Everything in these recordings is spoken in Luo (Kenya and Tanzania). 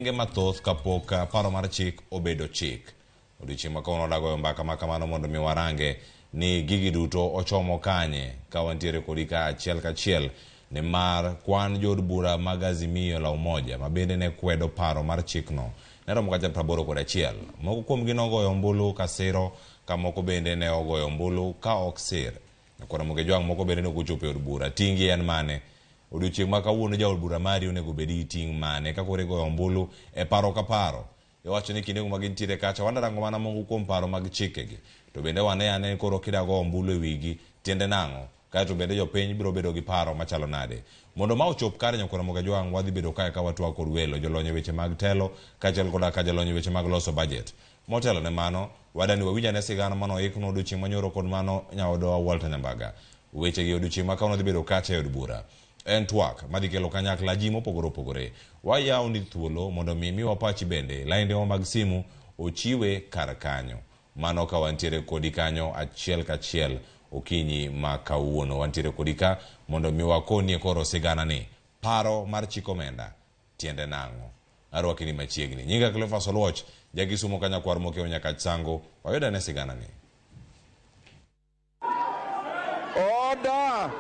Okenge mathoth kapok paro mar chik obedo chik. Odiochieng' ma kawuono wadwa goyo mbaka ma kamano mondo mi warange ni gigi duto ochomo kanye ka wantiere kodi ka achiel kachiel nimar kwan jood bura mag Azimio la Umoja ma bende ne kwedo paro mar chikno ne romo kata 81. Moko kuomgi nogoyo ombulu ka siro ka moko bende ne ogoyo ombulu ka ok sir. Nyakwar Ramogi Ojwang' moko bende ne ok ochopo e od bura. Ting'gi en mane? Odiochieng' ma kawuono jaod bura mari onego obed gi ting' mane ka koro igoyo ombulu e paro ka paro? Iwacho ni kindego ma gintiere kacha wadarango mana moko kuom paro mag chikegi. To bende wane ane ni koro kida go ombulu e wigi, tiende nang'o? Kaeto bende jopiny biro bedo gi paro machalo nade? Mondo ma ochop kare Nyakwar Ramogi Ajwang' wadhi bedo kae ka watwak kod welo, jolony e weche mag telo kaachiel koda ka jolony e weche mag loso bajet. Motelo ne mano, wadani wawinj ane sigana mane oiknwa odiochieng' manyoro kod mano nyaodwa Walter Nyambaga. Wechegi odiochieng' ma kawuono dhi bedo kacha e od bura. En twak madhi kelo kanyakla ji mopogore opogore. Wayawoni thuolo mondo mi imiwa pachi bende. Laindewa mag simu ochiwe kar kanyo. Mano ka wantiere kodi kanyo achiel kachiel okinyi ma kawuono. Wantiere kodi ka mondo mi wakonie koro sigana ni. Paro mar chik omenda tiende nang'o? Arwaki ni machiegni. Nyinga Cleophas Oluoch, ja Kisumo ka nyakwar Mokeo Nyakach Sango. Wayud ane sigana ni. Order!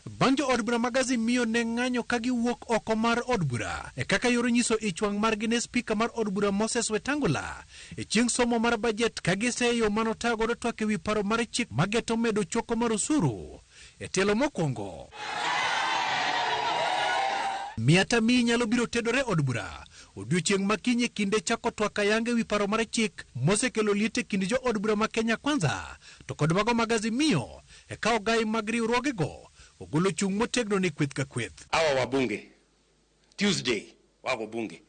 Bang' jo od bura mag Azimio ne ng'anyo ka giwuok oko mar od bura e kaka yor nyiso ich wang' margi ne spika mar od bura Moses Wetangula e chieng' somo mar bajet ka giseyo yo mane otayo godo twak ewi paro mar chik mageto medo choko mar osuru E tielo mokwongo, Miata mi nyalo biro tedore od bura odiochieng' ma kiny e kinde chako twak ayanga ewi paro mar chik mosekelo liet e kind jo od bura ma Kenya Kwanza to kod mago mag Azimio e ka ogai mag riwruogego ogolo chung' motegno ne kweth ka kweth. Hawa wabunge Tuesday wako bunge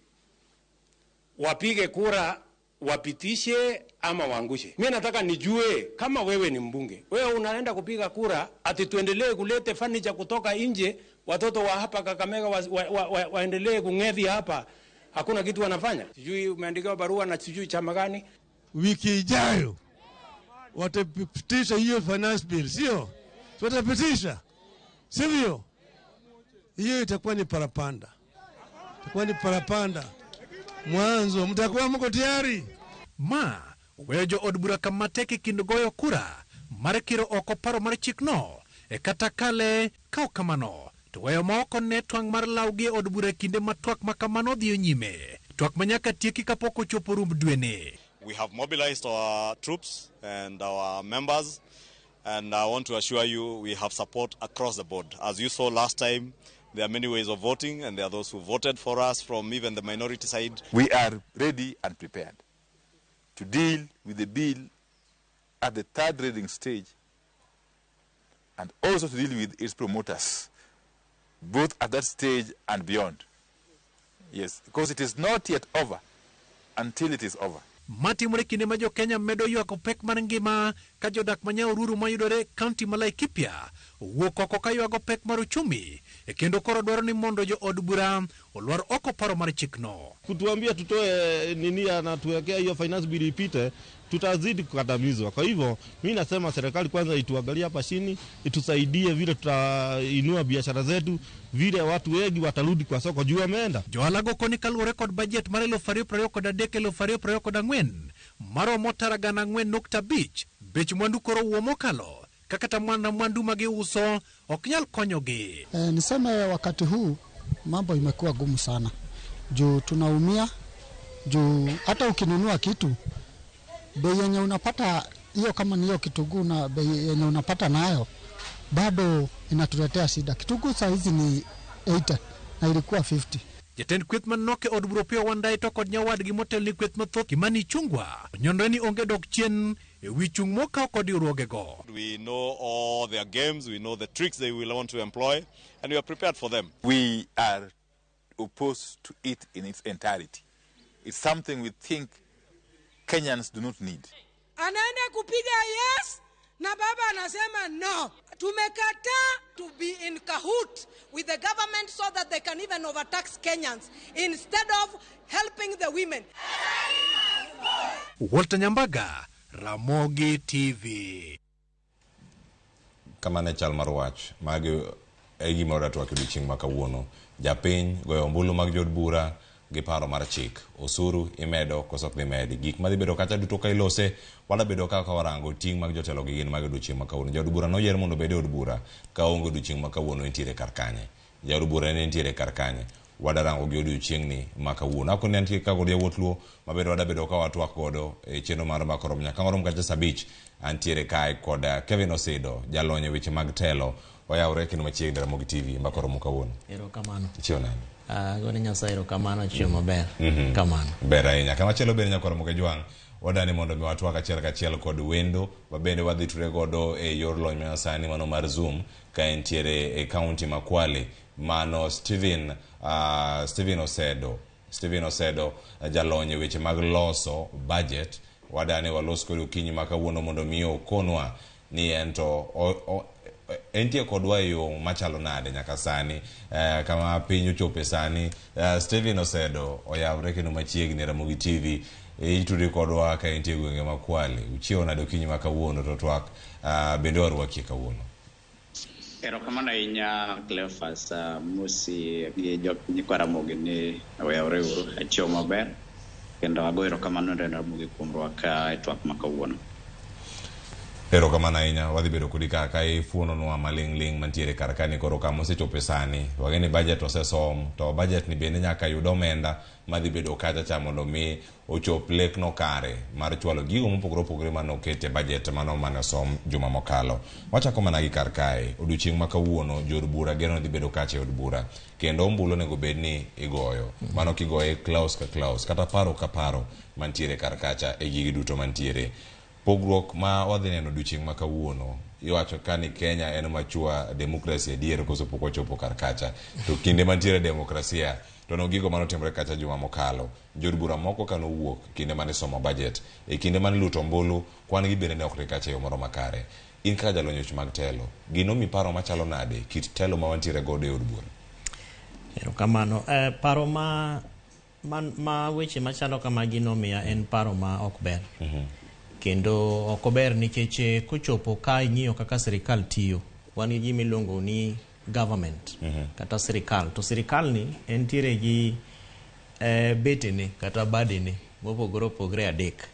wapige kura wapitishe ama waangushe. Mimi nataka nijue kama wewe ni mbunge, wewe unaenda kupiga kura ati tuendelee kulete furniture kutoka nje, watoto wa hapa Kakamega wa, wa, wa, wa, waendelee kung'ethi hapa, hakuna kitu wanafanya. Sijui umeandikiwa barua na sijui chama gani. Wiki ijayo watapitisha hiyo finance bill, sio? Si Watapitisha, sivyo? Hiyo itakuwa ni parapanda, itakuwa ni parapanda mwanzo. Mtakuwa mko tayari? Ma weyo jo od bura kama tek e kind goyo kura mar kiro oko paro mar chikno e kata kale ka ok kamano to weyo ma ok one twang' mar lawgi e od bura e kinde ma twak ma kamano dhiyo nyime. Twak ma nyaka tieki kapok ochopo rumb dweni. We have mobilized our troops and our members, and I want to assure you we have support across the board. As you saw last time, there are many ways of voting, and there are those who voted for us from even the minority side. We are ready and prepared to deal with the bill at the third reading stage and also to deal with its promoters, both at that stage and beyond. Yes, because it is not yet over until it is over. Matimore kinde ma jo-Kenya medo ywako pek mar ngima ka jodak ma Nyahururu mayudore e kaunti ma Laikipia owuok oko ka ywago pek mar uchumi e kendo koro dwaro ni mondo jo od bura olwar oko paro mar chikno. Kutuambia tutoe nini, anatuwekea hiyo finance bill ipite, tutazidi kukandamizwa. Kwa hivyo mi nasema serikali kwanza ituangalie hapa chini, itusaidie vile tutainua biashara zetu, vile watu wengi watarudi kwa soko juu wameenda. Johala go koni kaluwore kod bajet mar 2023 2024 maromo tara 4.5 bech mwandu koro wuo mokalo ka kata mana mwandu ma giuso ok nyal konyogi. E, niseme wakati huu mambo imekuwa gumu sana juu tunaumia juu hata ukinunua kitu bei yenye unapata hiyo, kama ni hiyo kitunguu na bei yenye unapata nayo bado inatuletea shida. Kitunguu saa hizi ni 80 na ilikuwa 50. Jatend kweth manok e od bura Opiyo Wandayi to kod nyawadgi motel ni kweth mathoth Kimani Ichung'wa onyonre ni onge dok chien e wi chung' mokaw kod riwruogego. We know all their games, we know the tricks they will want to employ, and we are prepared for them. We are opposed to it in its entirety. It's something we think Kenyans do not need. Anaenda kupiga yes na baba anasema no. Tumekataa to be in cahoot with the government so that they can even overtax Kenyans instead of helping the women. Walter Nyambaga, Ramogi TV. Kamano e chal mar wach. Magi e gima wadwa twak odiochieng' ma kawuono. Japiny goyo ombulu mag jood bura, gi paro mar chik. Osuru imedo koso ok dhi medi. Gik madhi bedo kacha duto ka ilose, wada bedo kaka warango ting' mag jotelo gi gin mag odiochieng' ma kawuono. Jaod bura noyier mondo obed e od bura ka onge odiochieng' ma kawuono entiere kar kanye. Jaod bura ne nitiere kar kanye. Wada rango gi odiochieng'ni ma kawuono. Akoni antie ka kod yawuot Luo mabedo wada bedo ka watwak godo e chenro mar Mbaka Oromo nyaka warom kacha saa 5. Antiere kae kod Kevin Osido, jalony e weche mag telo. Oyawre kendo machiegni Ramogi TV. Mbaka Oromo kawuono. Erokamano. Ichiew nade? Agone Nyasaye erokamano, achiew maber. Kamano. Ber ahinya. Kamachielo bende nyaka Ramogi Jwang' wadani mondo mi watwak achiel kachiel kod wendo mabende wadhi ture godo e yor lony manyasani mano mar Zoom ka entiere e kaunti ma Kwale mano Stephen Osedo. Stephen Osedo jalony e weche mag loso budget. Wadani walos kode okinyi ma kawuono mondo mi okonwa ni en to entie kodwa e yo machalo nade nyaka sani kama piny ochope sani. Stephen Osedo oyawre kendo machiegni Ramogi TV itudri kodwa ka entie e gwenge ma Kwale. Uchiewo nade okinyi ma kawuono to twak bende warwakie kawuono. Erokamano ahinya Cleophas, Musi gi nyikwa Ramogi ni oyawre uru, achiewo maber kendo ago erokamano ne Ramogi kuom rwaka e twak ma kawuono. Erokamano ahinya, wadhi bedo kodi ka ifuononwa maling' ling' mantiere kar kani koro kama osechope sani. Wang'e ni budget osesom to budget ni bende nyaka yud omenda madhi bedo kacha cha mondo mi ochop lekno kare mar chwalo gigo mopogore opogore mane oket e budget mano mane osom juma mokalo. Wachako mana gi kar kae, odiochieng' ma kawuono jood bura geno dhi bedo kacha e od bura kendo ombulu onego bed ni igoyo. Mano kigoye clause ka clause kata paro ka paro mantiere kar kacha e gigi duto mantiere. Pogruok ma wadhi neno odiochieng' ma kawuono, iwacho ka ni Kenya en machua demokrasi adier koso pok wachopo kar kacha. To kinde mantiere demokrasia to no gigo manotimore kacha juma mokalo. Jood bura moko ka nowuok kinde mane somo budget, e kinde mane luto ombulu, kwan gi bende ne ok ni kacha e yo moro makare. In kaka jalony weche mag telo, gino mi paro machalo nade kit telo ma wantiere godo e od bura? Erokamano. Paro ma weche machalo kamagi nomiya en paro ma ok ber. Kendo ok ober nikech kochopo ka ing'iyo kaka sirikal tiyo, wan gi gima iluongo ni government kata sirikal. To sirikal ni entiere gi betene kata badene mopogore opogore adek.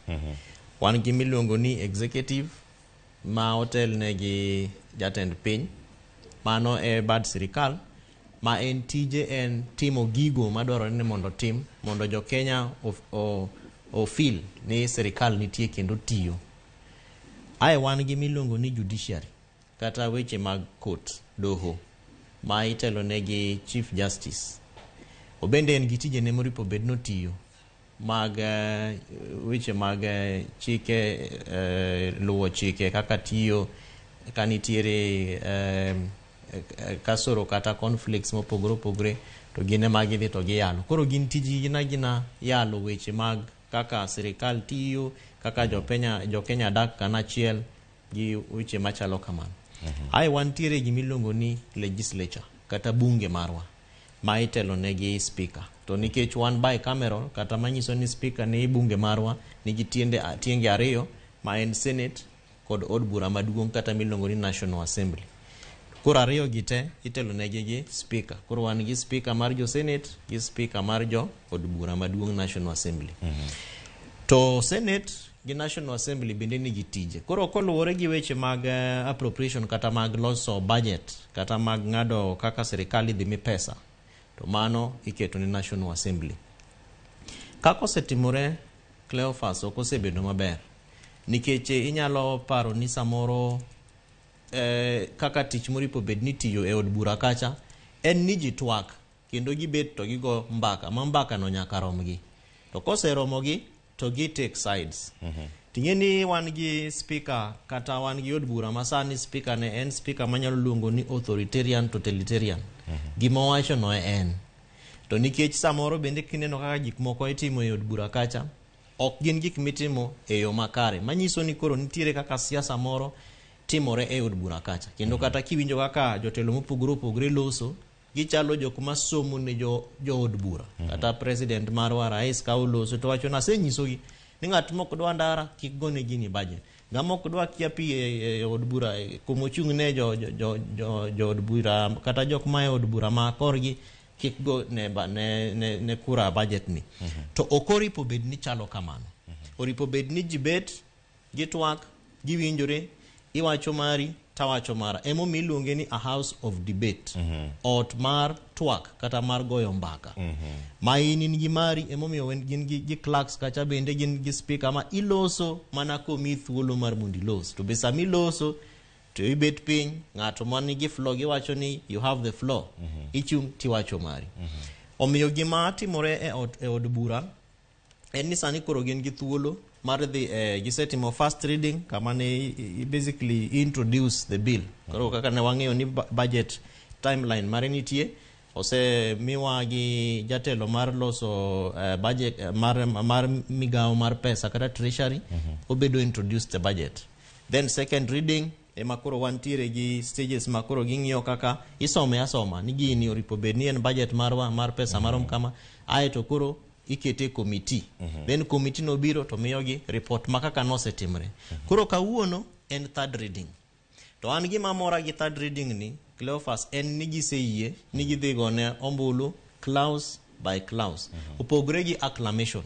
Wan gi miluongo ni executive ma otelne gi jatend piny. Mano e bad sirikal ma en tije en timo gigo madwarore ni mondo otim mondo jo Kenya ofil ni sirikal nitie kendo tiyo. Ae wan gi miluongo ni judiciary kata weche mag court, doho ma itelone gi Chief Justice. Obende en gi tijene moripo bed notiyo mag weche mag chike, luwo chike kaka tiyo ka nitiere kasoro kata conflicts mopogore opogore to gin ema gidhi to giyalo. Koro gin tijgi gin agina yalo weche mag kaka sirikal tiyo, kaka jo Kenya dak kanachiel gi weche machalo kamano. Ae wantiere gimiluongo ni legislature kata bunge marwa ma itelo ne gi speaker. To nikech wan bicameral kata manyiso ni speaker ni bunge marwa nigi tienge ariyo ma en Senate kod od bura maduong' kata miluongo ni National Assembly. Koro ariyo gi te itelo negi gi speaker. Koro wan gi speaker mar jo Senate gi speaker mar jo od bura maduong' National Assembly. To Senate gi National Assembly bende nigi tije. Koro koluwore gi weche mag appropriation kata mag loso budget kata mag ng'ado kaka sirikal idhi mi pesa, to mano iketo ne National Assembly. Kaka osetimore Cleophas ok osebedo maber nikech inyalo paro ni samoro kaka tich moripo bed ni tiyo e od bura kacha en ni ji twak kendo gibet to gigo mbaka ma mbaka no nyaka romgi to koseromogi to gi take sides. Ting'e ni wan gi speaker kata wan gi od bura ma sani speaker ne en speaker manyalo luongo ni authoritarian totalitarian. Gima owacho no en to nikech samoro bende kineno kaka gik moko itimo e od bura kacha ok gin gik mitimo e yo makare manyiso ni koro nitiere kaka siasa moro timore e od bura kacha kendo kata kiwinjo kaka jotelo mopogore opogore loso gichalo jok masomo ne jo od bura kata president marwa rais ka oloso to wacho nasenyisogi ni ng'at mok dwa ndara kik gone gini budget ng'ama ok dwa kia pi e od bura kumochung' ne jo od bura kata jok ma e od bura ma korgi kik go ne, ba- ne, ne, ne kura budget ni. To ok oripo bed ni chalo kamano. Oripo bed ni ji bet gitwak, giwinjore, iwacho mari tawacho mara. Emomiyo iluonge ni a house of debate. Ot mar twak kata mar goyo mbaka. Ma in in gi mari, emomiyo gin gi clerks kacha bende gin gi speaker ma iloso mana komiyi thuolo mar mondo ilos. To be sama iloso to ibet piny, ng'ato man nigi floor giwacho ni you have the floor. Ichung' tiwacho mari. Omiyo gima timore e od bura en ni sani koro gin gi thuolo mar dhi gisetimo first reading kama ne basically introduce the bill. Koro kaka ne wang'eyo ni budget timeline mare nitie, osemiwa gi jatelo mar loso budget mar migawo mar pesa kata treasury, obedo introduce the budget. Then second reading ema koro wantiere gi stages ma koro ging'iyo kaka isome asoma ni gini oripo bed ni en budget marwa mar pesa marom kama, aeto koro ikete e committee. Then committee no biro to miyogi report ma kaka nosetimre. Koro kawuono en third reading. To an gima mora gi third reading ni, Cleophas, en ni giseyie ni gidhi gone ombulu clause by clause. Opogore gi acclamation.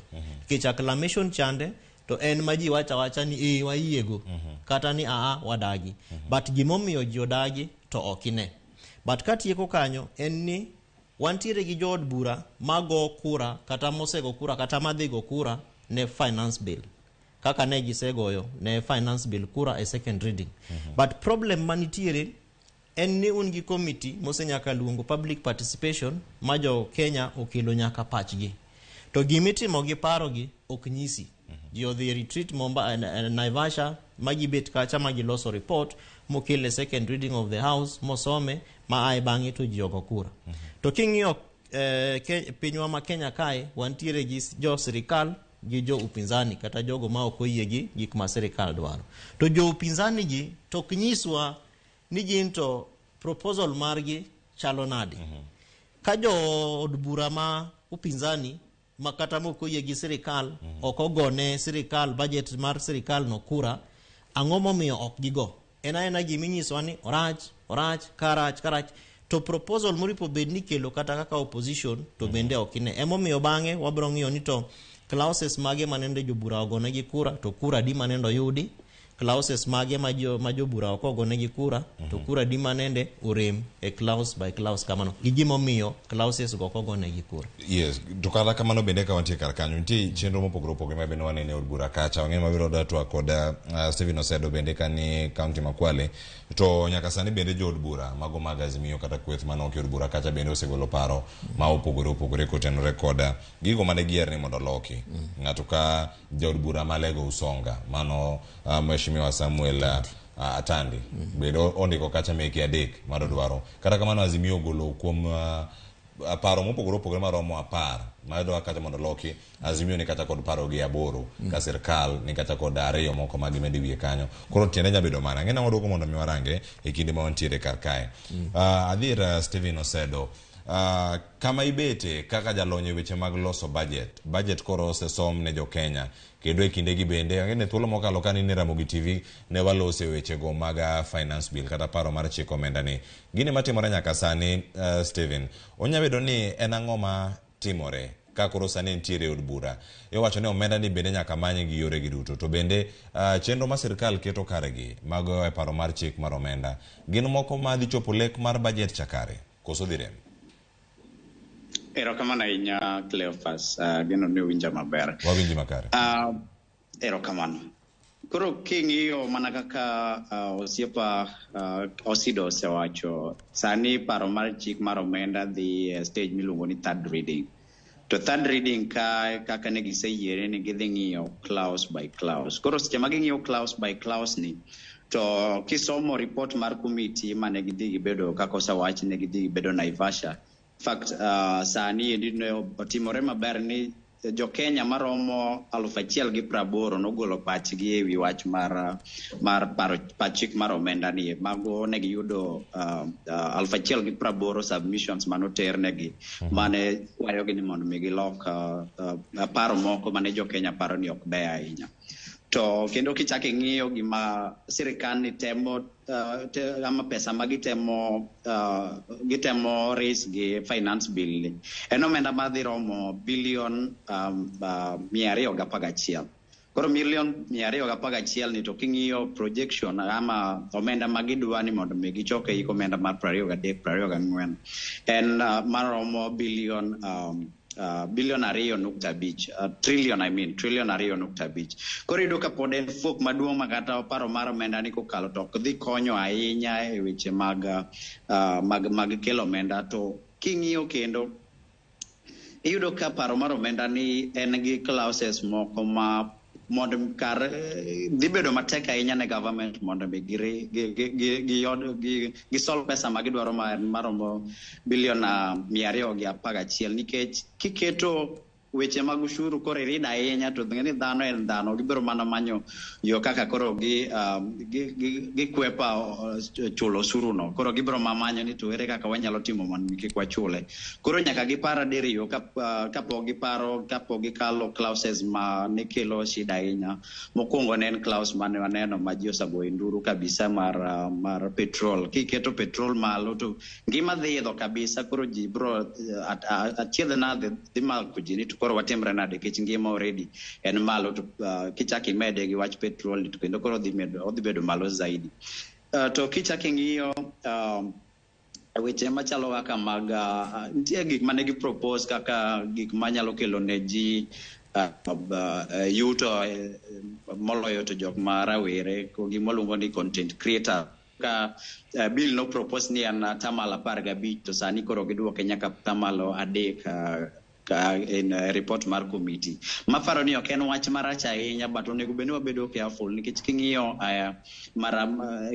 Nikech acclamation chande to en ma ji wacho awacha ni ee wayiego kata ni aa wadagi. But gimomiyo ji odagi to ok ine. But katieko kanyo en ni wantiere gi jood bura mago kura kata mosego kura kata madhi go kura ne finance bill kaka ne gisegoyo ne finance bill kura e second reading. But problem manitiere en ni un gi committee mosenyaka luongo public participation ma jo Kenya okelo nyaka pachgi. To gimitimo gi parogi ok nyisi. Ji odhi e retreat Naivasha ma gibet kacha ma giloso report mokel e second reading of the house mosome ma ae bang'e to ji ogo kura. To king'iyo pinywa ma Kenya kae, wantiere gi jo sirikal gi jo upinzani kata jogo ma ok oyie gi gik ma sirikal dwaro. To jo upinzani gi to ok nyiswa ni gin to proposal margi chalo nade. Ka jo od bura ma upinzani ma kata mok oyie gi sirikal ok ogone sirikal budget mar sirikal no kura, ang'o momiyo ok gigo? En aena giminyisowa ni orach, orach, karach, karach. To proposal moripo bed ni kelo kata kaka opposition to bende ok ine. Emomiyo bang'e wabiro ng'iyo ni to clauses mage manende jobura ogonegi kura to kura adi manende oyudi, clauses mage ma jobura ok ogonegi kura to kura adi manende orem e clause by clause kamano gi gimomiyo clauses go ok ogonegi kura. Yes, to kata kamano bende ka wantie kar kanyo, nitie chenro mopogore opogore ma bende wanene e od bura kacha. Wang'eyo mabiro da twak kod Stephen Osedo bende kani kaunti ma Kwale. To nyaka sani bende jood bura mago mag Azimio kata kweth manok e od bura kacha bende osegolo paro ma opogore opogore kotenore kod gigo mane giyier ni mondo oloki. Ng'ato ka jaod bura ma Lego Usonga, mano Mheshimiwa Samuel Atandi bende ondiko kacha meke 3 madodwaro. Kata kamano Azimio ogolo kuom paro mopogore opogore maromo 10 madwa kacha mondo oloki. Azimio ni kata kod paro gi 8 ka sirkal ni kata kod 2 moko ma gimedo e wiye kanyo. Koro tiende nya bedo mana. Ang'e nang'o duoko mondo mi warange e kinde ma wantiere kar kae. Adhi ir Stephen Osedo. Kama ibete kaka jalony e weche mag loso budget. Budget koro osesom ne jo Kenya. Kendo e kindegi bende, ang'e ni thuolo mokalo ka nine Ramogi TV ne walose wechego mag finance bill kata paro mar chiko omenda ni. Gini matimore nyaka sani, Stephen, onya bedo ni en ang'o ma timore ka koro sani entiere e od bura? Iwacho ni omenda ni bende nyaka many gi yore gi duto. To bende chenro ma sirkal keto karegi mag e paro mar chik mar omenda gin moko ma dhi chopo lek mar budget cha kare koso dhi rem? Erokamano ahinya Cleophas, ageno ni uwinja maber. Wawinji makare. Erokamano. Koro king'iyo mana kaka osiepa Osido osewacho, sani paro mar chik mar omenda dhi e stage miluongo ni third reading. To third reading ka kaka ne giseyiere ni gidhi ng'iyo clause by clause. Koro seche ma ging'iyo clause by clause ni, to kisomo report mar committee mane gidhi gibedo kaka osewach ne gidhi gibedo Naivasha. In fact, sani endi ne otimore maber ni jo Kenya maromo 1,080 nogolo pachgi ewi wach mar paro pach chik mar omenda ni. Mago ne giyudo 1,080 submissions manoter negi mane kwayogi ni mondo mi gilok paro moko mane jo Kenya paro ni ok beyo ahinya. To kendo kichako ing'iyo gima sirikal ni temo ama pesa ma gitemo gitemo raise gi finance bill ni en omenda madhi romo bilion 211. Koro milion 211 ni to king'iyo projection ama omenda ma gidwa ni mondo mi gichok e hik omenda mar 23 24 en maromo bilion 2.5, trillion, I mean, trillion 2.5. Koro iyudo ka pod en fuok maduong' ma kata paro mar omenda ni kokalo to ok dhi konyo ahinya e weche mag kelo omenda. To king'iyo kendo iyudo ka paro mar omenda ni en gi clauses moko ma mondo kar dhi bedo matek ahinya ne government mondo mi gisol pesa ma gidwaro maromo bilion 211, nikech kiketo weche mag ushuru koro irid ahinya to ng'e ni dhano en dhano, gibiro mana manyo yo kaka koro gikwepa chulo osuru no. Koro gibiro manyo ni to ere kaka wanyalo timo mondo kik wachule. Koro nyaka gipar diriyo kapok giparo, kapok gikalo clauses ma ne kelo shida ahinya. Mokwongo ne en clause mane waneno ma ji osagoyo nduru kabisa mar petrol. Kiketo petrol malo to ngima dhi idho kabisa, koro ji biro achiedh nade dhi mako ji ni to koro watimre nade nikech ngima already en malo, to kichako imede gi wach petrol to kendo koro odhi bedo malo zaidi. To kichako ing'iyo weche machalo kaka mag nitie gik mane gi propose kaka gik manyalo kelo ne ji yuto, moloyo to jok ma rawere, gima ni content creator. Ka bill no propose ni en 15% to sani koro giduoke nyaka 3% ka en report mar committee. Maparo ni ok en wach marach ahinya, but onego bed ni wabedo careful nikech king'iyo mara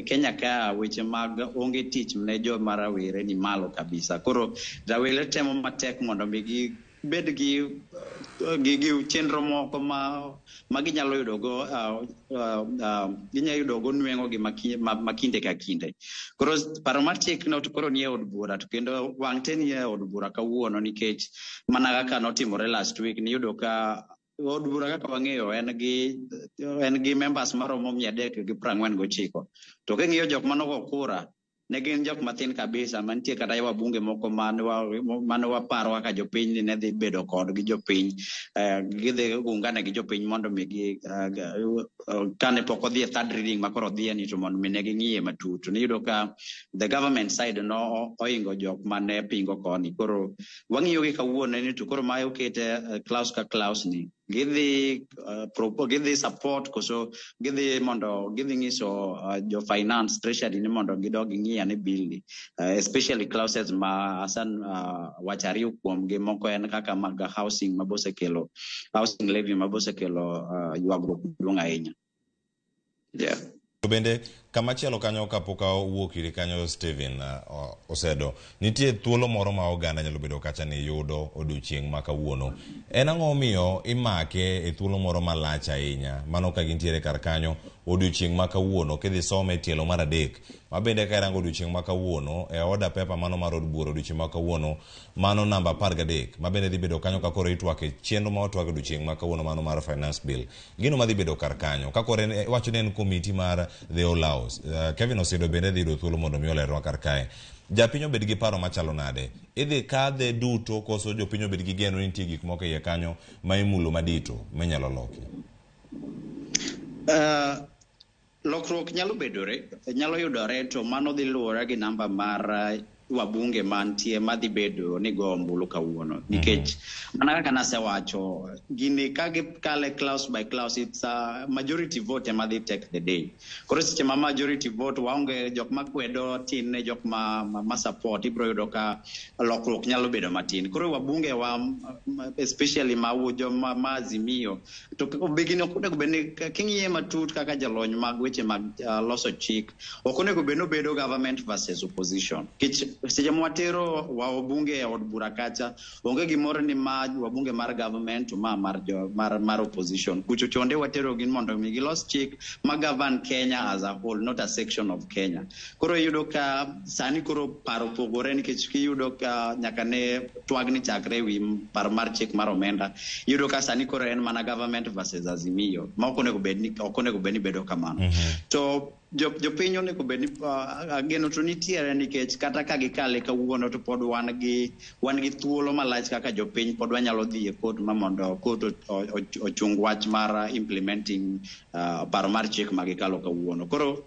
Kenya ka weche mag onge tich ne joma rawere ni malo kabisa. Koro rawere temo matek mondo mi gibed gi chenro moko ma ginyalo yudogo ginyalo yudogo nweng'o gi ma kinde ka kinde. Koro paro mar chik no to koro nie od bura, to kendo wang' te nie od bura kawuono, nikech mana kaka notimore last week niyudo ka od bura kaka wang'eyo en gi members maromo 349, to king'iyo jok manogo kura ne gin jok mathin kabisa mantie kata wabunge moko mane waparo kaka jopiny ni ne dhi bedo kodgi jopiny, gidhi ungane gi jopiny mondo mi gi kane pok odhi e third reading ma koro odhiye ni to mondo mi ne ging'iye matut. Niyudo ka the government side no oingo jok mane pingo koni. Koro wang'iyo gi kawuono ni to koro ma okete clause ka clause ni gidhi support koso gidhi mondo gidhi nyiso jo finance treasury ni mondo gidog ging'i ane bill ni, especially clauses ma Hassan wacho ariyo kuomgi. Moko en kaka mag housing mabosekelo housing levy mabosekelo ywagruok maduong' ahinya, yeah. To bende kamachielo kanyo kapok awuok iri kanyo, Stephen Osedo, nitie thuolo moro ma oganda nyalo bedo kacha ni yudo odiochieng' ma kawuono. En ang'o miyo imake e thuolo moro malach ahinya mano ka gintiere kar kanyo odiochieng' ma kawuono kidhi some e tielo mar adek ma bende ka irango odiochieng' ma kawuono e order paper mano mar od bura odiochieng' ma kawuono mano namba 13 ma bende dhi bedo kanyo ka koro itwak e chenro ma otwak odiochieng' ma kawuono mano mar finance bill gino madhi bedo kar kanyo ka koro iwacho ni en komiti mar the all house. Kevin Osido bende dhi yudo thuolo mondo mi olerwa kar kae. Japiny obed gi paro machalo nade? Idhi kadhe duto koso jopiny obed gi geno ni nitie gik moko e iye kanyo ma imulo madito minyalo loki? Lokruok nyalo bedore, nyalo yudore, to mano dhi luwore gi namba mar wabunge mantie madhi bedo ni go ombulu kawuono, nikech mana kaka nasewacho gini ka gikale clause by clause, it's a majority vote ema dhi take the day. Koro seche ma majority vote waonge jok makwedo tin ne jok ma support, ibiro yudo ka lokruok nyalo bedo matin. Koro wabunge wa, especially ma jo ma Azimio to gini ok onego bed ni king'iye matut kaka jalony mag weche mag loso chik, ok onego bed ni obedo government versus opposition, nikech Seche mwatero wabunge e od bura kacha, onge gimoro ni ma wabunge mar government to ma mar jo, mar, mar opposition. Kucho chonde watero gin mondo mi gilos chik ma govern Kenya as a whole, not a section of Kenya. Koro iyudo ka sani koro paro pogore nikech kiyudo ka nyaka ne twagni chakre ewi paro mar chik mar omenda, iyudo ka sani koro en mana government versus Azimio, ma ok onego bed ni ok onego bed ni bedo kamano. To jopiny onego bed ni geno to nitiere nikech kata ka gikale kawuono to pod wan gi thuolo malach kaka jopiny pod wanyalo dhi e court ma mondo court ochung wach mar implementing paro mar chik ma gikalo kawuono. Koro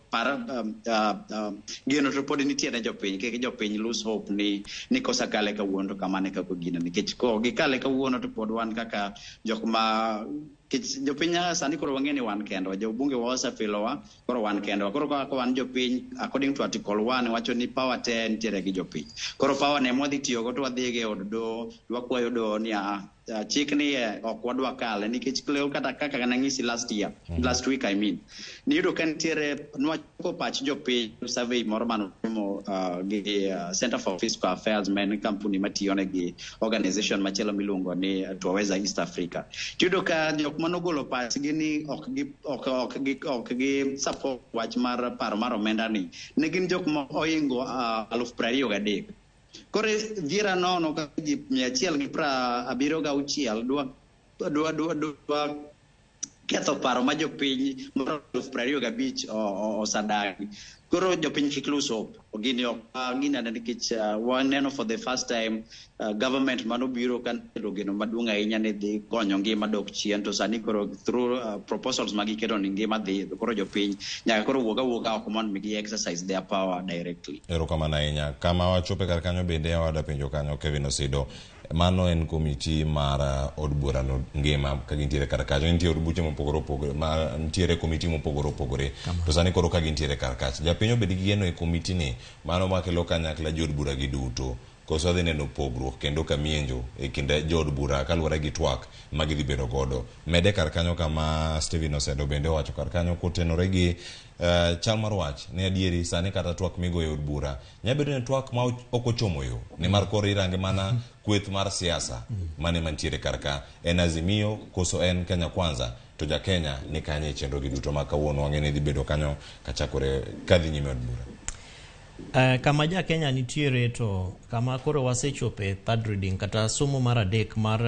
geno to pod nitiere jopiny, kik jopiny lose hope ni kosakale kawuono to kamano e kaka gino, nikech ko gikale kawuono to pod wan kaka jok ma jopiny sani koro wang'e ni wan kendwa, jobunge wa osefilowa, koro wan kendwa. Koro kaka wan jopiny, according to article 1 wacho ni power te nitiere gi jopiny. Koro power ne mwadhi tiyogo to wadhi e od doho, wakwayo doho ni chik ni ok wadwa kale nikech kata kaka nang'isi last year, last week I mean, niyudo ka nitiere nwachoko pach jopiny survey moro manotimo gi Center for Fiscal Affairs, ma en kampuni matiyone gi organization machielo miluongo ni Twaweza East Africa. Tiyudo ka jok manogolo pachgi ni ok gi support wach mar paro mar omenda ni ne gin jok ma oingo 23,000. Koro dhiera nono ka ji 176 dwa ketho paro ma jopiny mar 25,000 osadagi. Koro jopiny kik lose hope. Gini ok ginene nikech waneno for the first time government manobiro ka geno maduong' ahinya ni dhi konyo ngima dok chien, to sani koro through proposals ma giketo ni ngima dhi, koro jopiny nyaka koro wuog awuoga oko mondo mi gi exercise their power directly. Erokamano ahinya. Kama wachope kar kanyo bende wada penjo kanyo Kevin Osido. Mano en komiti mar od bura no ngima ka gintiere kar kacha. Nitie od buche mopogore opogore, ma nitiere komiti mopogore opogore. To sani koro ka gintiere kar kacha, japiny obed gi geno e komiti ni mano makelo kanyakla jood bura gi duto, koso adhi neno pogruok kendo kamienjo e kind jood bura kaluwore gi twak ma gidhi bedo godo. Mede kar kanyo kama Stephen Osedo bende owacho kar kanyo kotenore gi chal mar wach ni adieri sani kata twak migoyo e od bura nyalo bedo ni twak ma ok ochomo yo, nimar koro irange mana kweth mar siasa mane mantiere kar ka, en Azimio koso en Kenya Kwanza, to ja Kenya ni kanye e chenro gi duto ma kawuono wang'e ni dhi bedo kanyo kachakore kadhi nyime od bura. Kama ja Kenya nitiere to kama koro wasechope third reading kata somo mar adek mar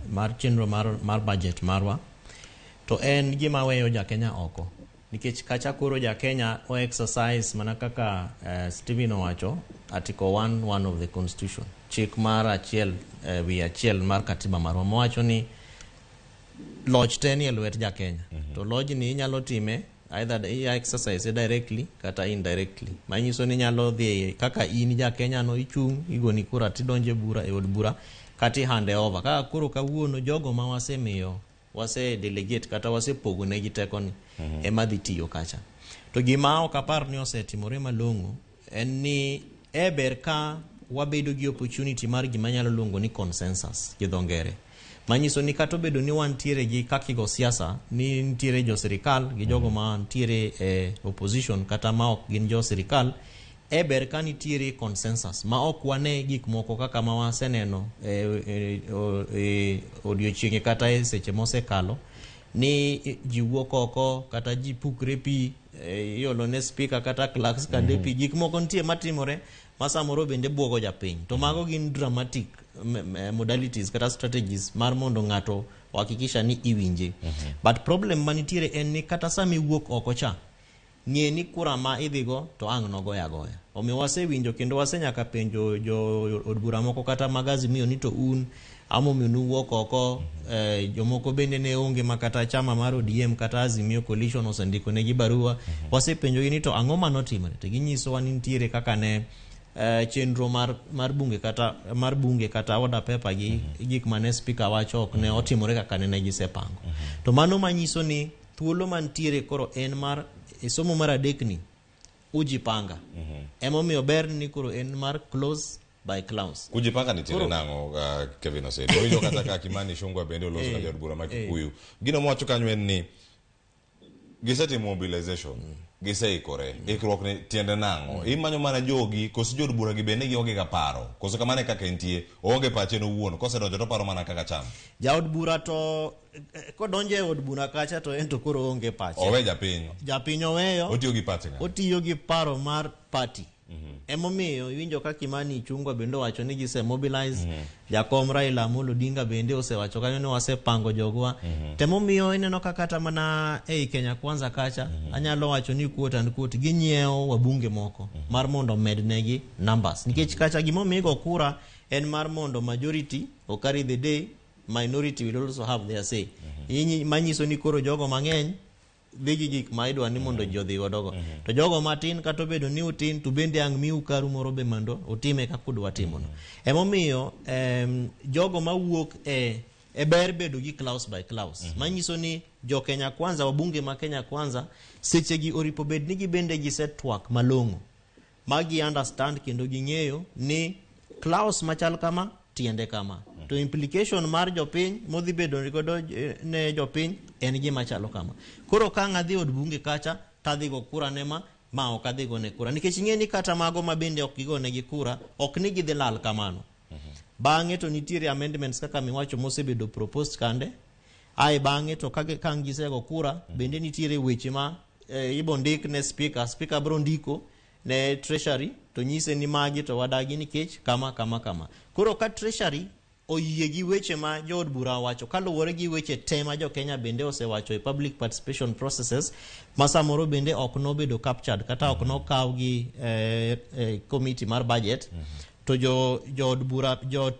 mar chenro mar budget marwa, to en gima weyo ja Kenya oko. Nikech kacha koro ja Kenya o exercise mana kaka Stephen owacho article 1(1) of the constitution, chik mar achiel wi achiel mar katiba marwa mowacho ni loch te ni e lwet ja Kenya. To lojni inyalo time either i exercise directly kata indirectly, manyiso ni inyalo dhi kaka in ja Kenya no ichung' igoni kura tidonje bura e od bura kata i hand over. Kaka koro kawuono jogo ma wasemiyo wase delegate kata wasepogo negi tekoni ema dhi tiyo kacha. To gima ok apar ni osetimore malong'o en ni e ber ka wabedo gi opportunity mar gima nyalo luongo ni consensus gi dho ngere, manyiso ni kata obedo ni wantiere gi kaka igo siasa ni nitiere jo sirikal gi jogo ma nitiere e opposition kata ma ok gin jo sirikal, e ber ka nitiere consensus ma ok wane gik moko kaka ma waseneno e odiochienge kata e seche mosekalo ni ji wuok oko kata ji pukre pi, iolo ne speaker kata clerks kande pi. Gik moko nitie matimore ma samoro bende buogo japiny, to mago gin dramatic modalities kata strategies mar mondo ng'ato ohakikisha ni iwinje. But problem manitiere en ni kata sama iwuok oko cha, ng'e ni kura ma idhigo to ang' nogoyo agoya. Omiyo wasewinjo kendo wasenyaka penjo jo od bura moko kata mag Azimio ni to un amomiyo nuwuok oko, jomoko bende ne onge ma kata chama mar ODM kata Azimio coalition osendiko negi barua. Wasepenjogi ni to ang'o manotimore, to ginyisowa ni nitiere kaka ne chenro mar bunge kata order paper gi gik mane speaker wacho ok ne otimore kaka ne gisepango. To mano manyiso ni thuolo mantiere koro en mar e somo mar adek ni ujipanga. Emomiyo ber ni koro en mar close by clause. Kujipanga nitiere nang'o Kevin Osedo? Winjo kata ka Kimani Ichung'wa bende oloso ka jaod bura ma Kikuyu. Gino mowacho kanyo en ni Gisetimo mobilization, giseikore. Ikruok ni tiende nang'o? Imanyo mana jogi, koso jood bura gi bende gionge ga paro? Koso kamano e kaka entie, oonge pache en owuon, kosedonjo to oparo mana kaka cham. Jaod bura to kodonjo e od bura kacha to en to koro oonge pache. Owe japiny. Japiny oweyo. Otiyo gi pache ng'a? Otiyo gi paro mar party. Emomiyo iwinjo ka Kimani Ichung'wa bende owacho ni gise mobilize. Jakom Raila Amolo Odinga bende osewacho kanyo ni wasepango jogwa. Temomiyo ineno ka kata mana ei Kenya Kwanza kacha anyalo wacho ni quote and quote ginyiewo wabunge moko mar mondo omednegi numbers. Nikech kacha gimomiyo igo kura en mar mondo majority o carry the day, minority will also have their say. Manyiso ni koro jogo mang'eny dhi gi gik ma idwa ni mondo ji odhi godo go. To jogo matin kata obedo ni utin to bende ang' miu karu moro be mondo utime kaka udwa timono. Emomiyo jogo mawuok e ber bedo gi clause by clause. Manyiso ni jo Kenya Kwanza, wabunge ma Kenya Kwanza, seche gi oripo bed ni gibende gisetwak malong'o. Ma gi understand kendo ging'eyo ni clause machal kama tiende kama. To implication mar jopiny modhi bedo godo ne jopiny en gima chalo kama. Koro ka ang' adhi od bunge kacha tadhi go kura ne ma ok adhi go ne kura. Nikech ing'e ni kata mago ma bende ok gigo negi kura, ok ni gidhi lal kamano. Bang'e to nitiere amendments kaka miwacho mosebedo proposed kande. Ae bang'e to ka ang' gisego kura, bende nitiere weche ma ibo ndik ne speaker, speaker bro ndiko ne treasury to nyise ni magi to wadagi nikech kama kama kama. Koro ka treasury oyie gi weche ma jood bura owacho kaluwore gi weche te ma jo Kenya bende osewacho e public participation processes ma samoro bende ok nobedo captured kata ok nokaw gi committee mar budget, to jood bura jo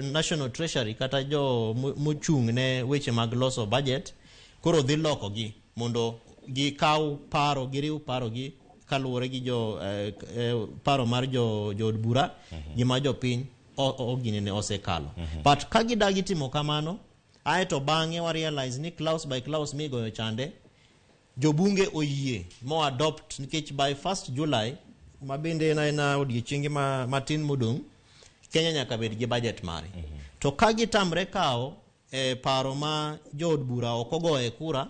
National Treasury kata jo mochung' ne weche mag loso budget koro dhi lokogi mondo gikaw paro, giriw paro gi kaluwore gi jo paro mar jood bura gi ma jopiny oginene osekalo. But ka gidagi timo kamano, aeto bang'e wa realize ni clause by clause migoyo chande jobunge oyie mo adopt, nikech by 1st July ma bende en aena odiechienge matin modong', Kenya nyaka bed gi budget mare. To ka gitamre kawo paro ma jood bura ok ogoye kura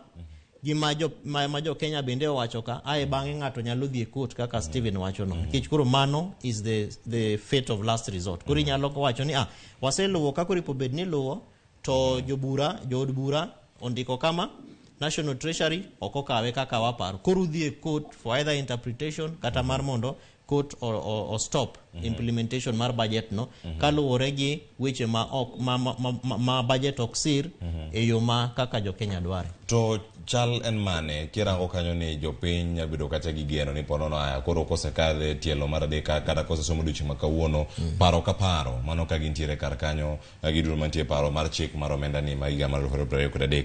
gi ma jo Kenya bende owacho ka, ae bang'e ng'ato nyalo dhi e court kaka Stephen wacho no. Nikech koro mano is the fate of last resort. Koro inyalo wacho ni waseluwo kaka oripo bed ni luwo, to jobura, jood bura ondiko kama, National Treasury ok okawe kaka waparo. Koro udhi e court for either interpretation kata mar mondo court o stop implementation mar budget no kaluwore gi weche ma ok ma budget ok sir e yo ma kaka jo Kenya dware. To chal en mane kirango kanyo ni jopiny nyalo bedo kata gi geno ni ponono aya koro kosekadhe tielo mar adek kata kosesomo odiochieng' ma kawuono, paro ka paro mano ka gintiere kar kanyo giduto mantie paro mar chik mar omenda ni ma higa mar 2023.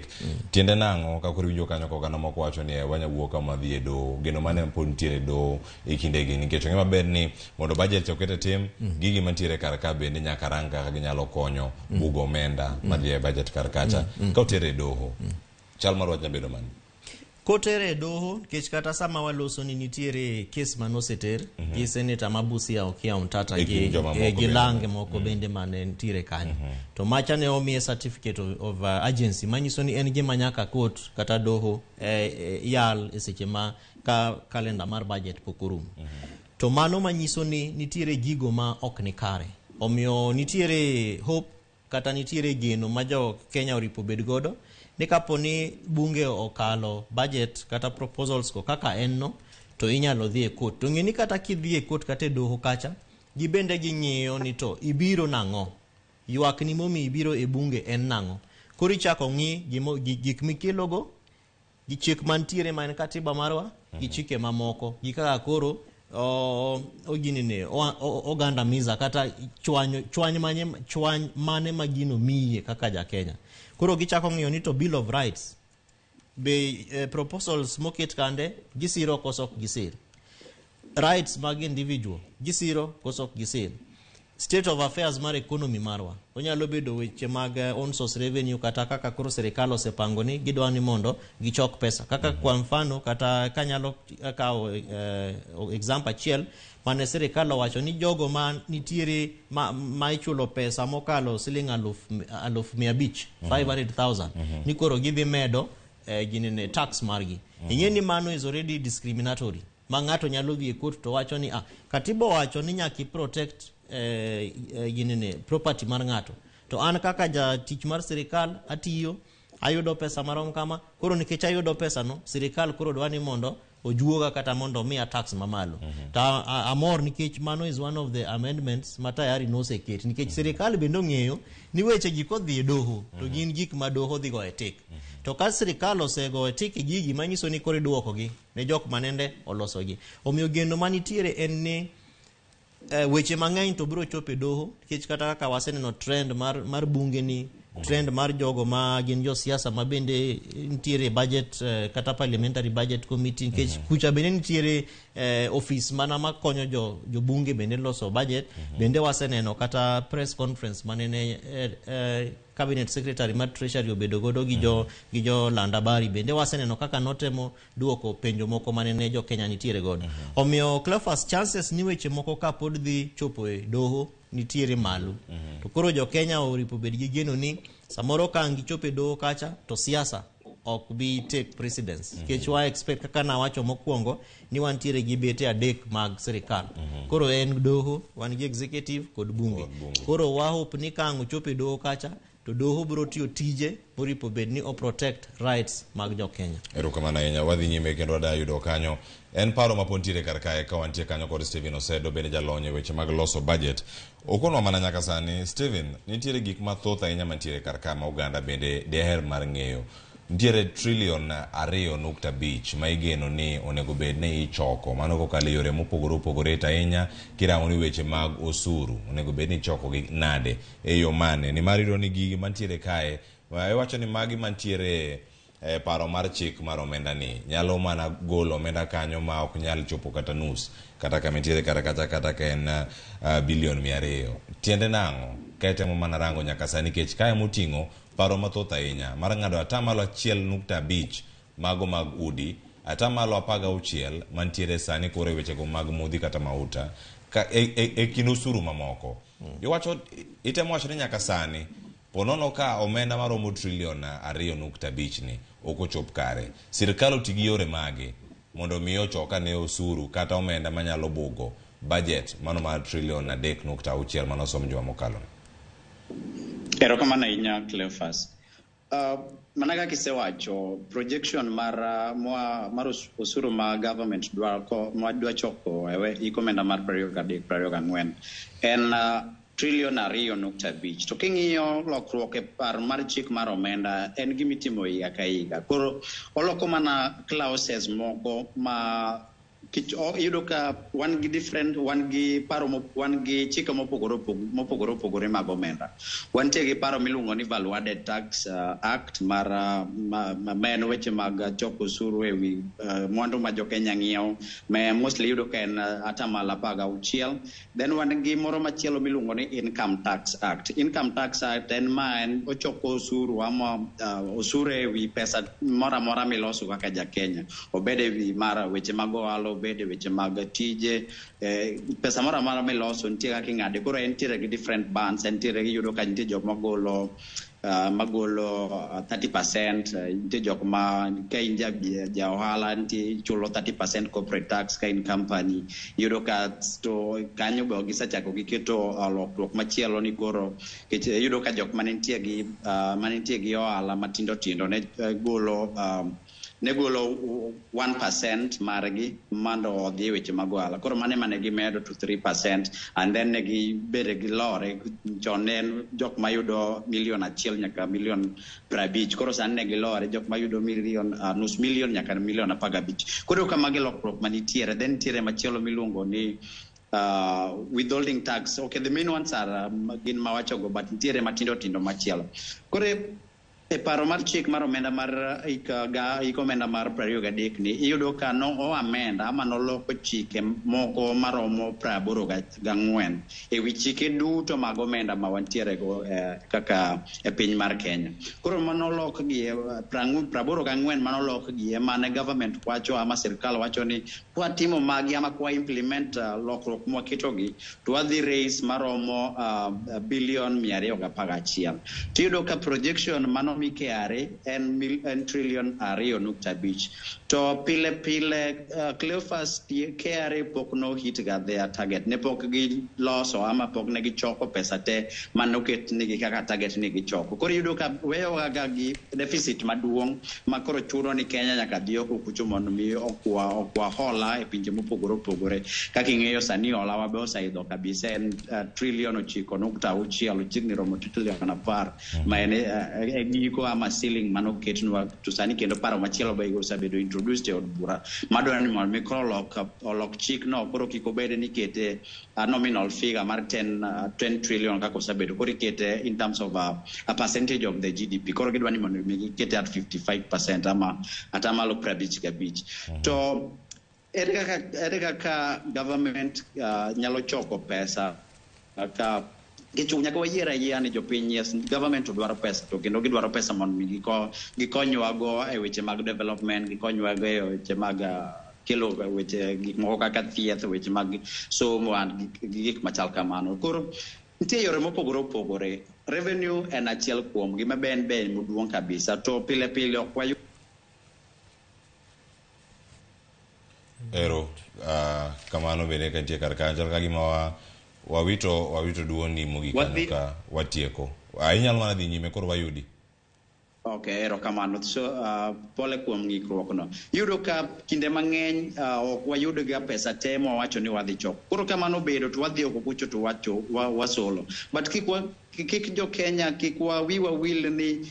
Tiende nang'o ka koro iwinjo kanyo ka oganda moko wacho ni wanya wuok kama wadhi e doho, geno mane pod nitiere e doho e kindegi nikech ong'e maber ni mondo budget oket e tim, gigi mantiere kar ka bende nyaka rang kaka ginyalo konyo bugo omenda madhi e budget kar kacha. Ka otere e doho, chal mar wach nyalo bedo mane? Kotere e doho, nikech kata sama waloso ni nitiere kes manoseter gi senator ma Busia Okiya Omtatah gi Lange moko bende mane nitiere kanyo. To macha ne omiye certificate of agency manyiso ni en gima nyaka court kata doho yal e seche ma ka kalenda mar budget pok orumo. To mano manyiso ni nitiere gigo ma ok ni kare. Omiyo nitiere hope kata nitiere geno ma jo Kenya oripo bed godo ni kapo ni bunge okalo budget kata proposals go kaka en no, to inyalo dhi e court. To ng'e ni kata kidhi e court kata e doho kacha, gibende ging'iyo ni to ibiro nang'o, ywak ni momiyo ibiro e bunge en nang'o. Koro ichako ng'i gik mikelogo gi chik mantiere ma en katiba marwa gi chike mamoko gi kaka koro oginene ogandamiza kata chwany mane ma gino miye kaka ja Kenya. Koro gichako ng'iyo ni to Bill of Rights be proposals moket kande gisiro koso ok gisir, rights mag individual gisiro koso ok gisir, state of affairs mar economy marwa onyalo bedo weche mag own source revenue kata kaka koro sirikal osepango ni gidwa ni mondo gichok pesa kaka kwa mfano kata kanyalo kawo example achiel mane sirikal owacho ni jogo ma nitiere ma ichulo pesa mokalo siling 500,000 ni koro gidhi medo ginene tax margi. Ing'e ni mano is already discriminatory, ma ng'ato nyalo dhi e court to wacho ni katiba owacho ni nyaka i protect ginene property mar ng'ato, to an kaka jatich mar sirikal atiyo ayudo pesa marom kama, koro nikech ayudo pesa no, sirikal koro dwa ni mondo ojuoga kata mondo omiya tax mamalo. To amor nikech mano is one of the amendments ma tayari noseket, nikech sirikal bende ong'eyo ni weche gi kodhi e doho to gin gik ma doho dhi goye tik. To ka sirikal osegoye tik gigi, manyiso ni koro iduokogi ne jok manende olosogi. Omiyo geno manitiere en ni weche mang'eny to biro chopo e doho, nikech kata kaka waseneno trend mar bunge ni, trend mar jogo ma gin josiasa ma bende nitiere budget kata parliamentary budget committee, nikech kucha bende nitiere office mana makonyo jo jobunge bende loso budget. Bende waseneno kata press conference manene cabinet secretary mar treasury obedo godo gi jo land habari, bende waseneno kaka notemo duoko penjo moko manene jo Kenya nitiere godo. Omiyo Cleophas, chances ni weche moko ka pod dhi chopo e doho nitiere malo. To koro jo Kenya oripo bed gi geno ni samoro ka ang' gichopo e doho kacha to siasa ok bi take precedence, nikech wa expect, kaka nawacho mokwongo, ni wantiere gi bete adek mag sirikal. Koro en doho, wan gi executive kod bunge. Koro wa hope ni ka ang' ochopo e doho kacha to doho biro tiyo tije moripo bed ni o protect rights mag jo Kenya. Erokamano ahinya. Wadhi nyime kendo wada yudo kanyo en paro mapod nitiere kar kae ka wantie kanyo kod Stephen Osedo, bende jalony e weche mag loso budget. Okonwa mana nyaka sani, Stephen, nitiere gik mathoth ahinya mantiere kar ka ma oganda bende deher mar ng'eyo. Nitiere trilion 2.5 ma igeno ni onego bed ni ichoko mano kokalo e yore mopogore opogore, to ahinya kirango ni weche mag osuru onego bed ni ichoko gi nade, e yo mane, nimar iyudo ni gigi mantiere kae iwacho ni magi mantiere paro mar chik mar omenda ni nyalo mana golo omenda kanyo ma ok nyal chopo kata nus kata kama nitiere kata kacha kata ka en bilion 200. Tiende nang'o ka itemo mana rango nyaka sani, nikech kae moting'o paro mathoth ahinya mar ng'ado 1.5% mago mag udi, 16% mantiere sani koro e wechego mag modhi kata mauta ka, e kind osuru mamoko. Iwacho, itemo wacho ni nyaka sani ponono ka omenda maromo trilion 2.5 ni ok ochop kare, sirikal oti gi yore mage mondo mi ochok ane osuru kata omenda manyalo bugo budget mano mar trilion 3.6 manosom juma mokalo? Erokamano ahinya, Cleophas. Mana kaka isewacho, projection mar osuru ma government dwa choko e hik omenda mar 23 24 en trilion 2.5. To king'iyo lokruok e par mar chik mar omenda, en gima itimo higa ka higa. Koro oloko mana clauses moko ma iyudo ka wan gi different, wan gi paro, wan gi chike mopogore mopogore opogore mag omenda. Wantie gi paro miluongo ni Value Added Tax Act mar ma en weche mag choko osuru ewi mwandu ma jo Kenya ng'iewo, ma mostly iyudo ka en 16%. Then wan gi moro machielo miluongo ni Income Tax Act. Income Tax Act en ma en ochoko osuru ama osuru ewi pesa moro amora miloso kaka ja Kenya, obed ewi mar weche mag ohala, obed e weche mag tije, pesa moro amora miloso nitie kaka ing'ade. Koro entiere gi different bands, entiere iyudo ka nitie jok magolo 30%, nitie jok ma ka in ja ohala nitie ichulo 30% corporate tax ka in company. Iyudo ka to kanyo be gisechako giketo lokruok machielo ni koro nikech iyudo ka jok manenitie gi ohala matindo tindo ne golo 1% margi mondo odhi e weche mag ohala. Koro mano ema ne gimedo to 3% and then ne gibede gilore. Chon ne en jok mayudo milion 1 nyaka milion 50, koro sani ne gilore jok mayudo milion nus milion nyaka milion 15. Koro ka magi lokruok manitiere. Then nitiere machielo miluongo ni withholding tax. Okay, the main ones are gin mawachogo, but nitiere matindo tindo machielo. Koro e paro mar chik mar omenda mar hik omenda mar 23 ni, iyudo ka no o amend ama noloko chike moko maromo 84 ewi chike duto mag omenda ma wantiere go kaka e piny mar Kenya. Koro manolok gi 84 manolok gi ema ne government wacho ama sirikal wacho ni kwatimo magi ama kwa implement lokruok mwaketogi to wadhi raise maromo bilion 211. Tiyudo ka projection mano nomi KRA en trillion 2.5. To pile pile, Cleophas, KRA pok no hit ga their target, ne pok giloso ama pok ne gichoko pesa te manoket nigi kaka target ni gichoko. Koro iyudo ka weyoga ga gi deficit maduong' ma koro chuno ni Kenya nyaka dhi oko kucho mondo mi okwa hola e pinje mopogore opogore. Kaka ing'eyo, sani hola wa be oseidho kabisa, en trillion 9.6, ochiegni romo trillion 10, ma en e giko ama ceiling manoketnwa. To sani kendo paro machielo be osebedo introduced e od bura madwaro ni mondo mi koro olok chikno, koro kik obed ni ikete a nominal figure mar 10 trillion kaka osebedo, koro ikete in terms of a percentage of the GDP. Koro gidwa ni mondo mi gikete at 55% ama atamalo 55. To ere kaka government nyalo choko pesa ka gichung? Nyaka wayier ayiera ni jopiny, yes, government to dwaro pesa, to kendo gidwaro pesa mondo mi gikonywago e weche mag development, gikonywago e weche mag kelo weche gik moko kaka thieth, weche mag somo and gi gik machal kamano. Koro nitie yore mopogore opogore. Revenue en achiel kuom gi, ma be en be maduong' kabisa, to pile pile ok wayud. Ero kamano bende ka nitie kar kanyo chal ka gima wawito duondi mogik kanyo. Ka watieko, inyalo mana dhi nyime, koro wayudi. Ok, erokamano. So, pole kuom ng'ikruok no. Iyudo ka kinde mang'eny ok wayud ga pesa te mwawacho ni wadhi choko. Koro kamano obedo to wadhi oko kucho to wacho wasolo. But kik jo Kenya kik wa wiwa wil ni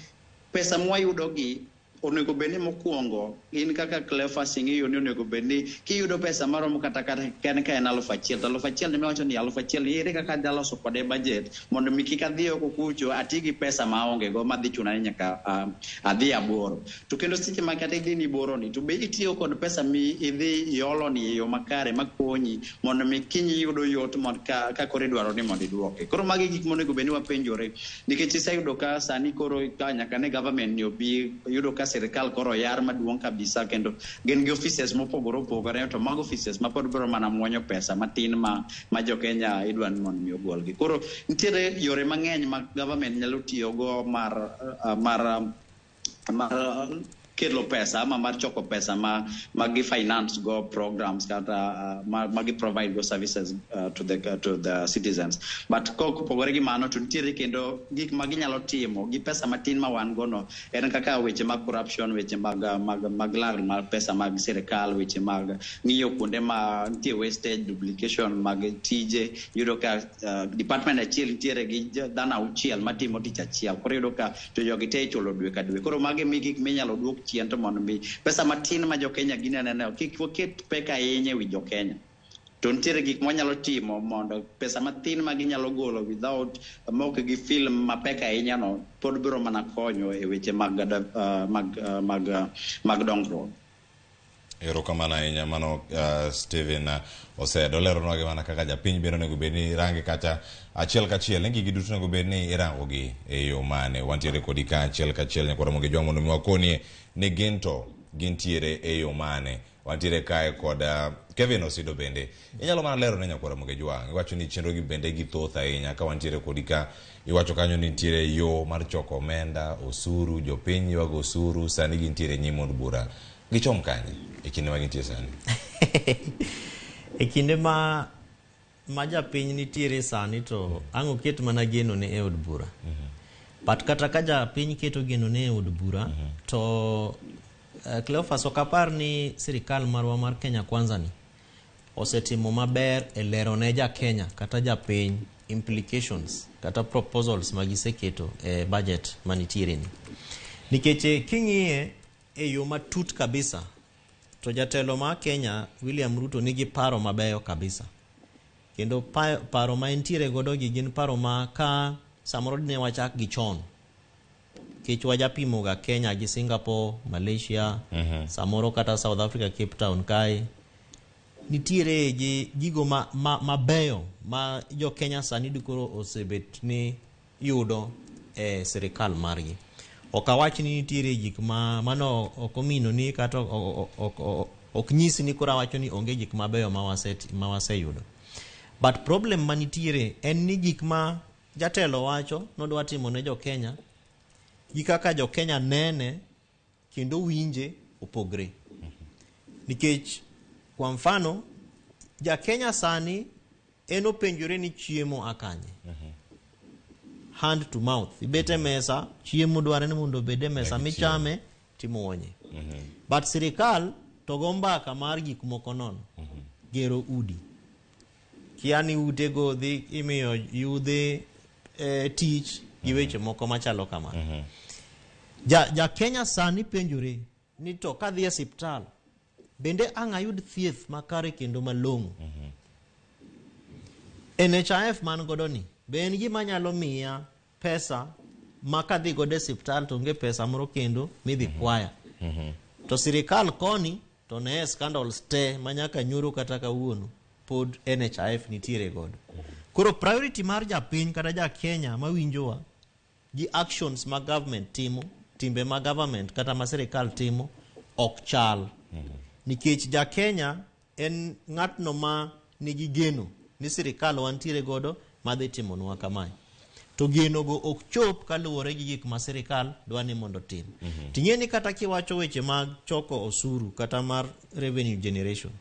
pesa mwayudo gi onego bed ni mokwongo in kaka Cleophas ing'eyo ni onego bed ni kiyudo pesa maromo kata en ka en 1000, to 1000 ni miwacho ni 1000 ni ere kaka adhi loso kode budget mondo mi kik adhi oko kucho ati gi pesa maonge go madhi chuna ni nyaka adhi aboro. To kendo seche ma kata idhi ni boro ni to be itiyo kod pesa mi idhi iolo ni e yo makare makonyi mondo mi kiny iyudo yot mondo ka koro idwaro ni mondo iduoke. Koro magi gik monego bed ni wapenjore, nikech iseyudo ka sani koro ka nyaka ne government ni obi, yudo ka sirikal koro oyar maduong' kabisa, kendo gin gi offices mopogore opogore, to mago offices ma pod biro mana muonyo pesa matin ma jo Kenya idwa ni mondo mi ogolgi. Koro nitiere yore mang'eny ma government nyalo tiyogo mar kelo pesa ama mar choko pesa ma gi finance go programs kata ma gi provide go services to the citizens. But kopogore gi mano, to nitiere kendo gik ma ginyalo timo gi pesa matin ma wan go no, en kaka weche mag corruption, weche mag lal mar pesa mag sirikal, weche mag ng'iyo kuonde ma nitie wastage, duplication mag tije. Yudo ka department achiel nitiere gi dhano auchiel matimo tich achiel, koro iyudo ka to jogi te ichulo dwe ka dwe. Koro magi mi gik minyalo duok chien to mondo mi pesa matin ma jo Kenya gineneno kik waket pek ahinya e wi jo Kenya, to nitiere gik mwanyalo timo mondo pesa matin ma ginyalo golo without mok gi film mapek ahinya no pod biro mana konyo e weche mag dongruok. Erokamano ahinya. Mano Stephen Osedo oleronwa gi mana kaka japiny bende onego bed ni irange kata achiel kachiel ni gigi duto onego bed ni irango gi e yo mane. Wantiere kodi ka achiel kachiel, nyakwara Mogi Jwang', mondo mi wakonie ni gin to gintiere e yo mane. Wantiere kae kod Kevin Osido bende inyalo mana lero ne nyakwara Mogi Jwang'. Iwacho ni chenro gi bende githoth ahinya. Ka wantiere kodi ka, iwacho kanyo ni nitiere yo mar choko omenda osuru, jopiny ywago osuru, sani gintiere e nyim od bura, gichom kanye e kinde ma gintie sani? E kinde ma japiny nitiere sani, to ang' oket mana geno ne e od bura. But kata ka japiny keto geno ne e od bura, to Cleophas, ok apar ni sirikal marwa mar Kenya Kwanza ni osetimo maber e lero ne ja Kenya kata japiny implications kata proposals ma giseketo e budget manitiere ni. Nikech king'iye e yo matut kabisa, to jatelo ma Kenya William Ruto nigi paro mabeyo kabisa, kendo paro ma entiere godo gi gin paro ma ka samoro dine wachak gi chon, nikech wajapimo ga Kenya gi Singapore, Malaysia, samoro kata South Africa, Cape Town kae nitiere gi gigo mabeyo ma jo Kenya sani koro osebet ni yudo e sirikal margi. Ok awach ni nitiere gik ma mano ok omino ni kata ok nyis ni koro awacho ni onge gik mabeyo ma waseyudo. But problem manitiere en ni gik ma jatelo wacho nodwa timo ne jo Kenya. gi kaka jo Kenya nene kendo winje opogre. Nikech kwa mfano ja Kenya sani en openjore ni chiemo akanye. Hand to mouth. Ibet e mesa, chiemo dware ni mondo obed e mesa michame timuonye. But sirikal to go mbaka mar gik moko nono. Gero udi. Kia ni utego dhi imiyo yudhe tich gi weche moko machalo kamano. Ja Kenya sani penjore ni to kadhi e siptal bende ang' ayud thieth makare kendo malong'o. NHIF man godo ni be en gima nyalo miya pesa ma kadhi godo e siptal to onge pesa moro kendo midhi kwaya. To sirikal koni to ne scandals te manyaka nyoro kata kawuono pod NHIF nitiere godo. Koro priority mar japiny kata ja Kenya mawinjowa gi actions ma government timo, timbe ma government kata ma sirikal timo ok chal. Nikech ja Kenya en ng'atno ma nigi geno ni sirikal wantiere godo madhi timonwa kamae. To geno go ok chop kaluwore gi gik ma sirikal dwa ni mondo otim. Ting'e ni kata kiwacho weche mag choko osuru kata mar revenue generation.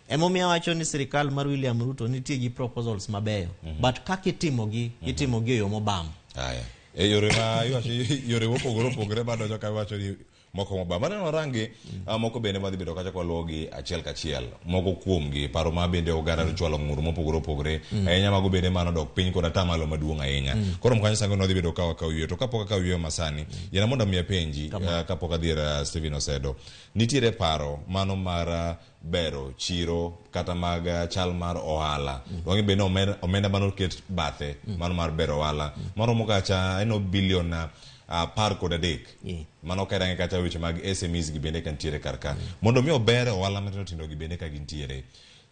Emomiyo awacho ni sirikal mar William Ruto nitie gi proposals mabeyo. But kaka itimogi, itimogi e yo mobam. Aya. E yore ma iwacho yore mopogore opogore madonjo ka iwacho ni moko mobam. Aneno warangi moko bende madhi bedo kacha kwaluwogi achiel kachiel. Moko kuomgi paro ma bende oganda chwalo ng'ur mopogore opogore. Ahinya mago bende manodok piny kod atamalo maduong' ahinya. Koro mkanyo sango nodhi bedo ka wakaw yweyo. To kapok akaw yweyo masani, yiena mondo mi apenji kapok adhi ir Stephen Osedo. Nitiere paro mano mar bero chiro kata mag chal mar ohala. Wang'e bende omenda manoket bathe mano mar bero ohala. Maromo kacha eno bilion 13. Mano ka irange kacha weche mag SMEs gi bende ka nitiere kar ka. Mondo mi ober ohala matindo tindo gi bende ka gintiere.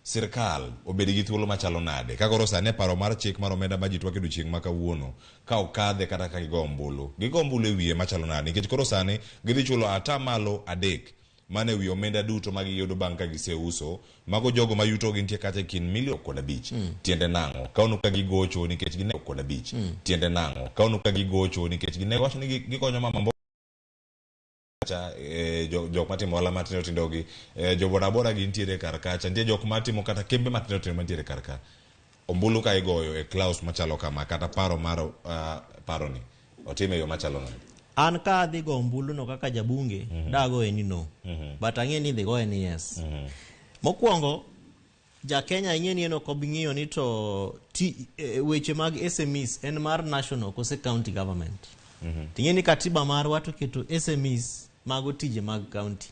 Sirkal obed gi thuolo machalo nade? Ka koro sani e paro mar chik mar omenda ma ji twak odiochieng' ma kawuono, ka okadhe kata ka gigo ombulu. Gigo ombulu e wiye machalo nade? Nikech koro sani gidhi chulo 3% mane wi omenda duto ma giyudo bang' ka giseuso. Mago jogo ma yuto gintie kacha e kind milion kod abich. Tiende nang'o? Kaono ka gigocho nikech gine kod abich. Tiende nang'o? Kaono ka gigocho nikech gine wacho ni gikonyo mama mboga kacha, jok matimo ohala matindo tindo gi, jo boda boda gintiere kar kacha, nitie jok matimo kata kembe matindo tindo mantiere kar ka. Ombulu ka igoyo e clause machalo kama kata paro mar paroni otime yo machalo nade? An ka adhi go ombulu no kaka jabunge, dagoye ni no. But ang'e ni idhi goye ni yes. Mokwongo, ja Kenya ing'e ni en ok obi ng'iyo ni to weche mag SMEs en mar national kose county government. Ting'e ni katiba marwa to keto SMEs mago tije mag county.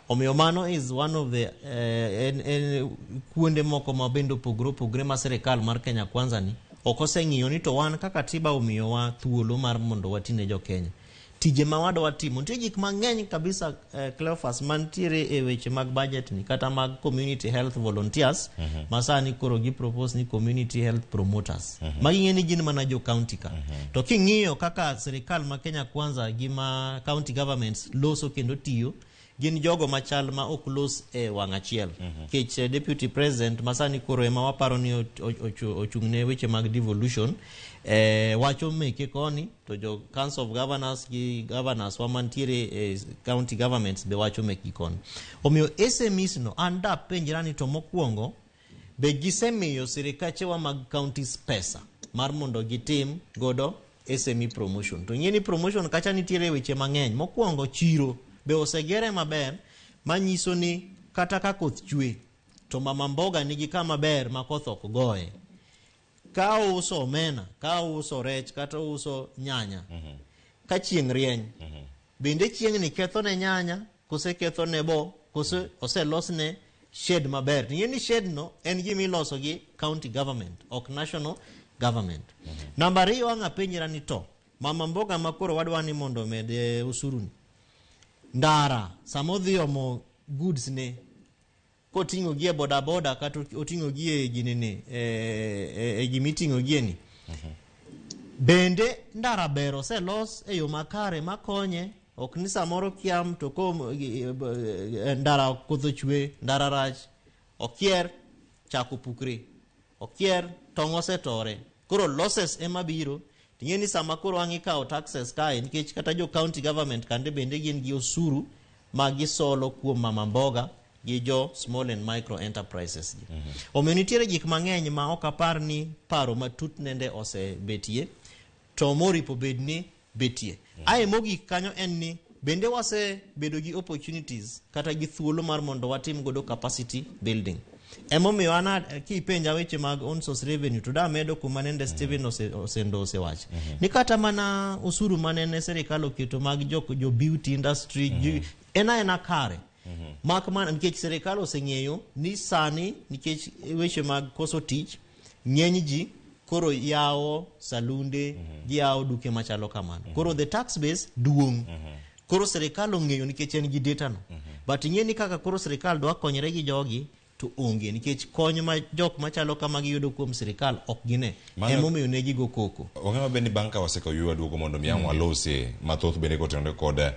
Omiyo mano is one of the en kuonde moko ma bende opogore opogore ma sirikal mar Kenya Kwanza ni ok oseng'iyo ni to wan kaka katiba omiyowa thuolo mar mondo watine jo Kenya. Tije ma wadwa timo nitie gik mang'eny kabisa Cleophas mantiere e weche mag budget ni kata mag community health volunteers ma sani koro gi propose ni community health promoters. Magi ng'e ni gin mana jo county ka. To king'iyo kaka sirikal ma Kenya Kwanza gi ma county governments loso kendo tiyo, gin jogo machal ma ok los e wang' achiel. Kech deputy president ma sani koro ema waparo ni ochung' ne weche mag devolution, wacho meke koni to jo council of governors gi governors wa mantiere e county governments be wacho mekgi koni. Omiyo SMEs no an da penjra ni to mokwongo be gisemiyo sirikachewa mag counties pesa mar mondo gitim godo SME promotion. To ing'e ni promotion kacha nitiere weche mang'eny. Mokwongo chiro be osegere maber manyiso ni kata ka koth chwe to mama mboga nigi kama ber ma koth ok goye. Ka ouso omena, ka ouso rech, kata ouso nyanya, ka chieng' rieny, bende chieng' ni ketho ne nyanya, kose ketho ne bo, kose oselosne shed maber. Ing'e ni shed no en gima iloso gi county government, ok national government. Namba ariyo ang' apenjra ni to mama mboga ma koro wadwa ni mondo omed osuru ni, ndara sama odhi omo goods ne koting'o gi e boda boda kata oting'o gi e ginene, e gimiting'o gie ni, bende ndara ber oselos e yo makare makonye, ok ni samoro kiam to ko ndara koth ochwe, ndara rach, okier chako pukre, okier tong' osetore. Koro losses ema biro. Ting'e ni sama koro ang' ikawo taxes kae nikech kata jo county government kande bende gin gi osuru ma gisolo kuom mama mboga gi jo small and micro enterprises gi. Omiyo nitiere gik mang'eny ma ok apar ni paro matut nende osebetie to moripo bed ni betie. Ae mogik kanyo en ni bende wasebedo gi opportunities kata gi thuolo mar mondo watim godo capacity building. Emomiyo an kipenja weche mag own source revenue to damedo kuma nende Stephen Osendo osewacho. Ni kata mana osuru manene sirikal oketo mag jo beauty industry en aena kare. Mak mana nikech sirikal oseng'eyo ni sani nikech weche mag koso tich ng'eny ji koro yawo salunde giyawo duke machalo kamano. Koro the tax base duong'. Koro sirikal ong'eyo nikech en gi data no. But ing'e ni kaka koro sirikal dwa konyre gi jogi to onge nikech kony ma jok machalo kama giyudo kuom sirikal ok gine. Emomiyo ne gigo koko. Wang'eyo maber ni bang' ka wasekawo yweyo waduogo mondo mi ang' walose mathoth bende kotenore kod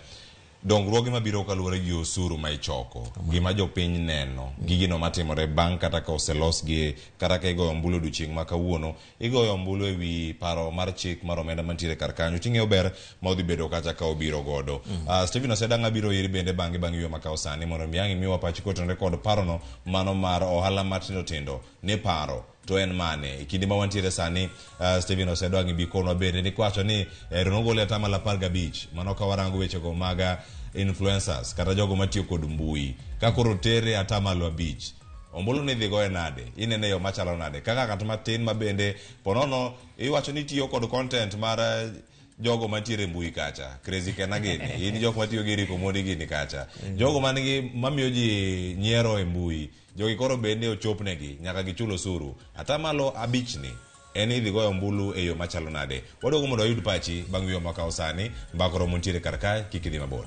dongruoge mabiro kaluwore gi osuru ma ichoko, gima jopiny neno, gi gino matimore bang' kata ka oselosgi, kata ka igoyo ombulu odiochieng' ma kawuono, igoyo ombulu e wi paro mar chik mar omenda mantiere kar kanyo, ting'eyo ber ma odhi bedo kacha ka obiro godo. Stephen Oseda ng'a biro iri bende bang'e bang' yweyo makawo sani mondo mi ang' imiwa pachi kotenore kod parono mano mar ohala matindo tindo ni paro to en mane e kinde ma wantiere sani. Stephen Osedo ang' ibi konwa bende ni kwacho ni nogole atamalo 15 mano ka warango wechego mag influencers kata jogo matiyo kod mbui ka koro tere atamalo 5 ombulu ni idhi goye nade, inene yo machalo nade kaka ng'at matin ma bende ponono iwacho ni tiyo kod content mar jogo mantiere e mbui kacha, Crazy Kena gini, in jok matiyo gi Eric Omondi gini kacha, jogo man gi mamiyo ji nyiero e mbui, jogi koro bende ochopnegi nyaka gichul osuru atamalo 5 ni en idhi goyo ombulu e yo machalo nade. Waduogo mondo wayud pachi bang' yweyo makawo sani. Mbaka oromo nitiere kar kae, kik idhi mabor.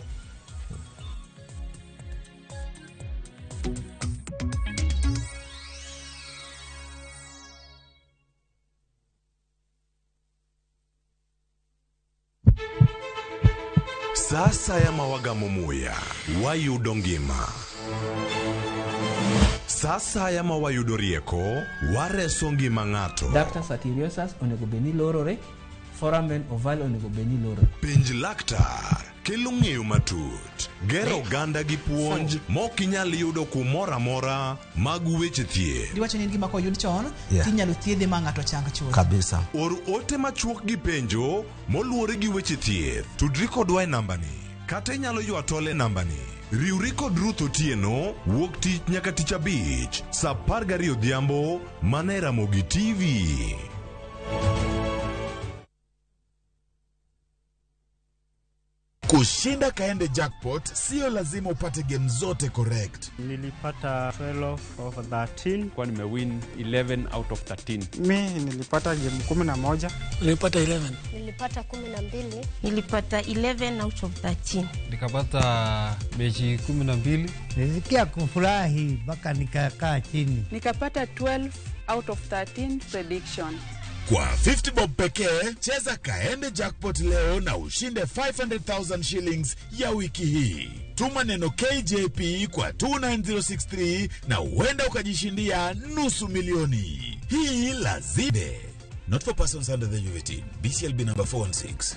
Sa asaya ma wagamo muya, wayudo ngima. Sa asaya ma wayudo rieko, wareso ngima ng'ato. Ductus arteriosus onego bed ni lorore, foramen ovale onego bed ni lorore. Penj laktar kelo ng'eyo matut, gero oganda gi puonj mok inyal yudo kumoro amora mag weche thieth. Giwacho ni en gima koyud chon tinyalo thiedhe ma ng'ato chang chuth. Kabisa. Or ote machuok gi penjo moluwore gi weche thieth. Tudri kodwa e nambani kata inyalo ywa tol e nambani. Riwri kod Ruth Otieno wuok tich nyaka tich abich saa 12 odhiambo mana e Ramogi TV. Kushinda Kaende Jackpot sio lazima upate game zote correct. Nilipata 12 of 13. Kwa nimewin 11 out of 13. Mi nilipata game 11. Nilipata 11. Nilipata 12. Nilipata 11 out of 13. Nikapata mechi 12. Nilisikia kufurahi mpaka nikakaa chini. Nikapata 12 out of 13 prediction. Kwa 50 bob pekee, cheza Kaende Jackpot leo na ushinde 500,000 shillings ya wiki hii. Tuma neno KJP kwa 29063 na huenda ukajishindia 500,000. Hii lazide. Not for persons under the age of 18. BCLB number 416.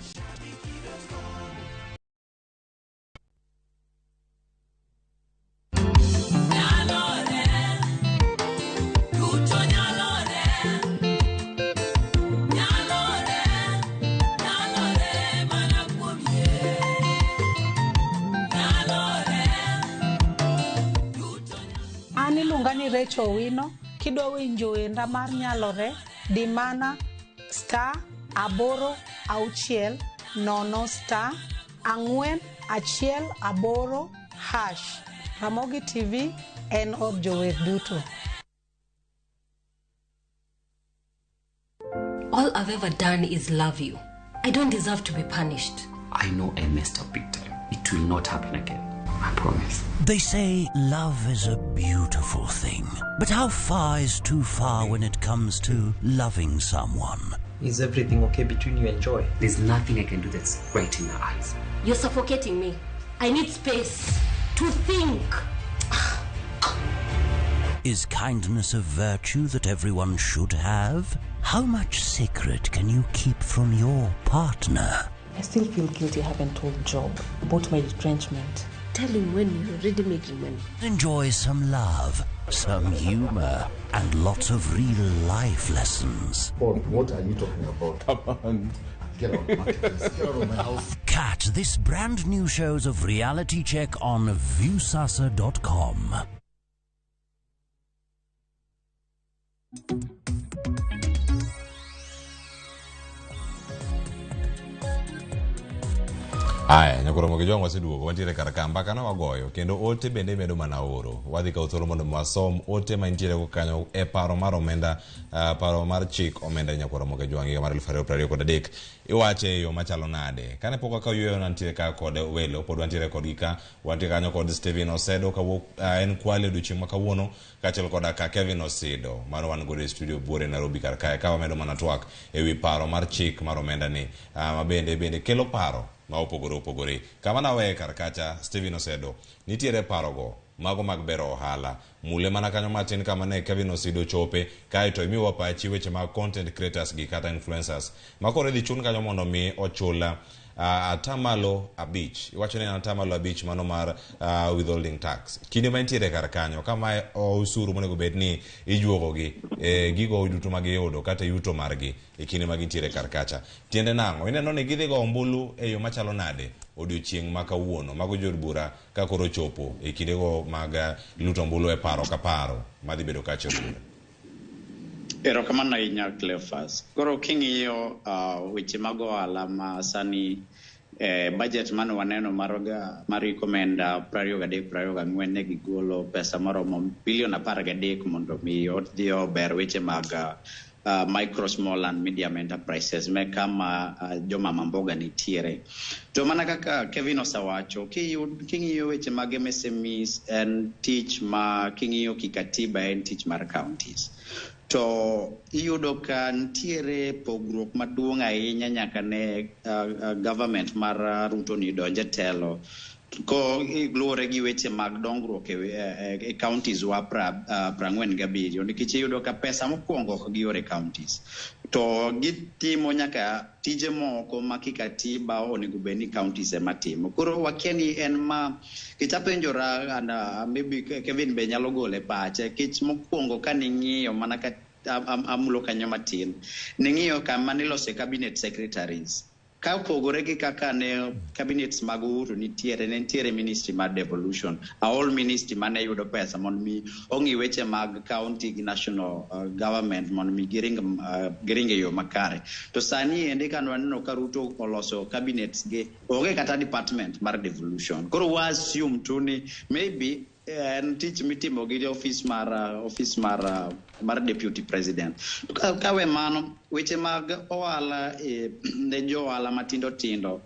An iluonga ni Rachel Owino, kidwa winjo wenda mar nyalore, di mana star 8 6 0 star 4 1 8 hash. Ramogi TV en od jower duto. All I've ever done is love you. I don't deserve to be punished. I know I messed up big time. It will not happen again. I promise. They say love is a beautiful thing. But how far is too far when it comes to loving someone? Is everything okay between you and Joy? There's nothing I can do that's right in her eyes. You're suffocating me. I need space to think. Is kindness a virtue that everyone should have? How much secret can you keep from your partner? I still feel guilty I haven't told Job about my retrenchment. Tell him when you're already making money. Enjoy some love, some humor, and lots of real life lessons. Paul, what are you talking about? Come on. Get out, Marcus. Get out of my house. Catch this brand new shows of Reality Check on Viusasa.com. Aya, nyakoro Jwang' waseduogo, wantiere kar ka mbaka ne wagoyo kendo ote bende medo mana oro. Wadhi kawo thuolo mondo wasom ote mantiere go kanyo e paro mar omenda, paro mar chik omenda nyakwar Ramogi Jwang' higa mar 2023. Iwache e yo machalo nade? Kane pok wakawo yueyo nantiere ka kod welo, pod wantiere kodgi ka, wantiere kanyo kod Stephen Osedo kawuok en Kwale odiochieng' ma kawuono, kaachiel koda ka Kevin Osido mano wan godo e studio buore Nairobi kar kae ka wamedo mana twak ewi paro mar chik mar omenda ni, ma bende kelo paro ma opogore opogore. Kama naweye kar kacha, Stephen Osedo, nitiere parogo mago mag bero ohala. Mule mana kanyo matin kama ne Kevin Osido chope, kaeto imiwa pachi weche mag content creators gi kata influencers. Ma koro idhi chun kanyo mondo mi ochul 5%. Iwacho ni 5% mano mar withholding tax. Kinde ma intiere kar kanyo, kama osuru monego bed ni ijuogo gi gigo duto ma giyudo kata yuto margi e kinde ma gintiere kar kacha. Tiende nang'o? Ineno ni gidhi go ombulu e yo machalo nade odiochieng' ma kawuono? Mago jood bura ka koro chopo e kindego mag luto ombulu e paro ka paro madhi bedo kacha bura. Erokamano ahinya Cleophas. Koro king'iyo weche mag ohala ma sani budget mane waneno mar omenda 23-24 ne gigolo pesa maromo bilion 13 mondo mi odhi ober weche mag micro, small and medium enterprises me kama jomama mboga nitiere. To mana kaka Kevin osewacho, king'iyo weche mag MSMEs en tich ma king'iyo kikatiba en tich mar counties. To iyudo ka nitiere pogruok maduong' ahinya nyaka ne government mar Ruto ni donje telo ko luwore gi weche mag dongruok e counties wa 47, nikech iyudo ka pesa mokwongo ok giore counties to gitimo nyaka tije moko ma kikatiba onego bed ni counties ema timo. Koro wakia ni en ma kech apenjora and maybe Kevin be nyalo gole pache kech mokwongo kaning'iyo mana ka amulo kanyo matin ning'iyo kama nilose cabinet secretaries ka opogore gi kaka ne cabinets mag Uhuru nitiere, ne nitiere ministry mar devolution, a whole ministry mane yudo pesa mondo mi ong'i weche mag county gi national government mondo mi giring e yo makare. To sani endi ka waneno ka Ruto oloso cabinets gi, onge kata department mar devolution. Koro wa assume tu ni maybe en tich mitimo gi office mar deputy president. Kawe mano, weche mag ohala ne jo ohala matindo tindo,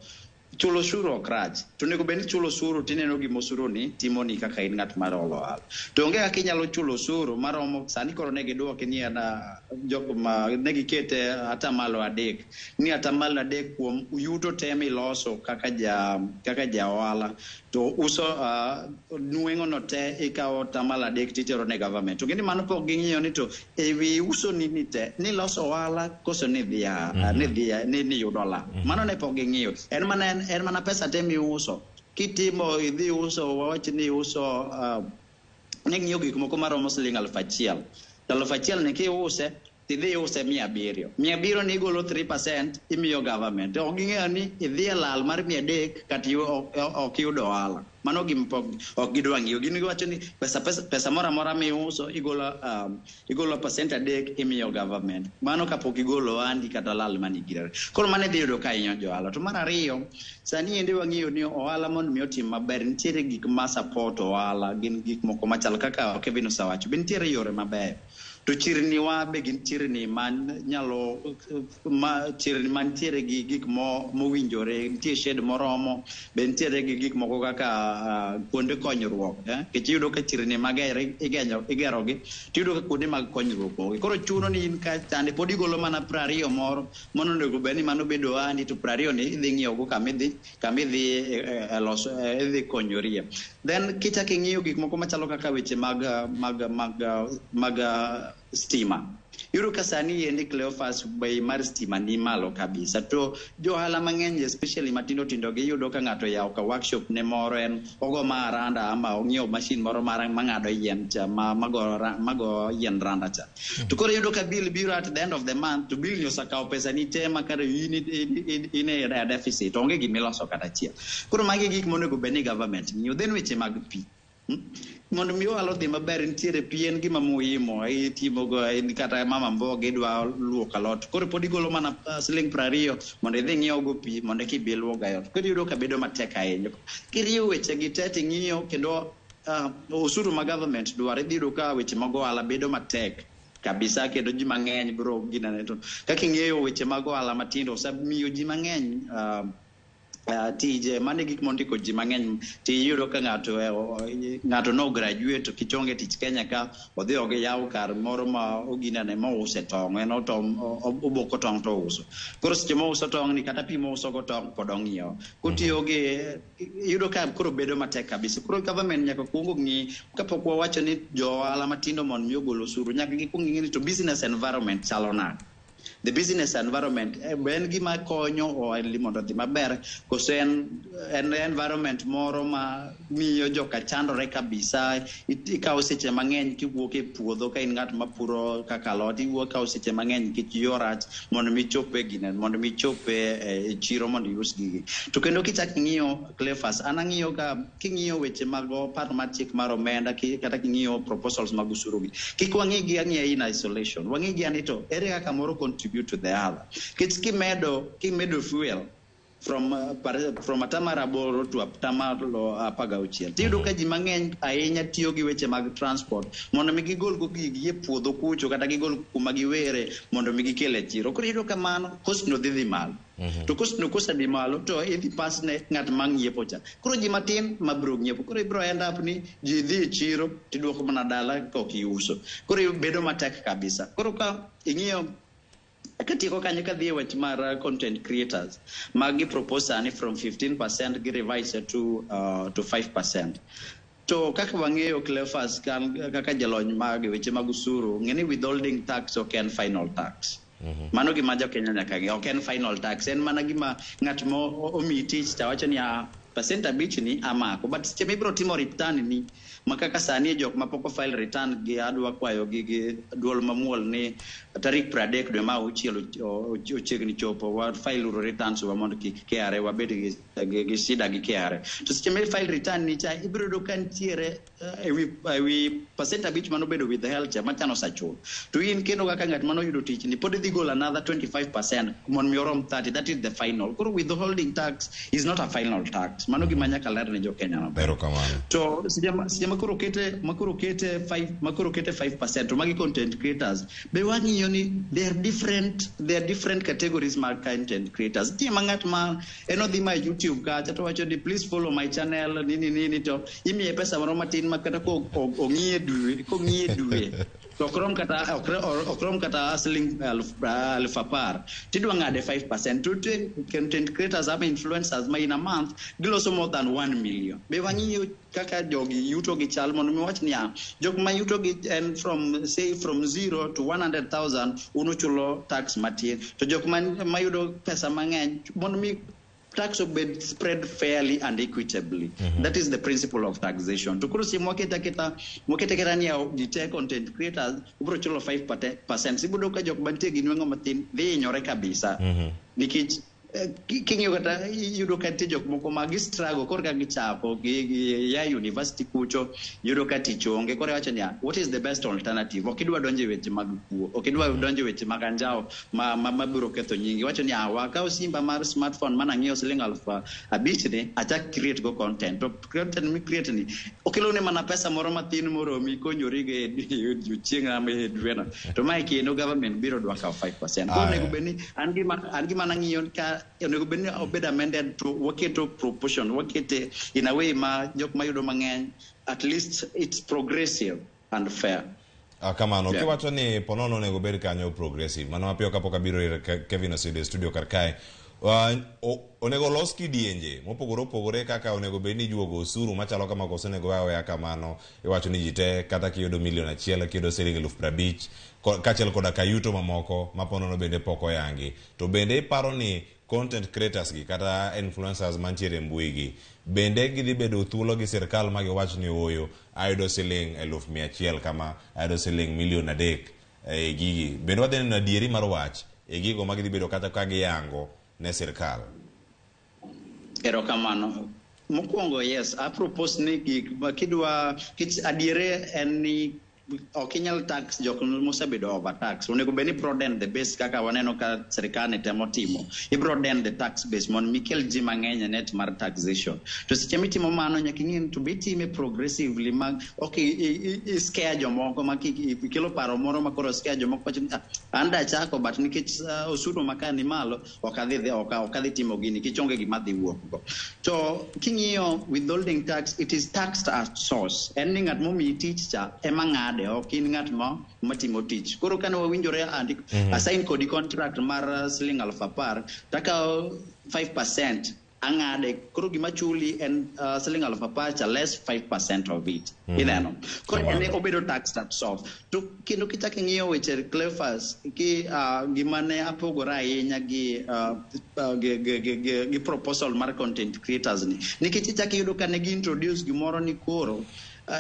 chulo osuru ok rach. To onego bed ni chulo osuru tineno gima osuru ni timoni kaka in ng'at mar olo ohala. To onge kaka inyalo chulo osuru maromo sani koro ne giduoke ni en jok ma ne gikete 3%. Ni 3% kuom yuto te miloso kaka ja ohala. To uso nweng'o no te ikawo 3% titero ne government. To gini mano pok ging'iyo ni to ewi uso ni te niloso ohala koso ni dhia ni yudo ohala. Mano ne pok ging'iyo. En mana pesa te miuso. Kitimo idhi uso wawach ni uso ne ng'iyo gik moko maromo siling 1,000. 1,000 ni kiuse tidhi use 700. 700 ni igolo 3% imiyo government. Ok ging'eyo ni idhi e lal mar 300 kata ok iyudo ohala. Mano gima pok ok gidwa ng'iyo. Gin giwacho ni pesa moro amora miuso igolo 3% imiyo government. Mano kapok igolo ohandi kata lal manigirere. Koro mano idhi yudo ka hinyo jo ohala. To mar ariyo, sani endi wang'iyo ni ohala mondo mi otim maber, nitiere gik ma support ohala, gin gik moko machal kaka Kevin osewacho. Be nitiere yore mabeyo. To chirni wa be gin chirni man nyalo ma chirni mantiere gi gik mowinjore, nitie shed moromo, be nitiere gi gik moko kaka kuonde konyruok, nikech iyudo ka chirni mager igerogi, tiyudo ka kuonde mag konyruok onge. Koro chuno ni in ka chande pod igolo mana 20 moro, mano onego bed ni mano bedo ohandi, to 20 ni idhi ng'iewogo kamidhi loso idhi konyorie. Then kichako ing'iyo gik moko machalo kaka weche mag stima. Iyudo ka sani endi, Cleophas, bei mar stima ni malo kabisa, to johala mang'eny, especially matindo tindo gi, iyudo ka ng'ato yawo ka workshop ne moro, en ogo maranda ama ong'iewo machine moro mar mang'ado yien cha, ma mago yien randa cha, to koro iyudo ka bill biro at the end of the month, to bill ni osekawo pesa ni te, ma kare in e deficit, onge gimiloso kata achiel. Koro magi gik monego bed ni government ng'iyo. Then weche mag pi. Mondo mi ohala odhi maber, nitiere pi en gima muhimu itimogo in kata mama mboga idwa luoko alot, koro pod igolo mana siling 20 mondo idhi ng'iew go pi mondo eka ibi iluog e ot. Koro iyudo ka bedo matek ahinya kiriwo weche gi te ting'iyo kendo osuru ma government dwaro, idhi yudo ka weche mag ohala bedo matek kabisa, kendo ji mang'eny biro ginene. To kaka ing'eyo, weche mag ohala matindo osemiyo ji mang'eny tije mane gik mondiko ji mang'eny, tiyudo ka ng'ato no graduate kichonge tich Kenya ka odhi ogiyaw kar moro ma oginene mouse tong', en oboko tong' to ouso. Koro seche mouso tong' ni, kata pi mouso go tong' pod ong'iewo kotiyo gi, iyudo ka koro bedo matek kabisa. Koro government nyaka kuong ng'i kapok wawacho ni jo ohala matindo mondo mi ogol osuru, nyaka gikuong ng'i ni to business environment chalo nade. The business environment be en gima konyo ohelni mondo odhi maber, koso en environment moro ma miyo joka chandore kabisa? Ikawo seche mang'eny kiwuok e puodho ka in ng'at mapuro kaka alot, iwuok kawo seche mang'eny nikech yo rach mondo mi ichop e gine, mondo mi ichop e chiro mondo ius gigi. To kendo kichak ing'iyo, Cleophas, an ang'iyo ka king'iyo weche mag paro mar chik mar omenda kata king'iyo proposals mag osuru gi, kik wang'i gi ang'iya in isolation, wang'i gi ani to ere kaka moro contribute to the other. Nikech kimedo fuel from 8% to 16%, tiyudo ka ji mang'eny ahinya tiyo gi weche mag transport mondo mi gigol go gigi e puodho kucho kata gigol kuma giwere mondo mi gikel e chiro. Koro iyudo ka mano cost no dhi malo. To cost no kosedhi malo, to idhi pass ne ng'at ma ng'iepo cha. Koro ji matin ma biro ng'iepo. Koro ibiro end up ni ji dhi e chiro tiduoko mana dala ka ok iuso. Koro bedo matek kabisa. Koro ka ing'iyo katieko kanyo, kadhi e wach mar content creators magi propose sani from 15% gi revise to 5%. To kaka wang'eyo, Cleophas, kaka jalony mag weche mag osuru, ng'e ni withholding tax ok en final tax. Mano gima jo Kenya nyaka ng'e, ok en final tax, en mana gima ng'at mo omiyi tich ta wacho ni a 5% ni amako, but seche mibiro timo return ni, ma kaka sani jok mapok o file return gi, adwa kwayo gi duol mamuol ni tarik 30 dwe mar auchiel ochiegni chopo, wa file uru returns wa mondo kik KRA wabed gi shida gi KRA. To seche mi file return ni cha, ibiro yudo ka nitiere ewi 5% manobedo withheld cha machano osachul, to in kendo kaka ng'at manoyudo tich ni pod idhi golo another 25% mondo mi orom 30. That is the final. Koro withholding tax is not a final tax. Mano gima nyaka ler ne jo Kenya maber. Erokamano. To seche ma koro kete 5, ma koro kete 5%, to magi content creators be wang'iyo ni they are different categories mag content creators. Nitie ma ng'at ma en odhi ma YouTube kacha to wacho ni, "Please follow my channel," nini nini, to imiye pesa moro matin ma kata ko ong'iye dwe kong'iye dwe to ok rom kata siling 10,000, tidwa ng'ade 5%. To nitie content creators ama influencers ma in a month giloso more than 1 million. Be wang'iyo kaka jogi yuto gi chal mondo mi wach niya, jok ma yuto gi en from, say, from 0 to 100,000, un uchulo tax matin, to jok ma yudo pesa mang'eny, mondo mi tax obed spread fairly and equitably. That is the principle of taxation. To koro si mwaketa aketa ni ji te content creators ubiro chulo 5%, ibiro ka jok mantie gi nweng'o matin dhi hinyore kabisa, nikech king'iyo kata iyudo ka nitie jok moko ma gi struggle korka gichako gi ya university kucho, yudo ka tich onge. Koro iwacho niya, what is the best alternative? Ok idwa donjo e weche mag kuo, ok idwa donjo e weche mag anjawo ma biro ketho nyingi. Iwacho niya, wakaw simba mar smartphone mana ng'iewo siling 5,000 ni achak create go content, to content mi create ni okelo ne mana pesa moro matin moromi konyori go e odiochieng' ama e dweno. To mae kendo government biro dwa kawo 5%. Koro Aya. onego bed ni an gima nang'iyo ka onego bed ni obed amended, to waketo proportion, wakete in a way ma jok mayudo mang'eny, at least it's progressive and fair. Ah, kamano. Yeah. Kiwacho ni ponono onego bed kanyo progressive, mano mapiyo kapok abiro ir Kevin Osido e studio kar kae. Onego los kidienje mopogore opogore kaka onego bed ni ijuogo osuru machalo kama koso onego we aweya kamano. Iwacho ni ji te kata kiyudo milion achiel, kiyudo siling 50,000, kaachiel koda ka yuto mamoko maponono bende pok oyangi. To bende iparo ni content creators gi kata influencers mantiere e mbui gi bende gidhi bedo thuolo gi sirkal ma giwach ni ooyo ayudo siling 100,000 kama, ayudo siling milion 3 e gigi. Bende wadhi neno adieri mar wach e gigo ma gidhi bedo kata ka giyango ne sirkal. Erokamano. Mokwongo, yes, a propose ni gik ma kidwa kich adiere en ni ok inyal tax jok mosebedo overtax. Onego bed ni broaden the base kaka waneno ka sirkal ni temo timo. I broaden the tax base mondo mikel ji mang'eny e net mar taxation. To seche mitimo mano nyaka ing'e ni to be itime progressively ma ok i scare jomoko ma ikelo paro moro ma koro scare jomoko wacho ni, "Ah, an da chako but nikech osuru ma ka ni malo ok adhi dhi ok adhi timo gini nikech onge gima dhi wuok go." To king'iyo withholding tax, it is taxed at source. En ni ng'at momiyi tich cha ema ng'ade, ok in ng'at ma matimo tich. Koro kane wawinjore andik assign kodi contract mar siling 10,000 takawo 5% ang'ade, koro gima chuli en siling 10,000 cha less 5% of it. Ineno koro en obedo taxed at source. To kendo kichak ing'iyo weche Cleophas ki gima ne apogora ahinya gi, gi, gi, gi, gi, gi proposal mar content creators ni, nikech ichak iyudo ka ne gi introduce gimoro ni koro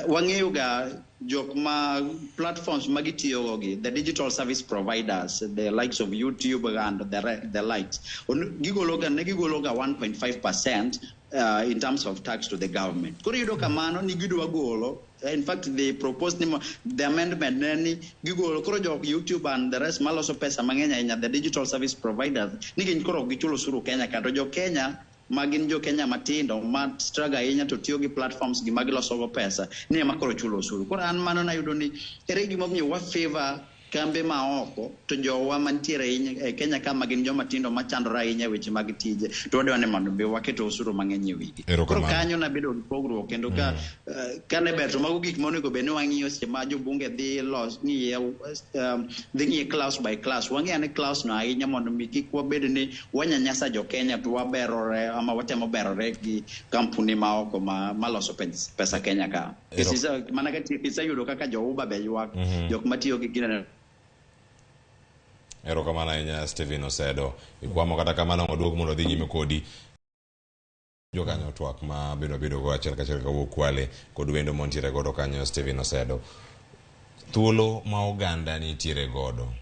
wang'eyo ga jok ma platforms ma gitiyogo gi the digital service providers, the likes of YouTube and the likes, gigolo ga ne gigolo ga 1.5% in terms of tax to the government. Koro iyudo kamano ni gidwa golo, in fact they proposed ni the amendment ne ni gigolo koro jok YouTube and the rest maloso pesa mang'eny ahinya, the digital service providers, ni gin koro ok gichulo osuru Kenya ka, to jo Kenya ma gin jo Kenya matindo ma struggle ahinya to tiyo gi platforms gi ma giloso go pesa ni ema koro chulo osuru. Koro an mano nayudo ni ere gimomiyo wa favor kambe ma oko to jowa mantiere ahinya e Kenya ka ma gin joma tindo machandore ahinya e weche mag tije to wadwa ni mondo be waketo osuru mang'eny e wigi. Koro Erokamano. kanyo nabedo gi pogruok kendo ka kane ber to mago gik monego bed ni wang'iyo seche ma jobunge dhi los ng'iye dhi ng'iye clause by clause, wang'i ane clause no ahinya mondo mi kik wabed ni wanyanyasa jo Kenya to waberore ama watemo berore gi kampuni ma oko ma maloso pesa Kenya ka. Mana ka iseyudo kaka jo Uber be ywak, jok matiyo gi ginene. Erokamano ahinya Stephen Osedo. Ikwamo kata kamano waduog mondo odhi nyime kodi. Jokanyo twak ma bende wabedo go achiel kachiel kawuok Kwale kod wendo montiere godo kanyo Stephen Osedo. Thuolo ma oganda nitiere godo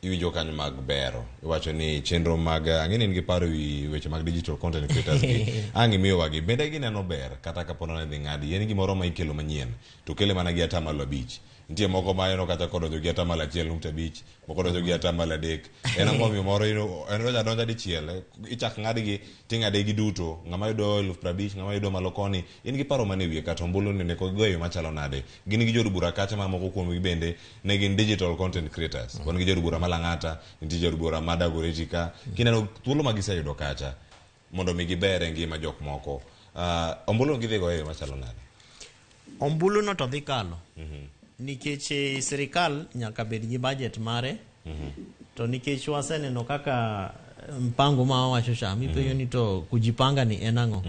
iwinjo kanyo mag bero iwacho ni chenro mag ang'e ni in gi paro ewi weche mag digital content creators gi ang' imiyowa gi bende gineno ber kata kapo ni dhi ng'adi en gimoro ma ikelo manyien to kele mana gi 5% nitie moko ma ineno kata kodonjo gi 1.5, moko donjo gi 3%. En ang'o momiyo moro en donjo adonja dichiel, ichak ng'adgi ting'ade gi duto, ng'ama yudo 50,000, ng'ama yudo malo koni, in gi paro mane wiye kata ombulu ni onego gigo e yo machalo nade? Gin gi jood bura kacha ma moko kuomgi bende ne gin digital content creators. Wan gi jood bura ma Lang'ata, nitie jood bura ma Dagoretti ka. Kineno thuolo ma giseyudo kacha mondo mi giber e ngima jok moko. Ombulu gidhi go e yo machalo nade? Ombulu no to dhi kalo. Nikech sirikal nyaka bed gi budget mare. To nikech waseneno kaka mpango ma wawacho cha, mipenjo ni to kujipanga ni en ang'o?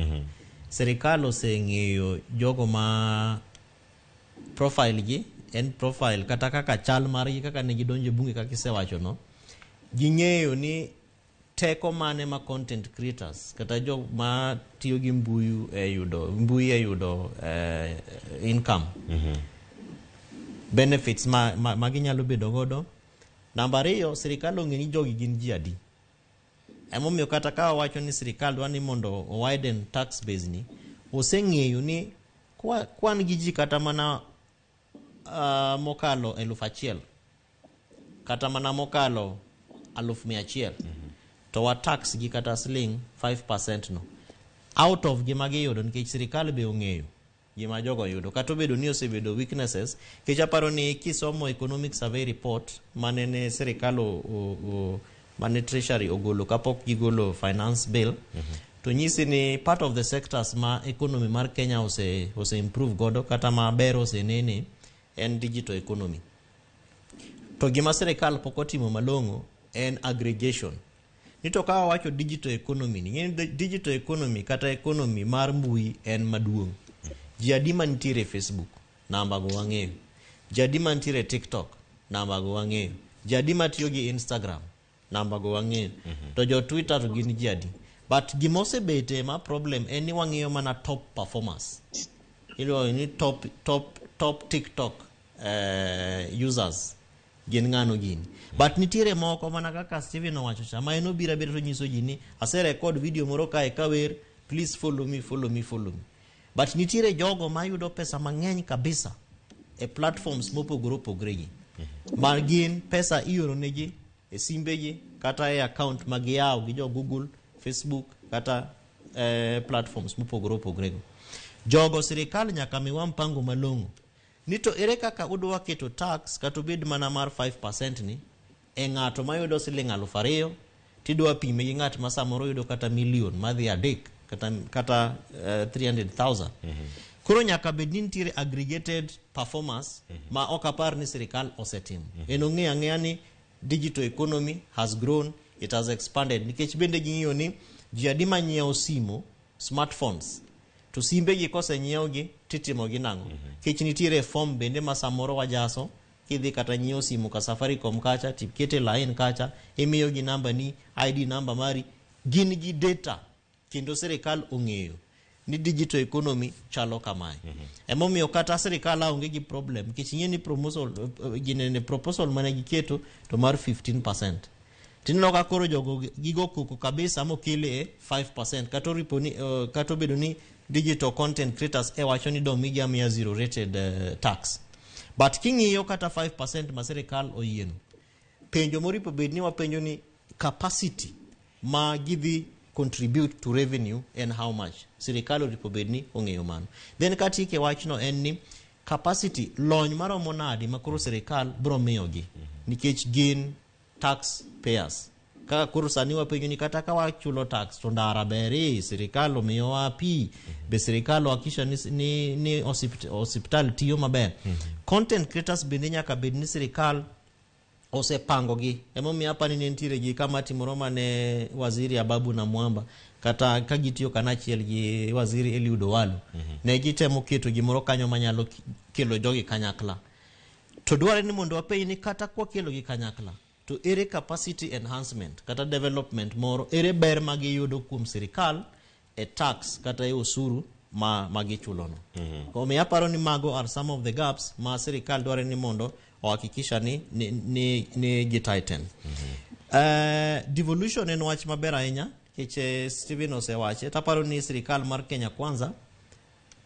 Sirikal oseng'eyo jogo ma profile gi en profile kata kaka chal margi kaka ne gidonjo e bunge kaka isewacho no. Ging'eyo ni teko mane ma content creators kata jok ma tiyo gi mbui e yudo mbui e yudo income, benefits ma ginyalo bedo godo. Namba ariyo, sirikal ong'e ni jogi gin ji adi. Emomiyo kata ka wawacho ni sirikal dwa ni mondo o widen tax base ni, oseng'eyo ni kwan gi ji kata mana mokalo 1,000 kata mana mokalo 100,000 to wa tax gi kata siling 5% no out of gima giyudo, nikech sirikal be ong'eyo gima jogo yudo kata obedo ni osebedo weaknesses. Nikech aparo ni kisomo economic survey report mane ne sirikal o mane treasury ogolo kapok gigolo finance bill, to nyisi ni part of the sectors ma economy mar Kenya ose improve godo kata ma ber osenene en digital economy. To gima sirikal pok otimo malong'o en aggregation. Ni to ka wawacho digital economy ni, ng'eni digital economy kata economy mar mbui en maduong'. Ji adi mantiere e Facebook? Namba go wang'eyo. Ji adi mantiere e TikTok? Namba go wang'eyo. Ji adi matiyo gi Instagram? Namba go wang'eyo. To jo Twitter to gin ji adi? But gima osebete ma problem en ni wang'iyo mana top performers. Iluongo ni top TikTok users gin ng'ano gini. But nitiere moko mana kaka Steven owacho cha, ma en obiro abira to nyiso ji ni ase record video moro kae kawer, please follow me, follow me, follow me. But nitiere jogo mayudo pesa mang'eny kabisa e platforms mopogore opogore gi. Ma gin pesa ioro negi e simbegi kata e account ma giyawo gi jo Google, Facebook kata platforms mopogore opogore go. Jogo sirikal nyaka miwa mpango malong'o. Ni to ere kaka udwa keto tax kata obed mana mar 5% ni e ng'ato mayudo siling 2,000 tidwa pime gi ng'at ma samoro yudo kata milion madhi 3 kata 300,000. Koro nyaka bed ni nitiere aggregated performance ma ok apar ni sirikal osetimo. En ong'eyo ang'eya ni digital economy has grown, it has expanded. Nikech bende ging'iyo ni ji adi manyiewo simo, smartphones, to simbegi kosenyiew gi titimo gi nang'o? Nikech nitiere form bende ma samoro wajaso, kidhi kata nyiewo simu ka Safaricom kacha, tikete line kacha, imiyo gi namba ni, ID namba mari, gin gi data kendo sirikal ong'eyo ni digital economy chalo kamae. Emomiyo kata sirikal aonge gi problem, nikech ing'e ni proposal, ginene proposal mane giketo to mar 15%. Tineno ka koro jogo gigo koko kabisa mokele e 5% kata oripo ni kata obedo ni digital content creators e wacho ni domigi amiya zero rated tax. But king'iyo kata 5% ma sirikal oyieno, penjo moripo bed ni wapenjo ni capacity ma gidhi contribute to revenue and how much. Sirikal oripo bed ni ong'eyo mano. Then katieke wachno en ni capacity lony maromo nadi ma koro sirikal biro miyogi nikech gin tax payers. Kaka koro sani wapenjo ni kata ka wachulo tax to ndara beri, sirikal omiyowa pi, be sirikal ohakikisha ni osiptal tiyo maber. Content creators bende nyaka bed ni sirikal osepango gi. Emomiyo apani ne nitiere gi kamati moro mane waziri Ababu na Mwamba kata ka gitiyo kanachiel gi waziri Eliud Owalo. Ne gitemo keto gimoro kanyo manyalo kelo jogi kanyakla. To dwarore ni mondo wapenj ni kata kwakelo gi kanyakla to ere capacity enhancement kata development moro, ere ber ma giyudo kuom sirikal e tax kata e osuru ma gichulono. Omiyo aparo ni mago are some of the gaps ma sirikal dwaro ni mondo ohakikisha ni gi tighten. Devolution en wach maber ahinya nikech Steven osewache. Taparo ni sirikal mar Kenya Kwanza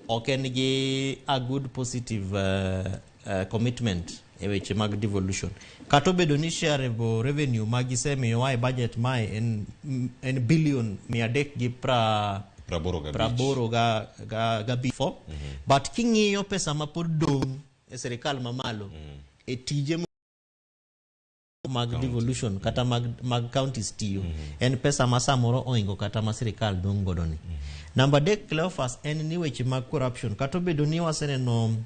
ok en gi a good positive commitment e weche mag devolution. Kata obedo ni shareable revenue ma gisemiyowa e budget mae en billion mia adek gi 85. Praboro ga 4. But king'iyo pesa ma pod dong' e sirikal mamalo e tije mag devolution kata mag counties tiyo en pesa ma samoro oingo kata ma sirikal dong' godo ni. Namba 3 Cleophas en ni weche mag corruption kata obedo ni waseneno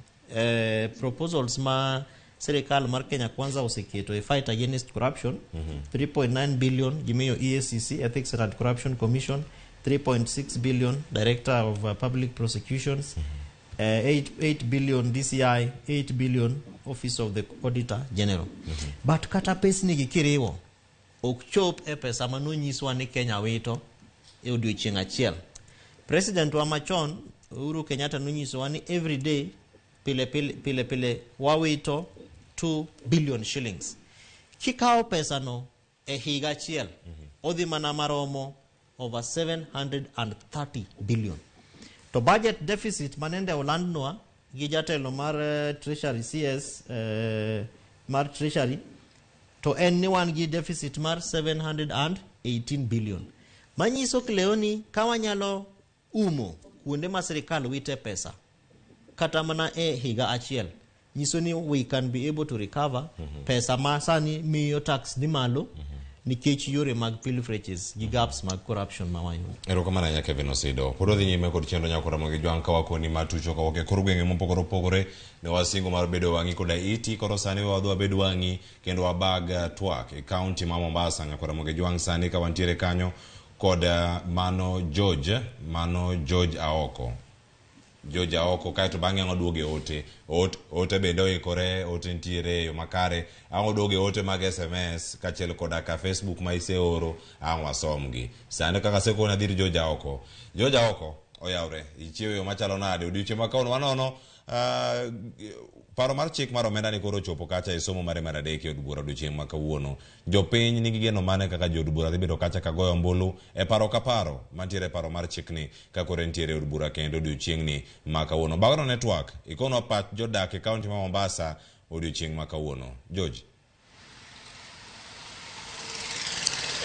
proposals ma sirikal mar Kenya Kwanza oseketo e fight against corruption 3.9 billion gimiyo EACC Ethics and Anti-Corruption Commission, 3.6 billion Director of Public Prosecutions, 8 billion DCI, 8 billion Office of the Auditor General. But kata pesni gi kiriwo ok chop e pesa manonyiswa ni Kenya wito e odiochieng' achiel. President wa machon Uhuru Kenyatta nonyisowa ni every day pile pile pile pile wawito 2 billion shillings. Kikawo pesa no e higa achiel odhi mana maromo over 730 billion. To budget deficit manende olandnwa gi jatelo mar Treasury CS mar Treasury to en ni wan gi deficit mar 718 billion. Manyiso Cleo ni ka wanyalo umo kuonde ma sirikal wite pesa kata mana e higa achiel nyiso ni we can be able to recover pesa ma sani miyo tax ni malo. Nikech yore mag pilferages gi gaps mag corruption ma wayudo. Erokamano ahinya Kevin Osido. Pod wadhi nyime kod chenro Nyako Ramogi Jwang' ka wakoni ma tucho kawuok e kor gwenge mopogore opogore ne wasingo mar bedo wang'i koda iti koro sani we wadhi wabed wang'i kendo wabag twak e kaunti ma Mombasa. Nyako Ramogi Jwang' sani ka wantiere kanyo kod mano George, mano George Aoko. George Aoko kaeto bang'e ang' oduogo e ote. Ote bende oikore, ote nitiere e yo makare. Ang' oduogo e ote mag SMS kaachiel koda ka Facebook ma iseoro, ang' wasomgi. Sani kaka asekoni adhi ir George Aoko. George Aoko, oyawre, ichiewo e yo machalo nade? Odiochieng' ma kawuono wanono paro mar chik mar omenda ni koro ochopo kacha e somo mare mar adek e od bura odiochieng' ma kawuono. Jopiny nigi geno mane kaka jood bura dhi bedo kacha ka goyo ombulu e paro ka paro mantiere e paro mar chikni ka koro entiere e od bura kendo odiochieng'ni ma kawuono. Bagno Network ikonwa pach jodak e kaunti ma Mombasa odiochieng' ma kawuono. George.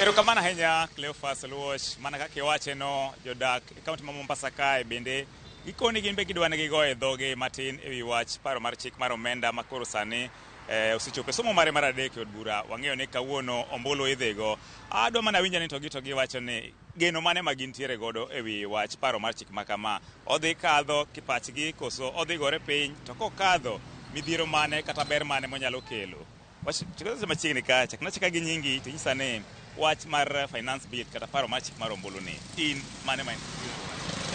Erokamano ahinya Cleophas Oluoch, mana kaka iwache no, jodak e kaunti ma Mombasa kae bende gikoni gin be gidwa ni gigoye dhogi matin ewi wach paro mar chik mar omenda ma koro sani osechopo e somo mare mar adek e od bura. Wang'eyo ni kawuono ombulu idhigo. Adwa mana winjo ni to gi to giwacho ni geno mane ma gintiere godo ewi wach paro mar chik ma kama. Odhi kadho kipachgi koso odhi gore piny, to kokadho midhiero mane kata ber mane monyalo kelo. Wach machiegni ka chakna chaka gi nyingi to inyisa ni wach mar finance bill kata paro mar chik mar ombulu ni in mane ma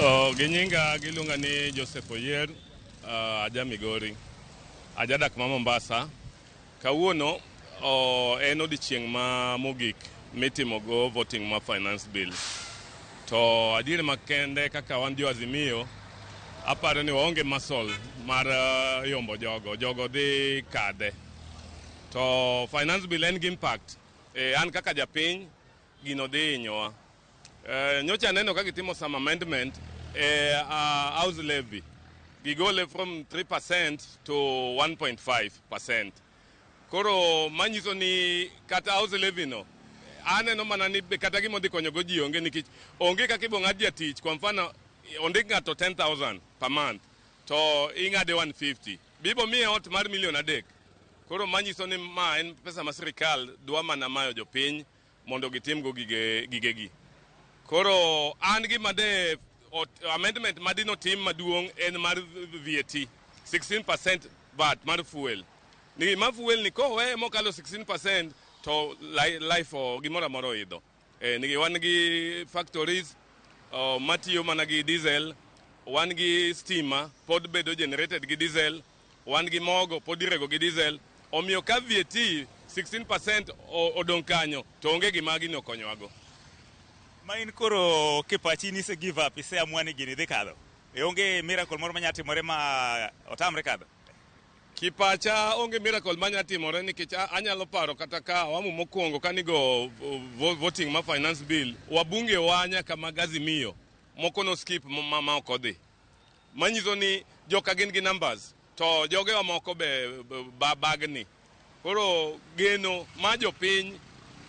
Oh, gi nyinga giluonga ni Joseph Oyier, aja Migori. Ajadak ma Mombasa. Kawuono en odiochieng' ma mogik mitimogo voting ma finance bill. To adier makende kaka wan jo Azimio, aparo ni waonge muscle mar yombo jogo. Jogo dhi kadhe. To finance bill en gi impact. An kaka japiny, gino dhi hinyowa. Nyocha aneno ka gitimo some amendment e house levy. Gigole from 3% to 1.5%. Koro manyiso ni kata house levy no, aneno mana ni kata gima odhi konyogo ji onge nikech onge kaka ibo ng'ad jatich. Kwa mfano, ondik ng'ato 10,000 per month, to ing'ade 150. Bibo miye ot mar milion 3. Koro manyiso ni ma en pesa ma sirikal dwa mana mayo jopiny mondo gitimgo gigegi. Koro an gima de amendment madino tim maduong' en mar VAT, 16% VAT mar fuel. Ni ma fuel ni kowe mokalo 16% to life gimoro amora oidho. Nigi wan gi factories matiyo mana gi diesel, wan gi stima pod bedo generated gi diesel, wan gi mogo pod irego gi diesel. Omiyo ka VAT 16% odong' kanyo to onge gima gino okonyowago. Ma in koro kipachi ni ise give up, ise amua ni gini dhi kadho. E onge miracle moro manyalo timore ma otamre kadho? Kipacha onge miracle manyalo timore nikech anyalo paro kata ka awamu mokwongo kanigo voting ma finance bill, wabunge wa nyaka mag Azimio moko no skip ma ok odhi. Manyiso ni joka gin gi numbers to jogewa moko be bagni. Koro geno ma jopiny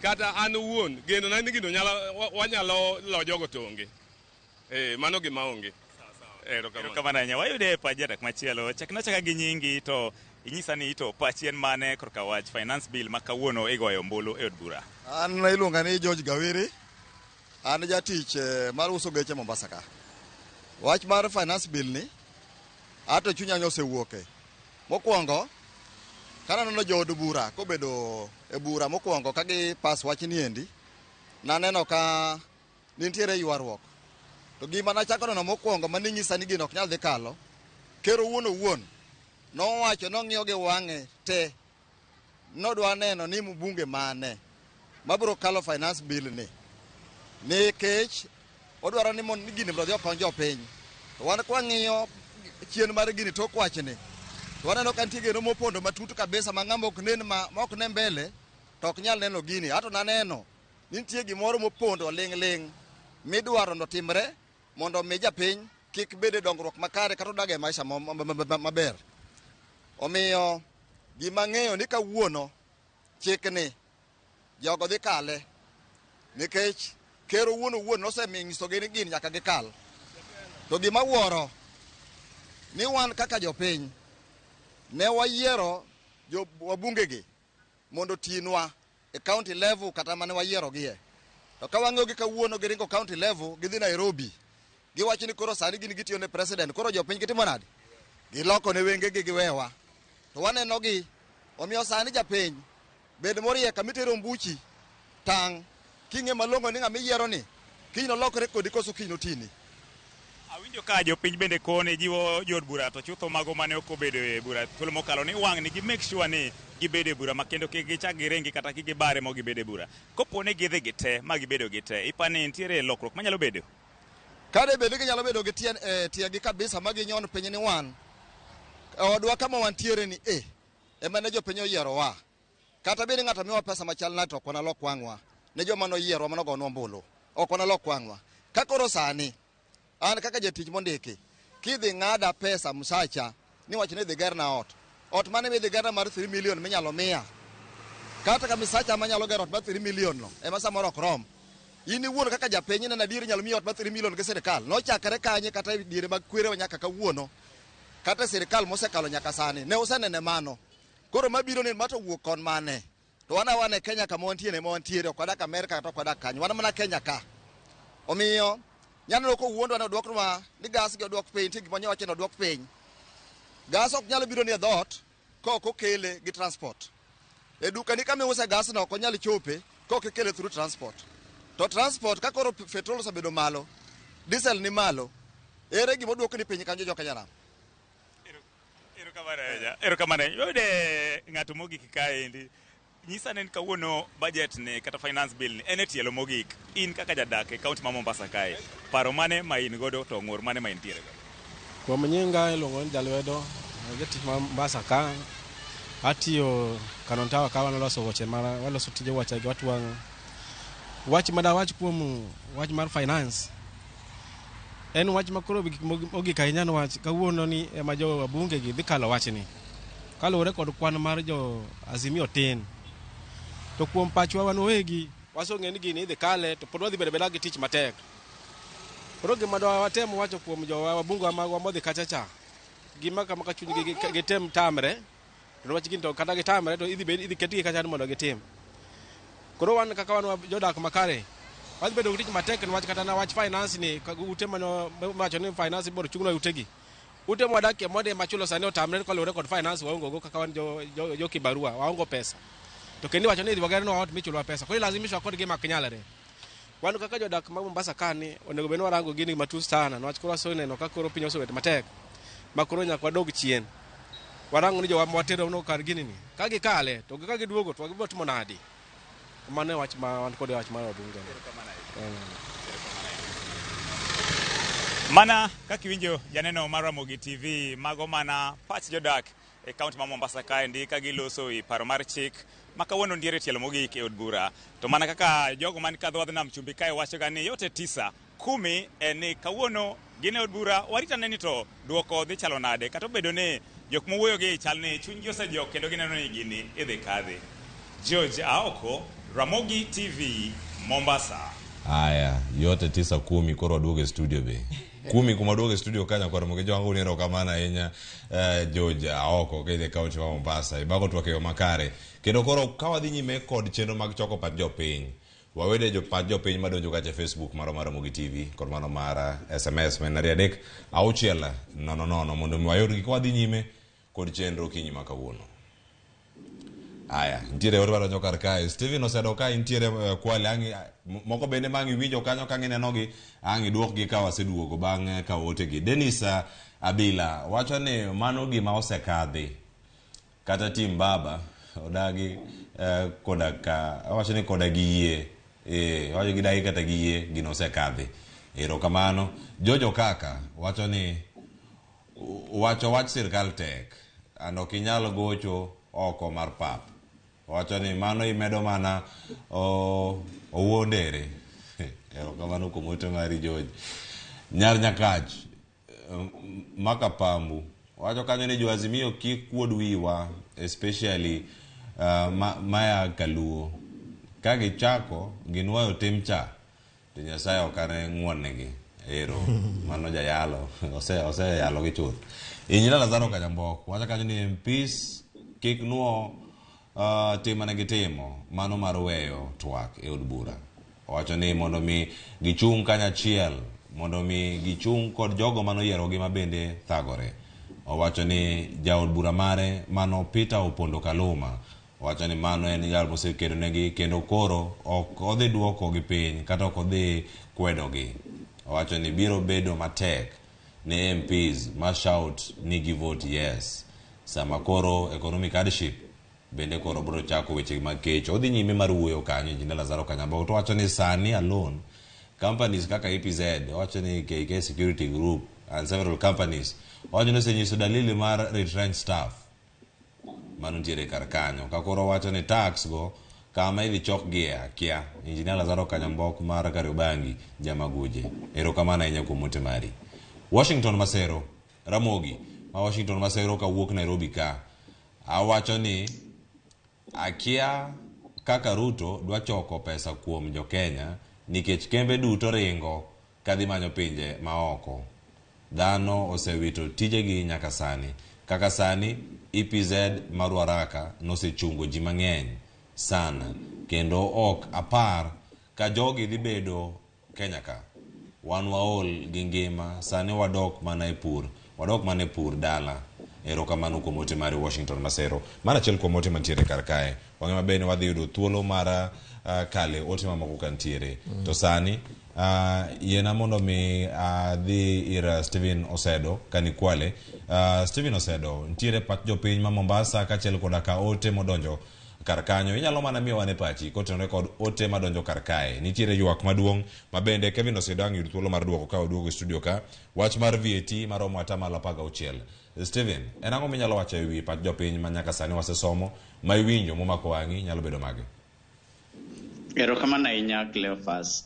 kata an owuon geno na ni gino wanyalo lo jogo to onge. Mano gima onge. Erokamano ahinya. Wayude e pach jadak machielo. Chakna chaka gi nyingi to inyisa ni to pachi en mane korka wach finance bill ma kawuono igoyo ombulu e od bura. An iluonga ni George Gawiri. An jatich mar uso geche Mombasa ka. Wach mar finance bill ni ato chunya osewuoke. Mokwongo kananeno jood bura kobedo e bura mokwongo ka gi pass wach ni endi, naneno ka nitiere ywaruok. To gima nachako neno mokwongo mane nyisa ni gino ok nyal dhi kalo, ker owuon owuon nowacho nong'iyo gi wang'e te, nodwa neno ni mbunge mane mabiro kalo finance bill ni, nikech odwaro ni mondo gini mondo odhi okony jopiny. To wan kwang'iyo chien mar gini tok wachni, to waneno ka nitie geno mopondo matut kabisa ma ng'ama ok nen ma ok ne mbele to ok nyal neno gini. Ato naneno ni nitie gimoro mopondo ling' ling' midwaro mondo otimre mondo mi japiny kik bed e dongruok makare kata odag e maisha maber. Omiyo gima ang'eyo ni kawuono chikni jogo dhi kale, nikech ker owuon owuon noseminyisogi ni gin nyaka gikal. To gima wuoro ni wan kaka jopiny ne wayiero wabungegi mondo otinwa. e county level kata mane wayierogie. To ka wang'iyo gi kawuono giringo county level gidhi Nairobi. Giwacho ni koro sani gin gitiyo ne president, koro jopiny gitimo nade? Giloko ne wengegi giwewa. To waneno gi, omiyo sani japiny bed moriek kamitero ombuchi tang' king'e malong'o ni ng'ama iyiero ni kiny nolokre kodi koso kiny notini. Awinjo ka jopiny bende kone jiwo jood bura to chutho mago mane ok obedo e bura thuolo mokalo ni wang' ni gi make sure ni gibedo e bura ma kendo kik gichak giringi kata kik gibare mo gibedo e bura. Kopo ni gidhi gi te ma gibedo gi te, ipani nitiere lokruok manyalo bedo? Kade bed ni ginyalo bedo gi tiegi kabisa ma ginyon piny ni wan odwa kama wantiere ni e ema ne jopiny oyierowa. Kata bed ni ng'ato miwa pesa machal nade to ok wanalok wang'wa ne joma noyierwa mane ogonwa ombulu. Ok wanalok wang'wa. Ka koro sani an kaka jatich mondiki kidhi ng'ada pesa msacha niwacho ni idhi gerna ot. Ot mane midhi gerna mar 3 million minyalo miya. Kata ka misacha manyalo gero ot mar 3 million no ema samoro ok rom. In iwuon kaka japiny ineno adier inyalo miyi ot mar 3 million gi sirikal. Nochakre kanye kata e diere mag kwerewa nyaka kawuono. Kata e sirikal mosekalo nyaka sani ne usenene mano. Koro mabiro ni ma to wuok kon mane? To wan awana e Kenya kama wantie ne wantiere, ok wadak Amerka kata ok wadak kanyo, wan mana Kenya ka. Omiyo nyaneno kowuondwa ni odwoknwa ni gas gi odwok piny, nitie gima nyowacho ni odwok piny. Gas ok nyal biro ni e dhoot ka ok okele gi transport. E dukani kama iuse gas no ok onyal chope ka ok ikele through transport. To transport ka koro petrol osebedo malo, diesel ni malo, ere gima odwokni piny kanyo jo Kenya Nam? Erokamano ahinya. Erokamano ahinya. Wayude ng'ato mogik kaendi. Nyisa ne ni kawuono budget ni kata finance bill ni en e tielo mogik. In kaka jadak e kaunti ma Mombasa kae, paro mane ma in godo to ng'ur mane ma intiere godo? Kuom nyinga iluongo ni Jalwedo, jatich ma Mombasa ka. Atiyo Canon Tower ka waloso wuoche ma waloso tije wuoche gi watwang'o. Wach ma dawach kuom wach mar finance en wach ma koro mogik ahinya niwach kawuono ni ema jo wabunge gi dhi kalo wachni kaluwore kod kwan mar jo Azimio tin. To kuom pachwa wan wawegi wasong'e ni gini idhi kale to pod wadhi bedo abeda gi tich matek. Koro gima dwa watem wacho kuom jo wabunge magwa modhi kacha cha, gima kama ka chunygi gitem tamre, to niwach gini to kata gitamre to idhi bed idhi ketgi kacha mondo gitim. Koro wan kaka wan jodak makare, wadhi bedo gi tich matek niwach kata na wach finance ni ute mane wacho ni finance ibiro chung'nwa utegi. Ute mwadakie mondi machulo sani otamre kaluwore kod finance waonge go kaka wan jo kibarua, waongo pesa. To kendo iwacho ni idhi wagernwa ot michulwa pesa. Koro ilazimishwa kod gima ok nyalre. Wan kaka jodak ma Mombasa ka ni onego bed ni warango gini matut sana niwach koro waseneno ka koro piny osebet matek ma koro nyaka wadog chien. Warango ni jowa mwatero no kar gini ni ka gikale to ka giduogo to gibiro timo nadi? Mano e wach ma wan kod wach mar wabunge. Mana kaka iwinjo janeno mar Ramogi TV, mago mana pach jodak e kaunti ma Mombasa kaendi ka giloso e paro mar chik ma kawuono nitiere tielo mogik e od bura. To mana kaka jogo man ka dho wadh nam chumbi kae wachoga ni yote tisa kumi en ni kawuono gin e od bura warit ane ni to duoko dhi chalo nade kata obedo ni jok mowuoyo gi chal ni chunygi osejok kendo gineno ni gini idhi kadhi. George Aoko, Ramogi TV, Mombasa. Aya, yote tisa kumi koro waduogo e studio be. Kumi kuma waduogo e studio ka nyakwar Ramogi Jwangu ni erokamano ahinya George Aoko kidhi e kaunti ma Mombasa. Ibago twak e yo makare. Kendo koro ka wadhi nyime kod chenro mag choko pach jopiny, wawede jo pach jopiny madonjo kacha e Facebook marwa mar Ramogi TV kod mano mar SMS ma en 23 6 0 0 mondo mi wayudgi ka wadhi nyime kod chenro okinyi ma kawuono. Aya, nitiere ote madonjo kar kae. Steven osedok ka intiere Kwale, ang' moko bende ma ang' iwinjo kanyo ka inenogi, ang' iduokgi ka waseduogo bang' kawo otegi. Dennis Abila wacho ni mano gima osekadhi. Kata tim baba odagi koda ka, owacho ni koda gi yie. Owacho gidagi kata gi yie, gino osekadhi. Erokamano. Jojo Kaka wacho ni wacho wach sirkal tek and ok inyal gocho oko mar pap. Owacho ni mano imedo mana owuondere. Erokamano kuom ote mari George. Nyar Nyakach Maka Pambu wacho kanyo ni jo Azimio kik kuod wiwa especially maya Kaluo. Ka gichako ginuoyo tim cha to Nyasaye ok ane ng'uon negi. Ero, mano jayalo, oseyalo gi chuth. Injila Lazaro Kanyambok wacho kanyo ni MPs kik nuo tim mane gitimo mano mar weyo twak e od bura. Owacho ni mondo mi gichung' kanyachiel, mondo mi gichung' kod jogo manoyierogi ma bende thagore. Owacho ni jaod bura mare mano Peter Opondo Kaluma, owacho ni mano en jal mosekedo negi kendo koro ok odhi duokogi piny kata ok odhi kwedogi. Owacho ni biro bedo matek ne MPs ma shout ni gi vote yes sama koro economic hardship bende koro biro chako weche mag kech. Odhi nyime mar wuoyo kanyo Engineer Lazaro Kanyambo to wacho ni sani alone companies kaka EPZ, owacho ni KK Security Group and several companies, owacho ni osenyiso dalili mar retrench staff mano nitiere kar kanyo. Ka koro owacho ni tax go kama idhi chokgie akia. Engineer Lazaro Kanyambok mar Kariobangi Jamaguje, erokamano ahinya kuom ote mari. Washington Masero, Ramogi ma Washington Masero kawuok Nairobi ka, awacho ni akia kaka Ruto dwa choko pesa kuom jo-Kenya nikech kembe duto ringo kadhi manyo pinje maoko. Dhano osewito tijegi nyaka sani. Kaka sani EPZ ma Ruaraka nosechungo ji mang'eny sana kendo ok apar ka jogi dhi bedo Kenya ka. Wan waol gi ngima, sani wadok mana e pur, wadok mana e pur dala. Erokamano kuom ote mari Washington Masero. Mano achiel kuom ote mantiere kar kae. Wang'e maber ni wadhi yudo thuolo mar kale ote mamoko ka ntiere. To sani yiena mondo mi adhi ir Stephen Osedo kani Kwale. Stephen Osedo, ntiere pach jopiny ma Mombasa kaachiel koda ka ote modonjo kar kanyo. Inyalo mana miyo wane pachi kotenore kod ote madonjo kar kae. Nitiere ywak maduong' ma bende Kevin Osedo ang' yud thuolo mar duoko ka oduogo e studio ka. Wach mar VAT maromo atamalo 16. Stephen, en ang'o minyalo wacho e wi pach jopiny ma nyaka sani wasesomo ma iwinjo momako wang'i nyalo bedo mage? Erokamano ahinya Cleophas.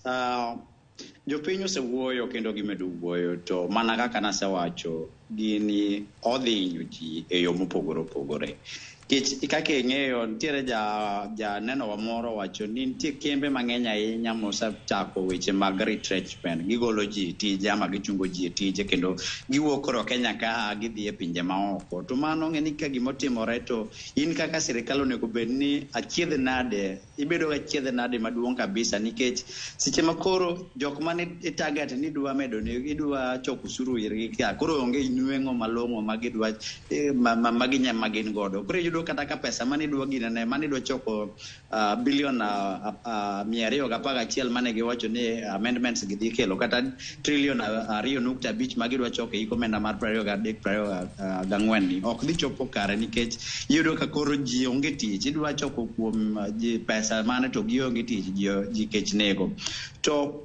Jopiny osewuoyo kendo gimedo wuoyo, to mana kaka nasewacho, gini odhi hinyo ji e yo mopogore opogore. Nikech kaka ing'eyo, nitiere janenowa moro wacho ni nitie kembe mang'eny ahinya mosechako weche mag retrenchment. Gigolo ji e tije ama gichungo ji e tije kendo giwuok koro Kenya ka gidhi e pinje maoko. To mano ng'e ni ka gimotimore to in kaka sirikal onego bed ni achiedh nade, ibedo ga achiedh nade maduong' kabisa, nikech seche ma koro jok mane i target ni idwa medo ne, idwa choko osuru irgi ka, koro onge nweng'o malong'o ma gidwa, ma gin godo. Koro iyudo kata ka pesa mane idwa ginene, mane idwa choko bilion 211 mane giwacho ni amendments gi dhi kelo, kata trilion 2.5 ma gidwa choko e hik omenda mar 23 24 ni ok dhi chopo kare, nikech iyudo ka koro ji onge tich, idwa choko kuom ji pesa mane to gionge tich, ji kech nego. To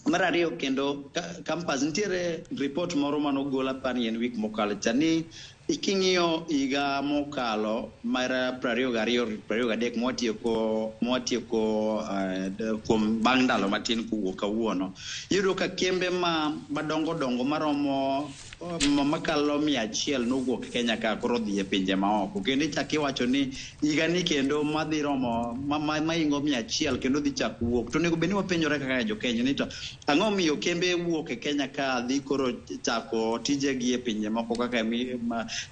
mar ariyo kendo campus nitiere report moro manogol apani en week mokalo cha ni king'iyo higa mokalo mar 22 23 mwatieko kuom bang' ndalo matin kowuok kawuono, iyudo ka kembe ma madongo dongo maromo makalo 100 nowuok Kenya ka koro dhi e pinje maoko. Kendo ichak iwacho ni higa ni kendo madhi romo maingo 100 kendo dhi chak wuok. To onego bed ni wapenjore kaka jo Kenya ni to ang'o miyo kembe wuok e Kenya ka dhi koro chako tijegi e pinje moko kaka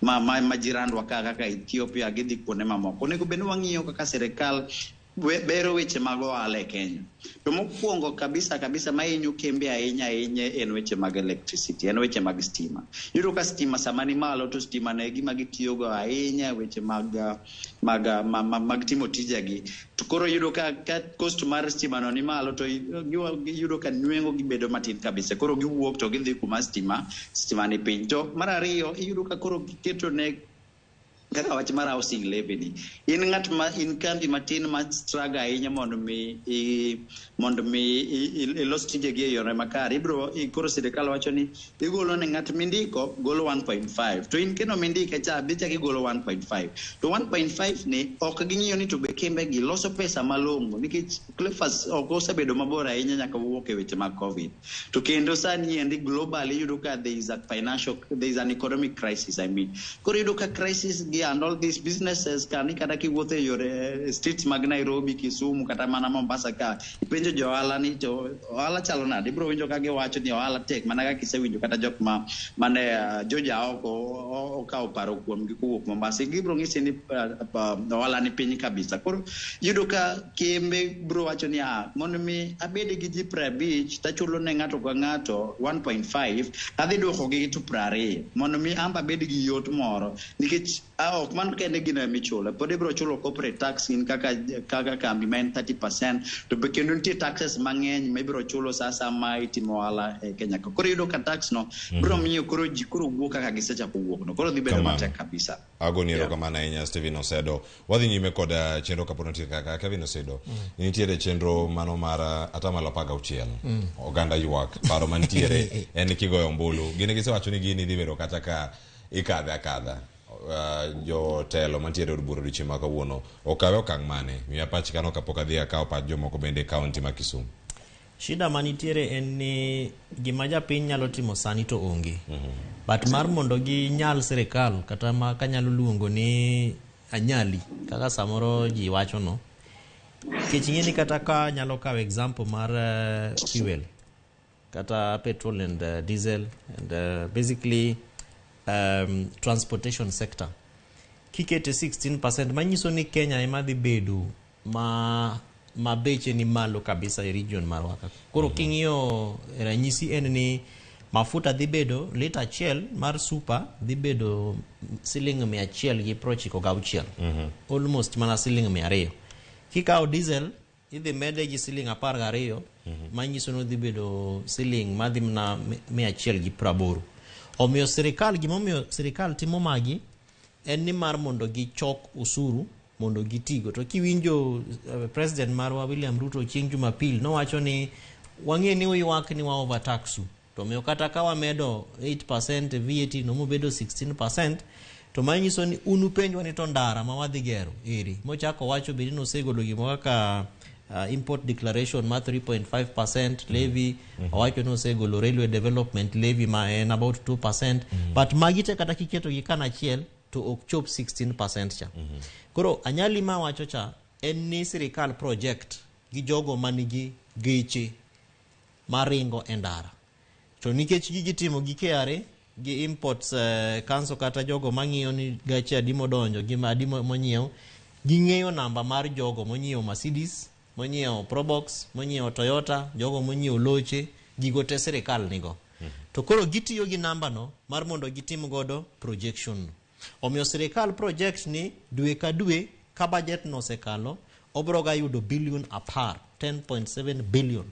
ma jirandwa ka kaka Ethiopia, gidhi kuonde mamoko. Onego bed ni wang'iyo kaka sirikal bero weche mag ohala e Kenya. To mokwongo kabisa kabisa mahinyo kembe ahinya ahinya en weche mag electricity, en weche mag stima. Iyudo ka stima sama ni malo to stima ne gima gitiyogo ahinya weche mag mag timo tijegi. To koro iyudo ka cost mar stima no ni malo to iyudo ka nweng'o gibedo matin kabisa. Koro giwuok to gidhi kuma stima ni piny. To mar ariyo iyudo ka koro giketo ne kaka wach mar housing levy ni, in ng'at ma in kambi matin ma struggle ahinya mondo mi ilos tijegi e yore makare, ibiro koro sirikal wacho ni igolo ne ng'at mindiko golo 1.5 to in kendo mindike cha be chak igolo 1.5 to 1.5 ni ok ging'iyo ni to be kembe gi loso pesa malong'o, nikech Cleophas ok osebedo mabor ahinya nyaka wuok e weche mag COVID. To kendo sani endi globally iyudo ka there is an economic crisis, I mean. Koro iyudo ka crisis gi and all these businesses kani kata kiwuotho e yore streets mag Nairobi, Kisumu kata mana Mombasa ka ipenjo jo ohala ni to ohala chalo nade, ibiro winjo ka giwacho ni ohala tek mana kaka isewinjo kata jok ma mane joja oko okawo paro kuomgi kowuok Mombasa, gibiro ng'isi ni ohala ni piny kabisa. Koro iyudo ka kembe biro wacho ni mondo mi abed gi ji 50 tachulo ne ng'ato ka ng'ato 1.5 adhi duoko gi to 20 mondo mi amba abed gi yot moro, nikech ok mano kende gino emichulo, pod ibiro chulo corporate tax in kaka kambi ma en 30%, to be kendo nitie taxes mang'eny ma ibiro chulo sa asaya ma itimo ohala e Kenya ka. Koro iyudo ka tax no biro miyo koro ji koro wuok kaka gisechako wuok no, koro dhi bedo matek kabisa. Agoni erokamano ahinya, Stephen Osedo. Wadhi nyime kod chenro kapod nitie kaka Kevin Osedo. Nitiere chenro mano mar 16%. Oganda ywak, paro mantiere en ni kigoyo ombulu. Gin gisewacho ni gini dhi bedo kata ka ikadhe akadha. Jotelo mantiere e od bura odiochieng' ma kawuono okawe okang' mane? Miya pach kano kapok adhi akawo pach jomoko bende e kaunti ma Kisumu. Shida manitiere en ni gima japiny nyalo timo sani to onge. But mar mondo ginyal sirikal kata ma kanyalo luongo ni anyali kaka samoro ji wacho no. Nikech ing'e ni kata ka nyalo kawo example mar fuel kata petrol and diesel and basically transportation sector kikete 16% manyiso ni Kenya ema dhi bedo ma beche ni malo kabisa e region marwa ka. Koro king'iyo ranyisi en ni mafuta dhi bedo lita achiel mar super dhi bedo siling 196, almost mana siling 200. Kikawo diesel idhi mede gi siling 12, manyiso ni odhi bedo siling madhi mana 180. Omiyo sirikal, gimomiyo sirikal timo magi en ni mar mondo gichok osuru mondo gitigo. To kiwinjo president marwa William Ruto chieng' Jumapil nowacho ni wang'e ni uywak ni wa overtax u, to omiyo kata ka wamedo 8% VAT no mobedo 16%, to manyiso ni un upenjwa ni to ndara ma wadhi gero eri mochako wacho bende nosegolo gimoro kaka import declaration ma 3.5% levy. Owacho ni osegolo railway development levy ma en about 2%, but magi te kata kiketogi kanachiel to ok chop 16% cha. Koro anyali ma wacho cha en ni sirikal project gi jogo manigi geche maringo e ndara, to nikech gigi timo gi KRA gi imports council kata jogo mang'iyo ni gache adi modonjo gi adi monyiew, ging'eyo namba mar jogo monyiewo Mercedes, monyiewo Probox, monyiewo Toyota, jogo monyiewo loche, gigo te sirikal nigo. To koro gitiyo gi namba no mar mondo gitim godo projection no. Omiyo sirikal project ni dwe ka dwe ka budget no osekalo, obro ga yudo billion 10, 10.7 billion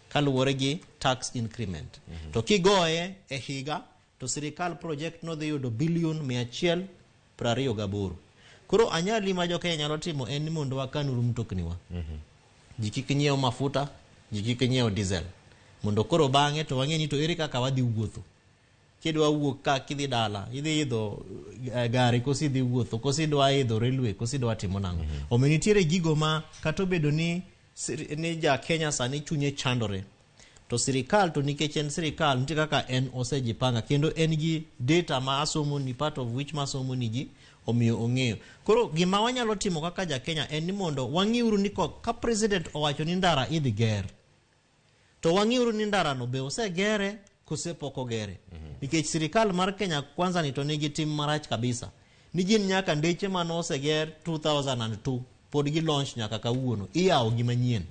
kaluwore gi tax increment. To kigoye e higa to sirikal project no dhi yudo billion 128. Koro anyali ma jokenya nyalo timo en ni mondo wakanuru mtokniwa. Ji kik nyiew mafuta, ji kik nyiew diesel. Mondo koro bang'e to wang'e ni to ere kaka wadhi wuotho. Kidwa wuok ka kidhi dala, idhi idho gari koso idhi wuotho, koso idwa idho railway, koso idwa timo nang'o. Omiyo nitiere gigo ma kata obedo ni ja Kenya sani chunye chandore, to sirikal to nikech en sirikal nitie kaka en osejipanga kendo en gi data ma asomo ni part of which masomo ni ji omiyo ong'eyo. Koro gima wanyalo timo kaka ja Kenya en ni mondo wang'iuru ni ka president owacho ni ndara idhi ger, to wang'iuru ni ndarano be osegere kose pok ogere. Nikech sirikal mar Kenya Kwanza ni to nigi tim marach kabisa. Ni gin nyaka ndeche mane oseger 2002 pod gi launch nyaka kawuono iyawo gi manyien.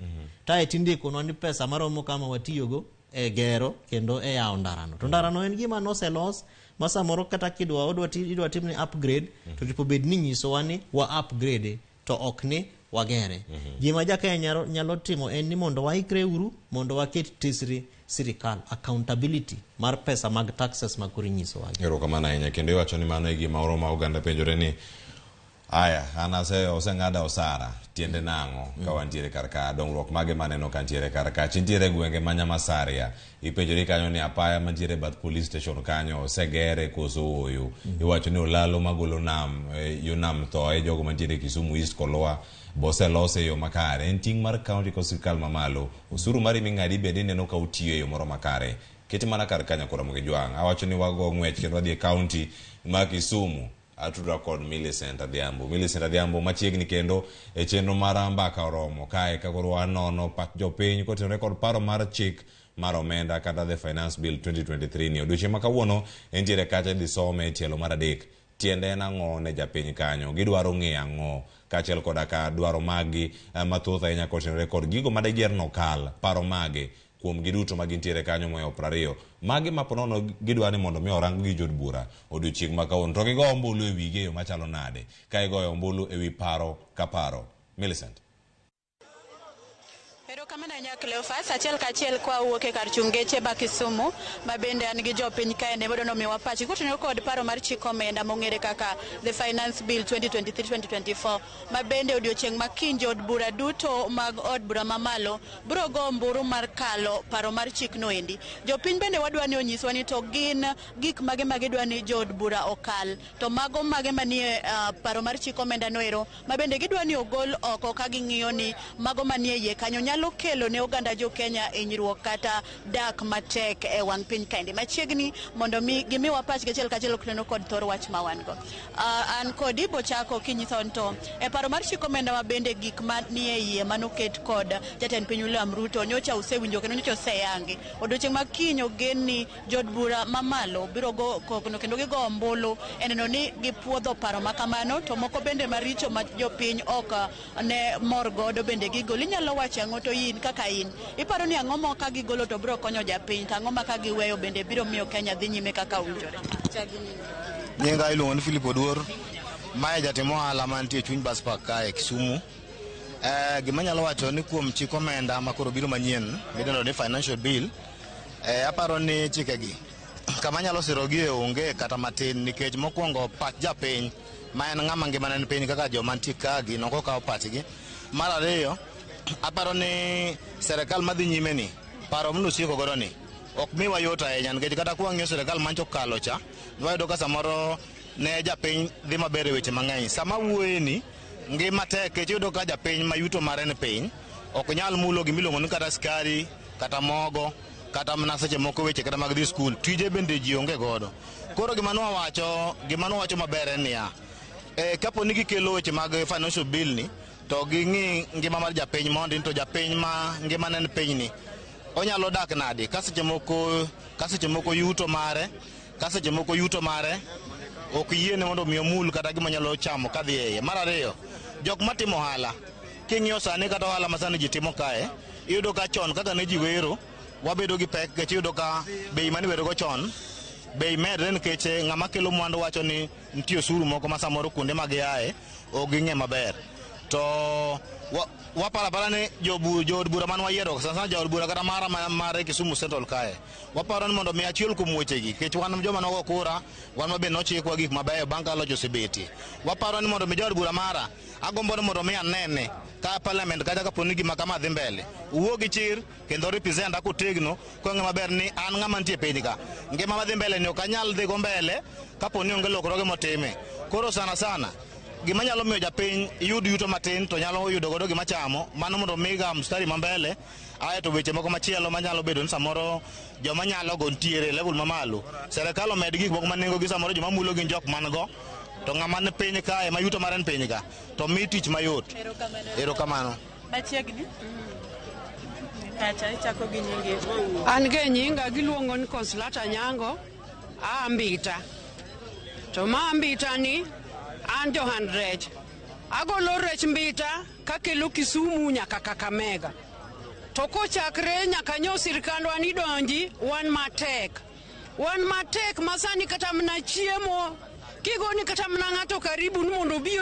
Tae tindikonwa ni pesa maromo kama watiyogo e gero kendo e yawo ndarano. To ndarano en gima noselos ma samoro kata kidwa odwa idwa timne upgrade to tipo bed ni nyisowa ni wa upgrade to ok ni wagere. Gima ja Kenya nyalo timo en ni mondo waikre uru mondo waket tesre sirikal accountability mar pesa mag taxes ma koro inyisowa. Erokamano ahinya. Kendo iwacho ni mano e gima oro ma oganda penjore ni aya an ase oseng'ada osara tiende nang'o ka wantiere kar ka dongruok mage maneno ka ntiere kar ka ntiere gwenge ma Nyamasaria ipenjori kanyo ni apaya mantiere bath police station kanyo osegere koso ooyo. Iwacho ni olalo magolo nam yo nam thoe jogo mantiere Kisumu East Kolwa boselose e yo makare. En ting' mar county kod sirikal mamalo osuru mari ming'adi bende ineno ka otiyo e yo moro makare. Ket mana kar kanyo koro Ramogi Jwang' awacho ni wago ng'wech kendo wadhi e county ma Kisumu. Atudra kod Millicent Adhiambo. Millicent Adhiambo machiegni kendo e chenro mar mbaka oromo kae ka koro wanono pach jopiny kotenore kod paro mar chik mar omenda kata the Finance Bill 2023 ni. Odiochieng' ma kawuono entiere kacha idhi some e tielo mar 3. Tiende en ang'o ne japiny kanyo? Gidwaro ng'eyo ang'o? Kaachiel koda ka dwaro maggi mathoth ahinya kotenore kod gigo madigier nokal, paro mage kuom giduto ma gintiere kanyo mohewo 20. Magi ma ponono gidwa ni mondo mi orang gi jood bura odiochieng' ma kawuono. To gigo ombulu e wigi e yo machalo nade? Ka igoyo ombulu e wi paro ka paro. Millicent. Erokamano ahinya Cleophas, achiel kachiel kwa wuok e kar chung' geche ba Kisumu, ma bende an gi jopiny kaende mondo omiwa pachgi kotenore kod paro mar chik omenda mong'ere kaka the Finance Bill 2023-2024, ma bende odiochieng' ma kiny jood bura duto mag od bura mamalo biro go omburu mar kalo paro mar chik no endi. Jopiny bende wadwa ni onyiswa ni to gin gik mage ma gidwa ni jood bura okal, to mago mage manie paro mar chik omenda no ero ma bende gidwa ni ogol oko ka ging'iyo ni mago manie iye kanyo nyalo kelo ne oganda jo Kenya hinyruok kata dak matek e wang' piny kaendi. Machiegni mondo mi gimiwa pachgi achiel kachiel kotenore kod thor wach ma wan go. An kodi bochako kinyiso ni to e paro mar chik omenda ma bende gik manie iye manoket kod jatend piny William Ruto nyocha usewinjo kendo nyocha oseyangi. Odiochieng' ma kiny ogen ni jood bura mamalo biro go kogno kendo gigo ombulu e neno ni gipuodho paro ma kamano, to moko bende maricho ma jopiny ok ne mor godo bende gigolo. Inyalo wacho ang'o to in kaka in iparo ni ang'o ma ka gigolo to biro konyo japiny, to ang'o ma ka giweyo bende biro miyo Kenya dhi nyime kaka owinjore? Nyinga iluongo ni Philip Oduor, mae jatim ohala mantie e chuny bus park kae Kisumu. Gima anyalo wacho ni kuom chik omenda ma koro biro manyien midendo ni financial bill, aparo ni chikegi kama anyalo sirogie onge kata matin, nikech mokwongo pach japiny ma en ng'ama ngimane ni piny kaka joma nitie ka gi ok okawo pachgi. Mar ariyo, aparo ni serikal madhi nyime ni paro manosieko godo ni ok miwa yot ahinya, nikech kata kwang'iyo sirikal mancho okalo cha, wayudo ka samoro ne japiny dhi maber e weche mang'eny. Sama wuoye ni ngima tek, nikech iyudo ka japiny ma yuto mare ni piny ok nyal mulo gimiluongo ni kata skari kata mogo kata mana seche moko weche kata mag dhi skul, tije bende ji onge godo. Koro gima nwawacho maber en niya, kapo ni gikelo weche mag financial bill ni to ging'i ngima mar japiny mondi, to japiny ma ngimane ni piny ni onyalo dak nadi ka seche moko yuto mare ok yiene mondo mi omul kata gima nyalo chamo kadhi e iye. Mar ariyo, jok matimo ohala king'iyo sani kata ohala ma sani ji timo kae, iyudo ka chon kaka ne ji wero wabedo gi pek, nikech iyudo ka bei mane iwerogo chon bei medre, nikech ng'ama kelo mwandu wacho ni nitie osuru moko ma samoro kuonde ma giaye ok ging'e maber. To waparo apara ni jood bura mane wayiero sana sana jaod bura kata mara mar Kisumu Central kae, waparo ni mondo mi achiel kuom wechegi, nikech wan joma nogo kura, wan ma be nochikwa gik mabeyo bang' ka loch osebetie. Waparo ni mondo mi jaod bura mara, agombo ni mondo mi anene ka parliament kacha kapo ni gima kama dhi mbele, wuo gi chir kendo represent kotegno kong'e maber ni an ng'ama nitie piny ka, ngima madhi mbele ni ok anyal dhi go mbele kapo ni onge lokruoge motime. Koro sana sana gima nyalo miyo japiny yud yuto matin to nyalo yudo godo gima chamo, mano mondo miga mstari ma mbele. Ae to weche moko machielo manyalo bedo ni samoro joma nyalo go ntiere level mamalo, serikal omed gik moko ma nengo gi samoro joma mulo gin jok man go, to ng'ama ni piny kae ma yuto mare ni piny ka to mi tich mayot. Erokamano. Machiegni kacha ichako gi nyingi. An ge nyinga giluongo ni Consolata Nyango, aa Mbita. To ma Mbita ni an johand rech. Agolo rech Mbita kakelo Kisumu nyaka Kakamega. To kochakre nyaka nyo sirikandwa ni donji, wan matek. Wan matek masani kata mana chiemo kigoni kata mana ng'ato karibu ni mondo obi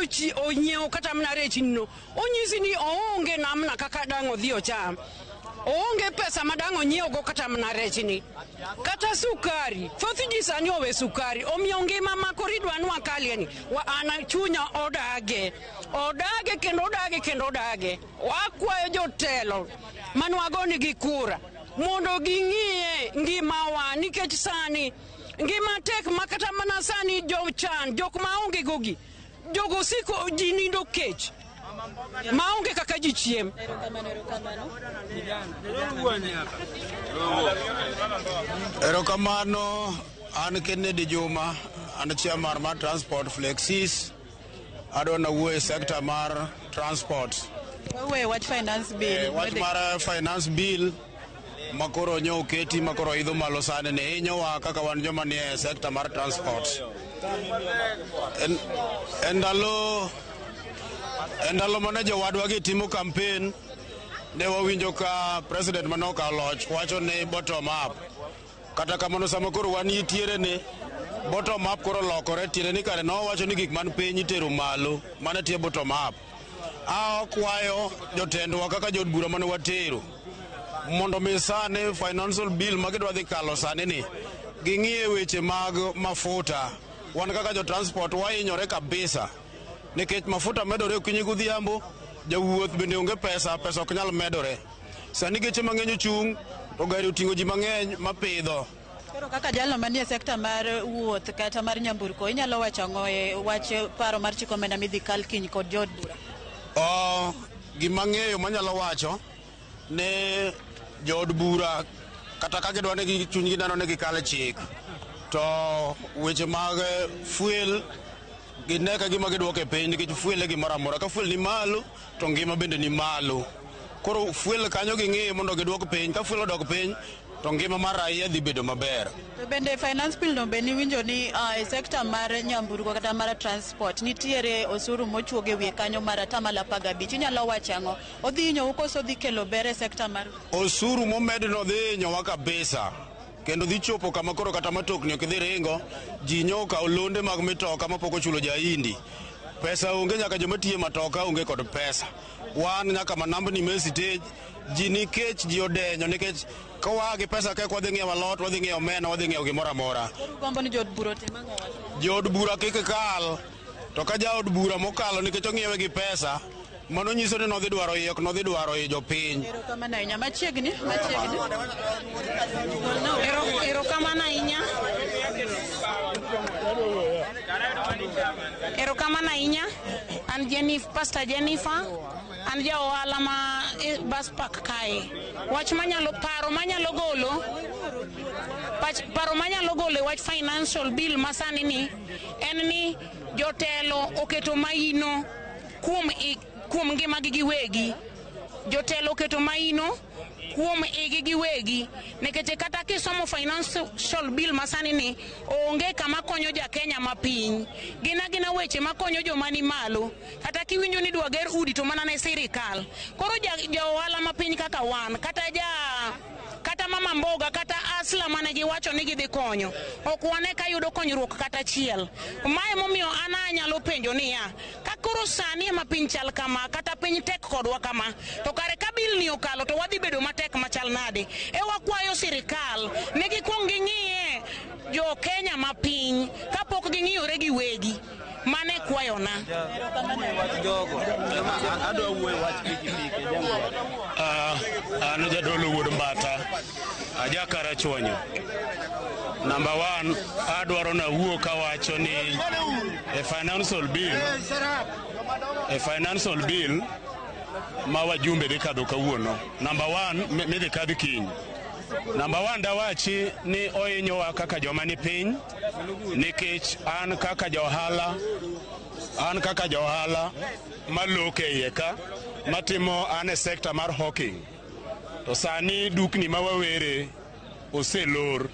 onyiew kata mana rech no, onyisi ni oonge namna kaka dang' odhi ocham. Oonge pesa ma dang' onyiewgo kata mana rechni. Kata sukari, thoth ji sani owe sukari, omiyo ngima ma koro idwa ni wakalie ni, an chunya odage. Odage kendo odage kendo odage. Wakwayo jotelo mane wagonigi kura mondo ging'iye ngimawa, nikech sani ngima tek ma kata mana sani jochan, jok maonge gogi, jogo siko ji nindo kech maonge kaka ji chiem. Erokamano, an Kennedy Juma, An chairman mar Transport Flexis. Adwa nawuo e sector mar transport. Wawuoye wach finance bill. Wach mar finance bill makoro nyo oketi makoro idho malo sani ni hinyowa kaka wan joma nie sector mar transport. En ndalo mane jowadwa gi timo campaign, ne wawinjo ka president mane okawo loch wacho ni bottom up. Kata kamano sama koro wan nitiere ni bottom up koro lokore, tiende ni kare nowacho ni gik man piny itero malo, mano tie bottom up. Akwayo jotendwa kaka jood bura mane watero mondo mi sani financial bill ma gidwa dhi kalo sani ni ging'iye weche mag mafuta. Wan kaka jo transport wahinyore kabisa nikech mafuta medore okinyi godhiambo, jawuoth bende onge pesa, pesa ok nyal medore. Sani geche mang'eny ochung' to gari oting'o ji mang'eny mapidho. Koro kaka jalno manie sekta mar wuoth kata mar nyamburko, inyalo wacho ang'o e wach paro mar chik omenda midhi kal kiny kod jood bura? Gima ng'eyo manyalo wacho ne jood bura kata ka gidwa ni chunygi neno ni gikal chik, to weche mag fuel gine ka gima gidwoke piny, nikech fuel e gimoro amora. Ka fuel ni malo to ngima bende ni malo. Koro fuel kanyo ging'iyo mondo gidwok piny. Ka fuel odok piny to ngima mar raia dhi bedo maber. To bende finance bill no be niwinjo ni e sekta mar nyamburko kata mar transport nitiere osuru mochuog e wiye kanyo mar 15%. Inyalo wacho ang'o? Odhi hinyou koso odhi kelo ber e sekta mar osuru momedno dhi hinyowa kabisa, kendo dhi chopo kama koro kata matokni ok dhi ringo. Ji nyo okawo londe mag mitoka mapok ochulo jaindi. Pesa onge, nyaka joma tiyo matoka onge kod pesa. Wan nyaka manambni me stage ji nikech ji odenyo, nikech ka gi pesa ka wadhi ng'iewo alot, wadhi ng'iewo omena, wadhi ng'iewo gimoro amora. Gombo ni jood bura otim ang'o? Jood bura kik kal, to ka jaod bura mokalo nikech ong'iewe gi pesa, mano nyiso ni nodhi dwaro iye, ok nodhi dwaro i jopiny. Erokamano ahinya. Machiegni, machiegni. Erokamano ahinya. Erokamano ahinya. An Jennifer, Pastor Jennifer. An ja ohala ma bus park kae. Wach manyalo paro manyalo golo, paro manyalo golo e wach financial bill masani ni en ni jotelo oketo maino kuom ngimagi giwegi. Jotelo oketo maino kuom igi giwegi, nikech kata kisomo financial bill masani ni onge kama konyo ja Kenya mapiny. Gin agina weche makonyo joma ni malo. Kata kiwinjo ni dwa ger udi to mana ne sirikal. Koro ja ohala mapiny kaka wan, kata mama mboga, kata asla mane giwacho ni gidhi konyo, ok wane ka yudo konyruok kata achiel. Mae momiyo an anyalo penjo niya, ka koro sani ema piny chal kama, kata piny tek kodwa kama, to kare ka bill ni okalo to wadhi bedo matek machal nade? E wakwayo sirikal ne gikuong ging'iye jo Kenya mapiny kapok ging'iyore giwegi. Mane kwayona. An jadolo wuod Mbata, aja Karachuonyo. Number 1, adwaro nawuo kawacho ni e financial bill ma wajumbe dhi kadho kawuono. Number 1, midhi kadh kiny. Number 1, dawachi ni ohinyowa kaka joma ni piny, nikech an kaka ja ohala malok e iye ka, matimo an e sekta mar hawking. To sani dukni ma wawere oselor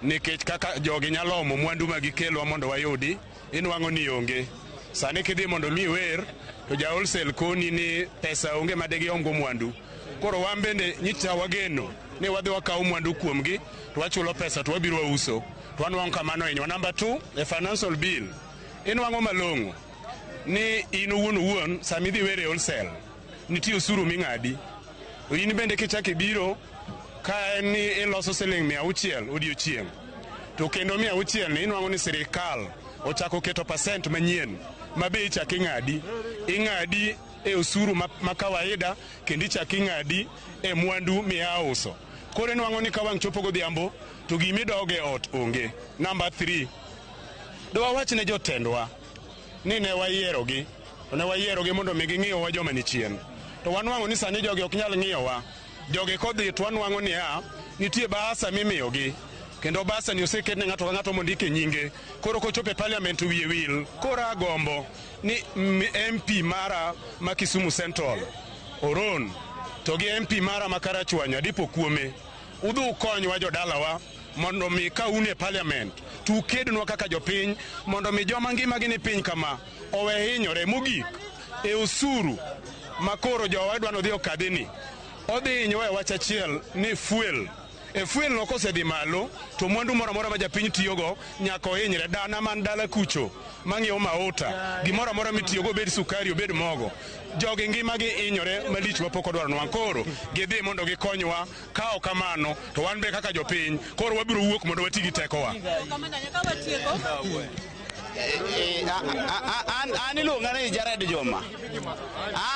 nikech kaka jogi nyalo omo mwandu ma gikelwa mondo wayudi, inwang'o ni onge. Sani kidhi mondo mi wer, to ja wholesale koni ni pesa onge ma digiomgo mwandu. Koro wan bende nyicha wageno ni wadhi wakaw mwandu kuomgi to wachulo pesa to wabiro wauso. To wanwang'o kamano hinyowa. Number 2, e financial bill inwang'o malong'o ni in owuon sama idhi were wholesale nitie osuru ming'adi. To in bende kichako ibiro ka en ni iloso siling 600 odiochieng', to kendo 600 ni inwang'o ni sirikal ochako keto percent manyien ma be ichako ing'adi. Ing'adi e osuru ma kawaida, kendo ichako ing'adi e mwandu miya uso. Koro inwang'o ni ka wang' chopo godhiambo to gimidoge ot onge. Number 3, dwawach ne jotendwa ni ne wayierogi, to ne wayierogi mondo mi ging'iyowa joma ni chien. To wanwang'o ni sani jogi ok nyal ng'iyowa. Jogi kodhi to wanwang'o niya, nitie bahasa mimiyogi. Kendo basa ni oseket ne ng'ato ka ng'ato mondike nyinge. Koro kochopo e parliament wiye wil. Koro agombo ni MP mara ma Kisumu Central, Oron, to gi MP mara ma Karachuonyo, Adipo Kuome, udhi ukonywa jodalawa mondo mi ka un e parliament to ukednwa kaka jopiny mondo mi joma ngimagi ni piny kama owe hinyore. Mogik, e osuru ma koro jowa dwa nodhi okadhini, odhi hinyowa e wach achiel ni fuel. E fuel no kosedhi malo to mwandu moro amora ma japiny tiyogo nyaka ohinyre. Dana man dala kucho mang'iewo mauta, gimoro amora mitiyogo, obed sukari, obed mogo, jogi ngimagi hinyore malich mapok odwaro nwang'. Koro gidhi mondo gikonywa. Ka ok kamano to wan be kaka jopiny koro wabiro wuok mondo wati gi tekowa. An iluonga ni Jared Juma.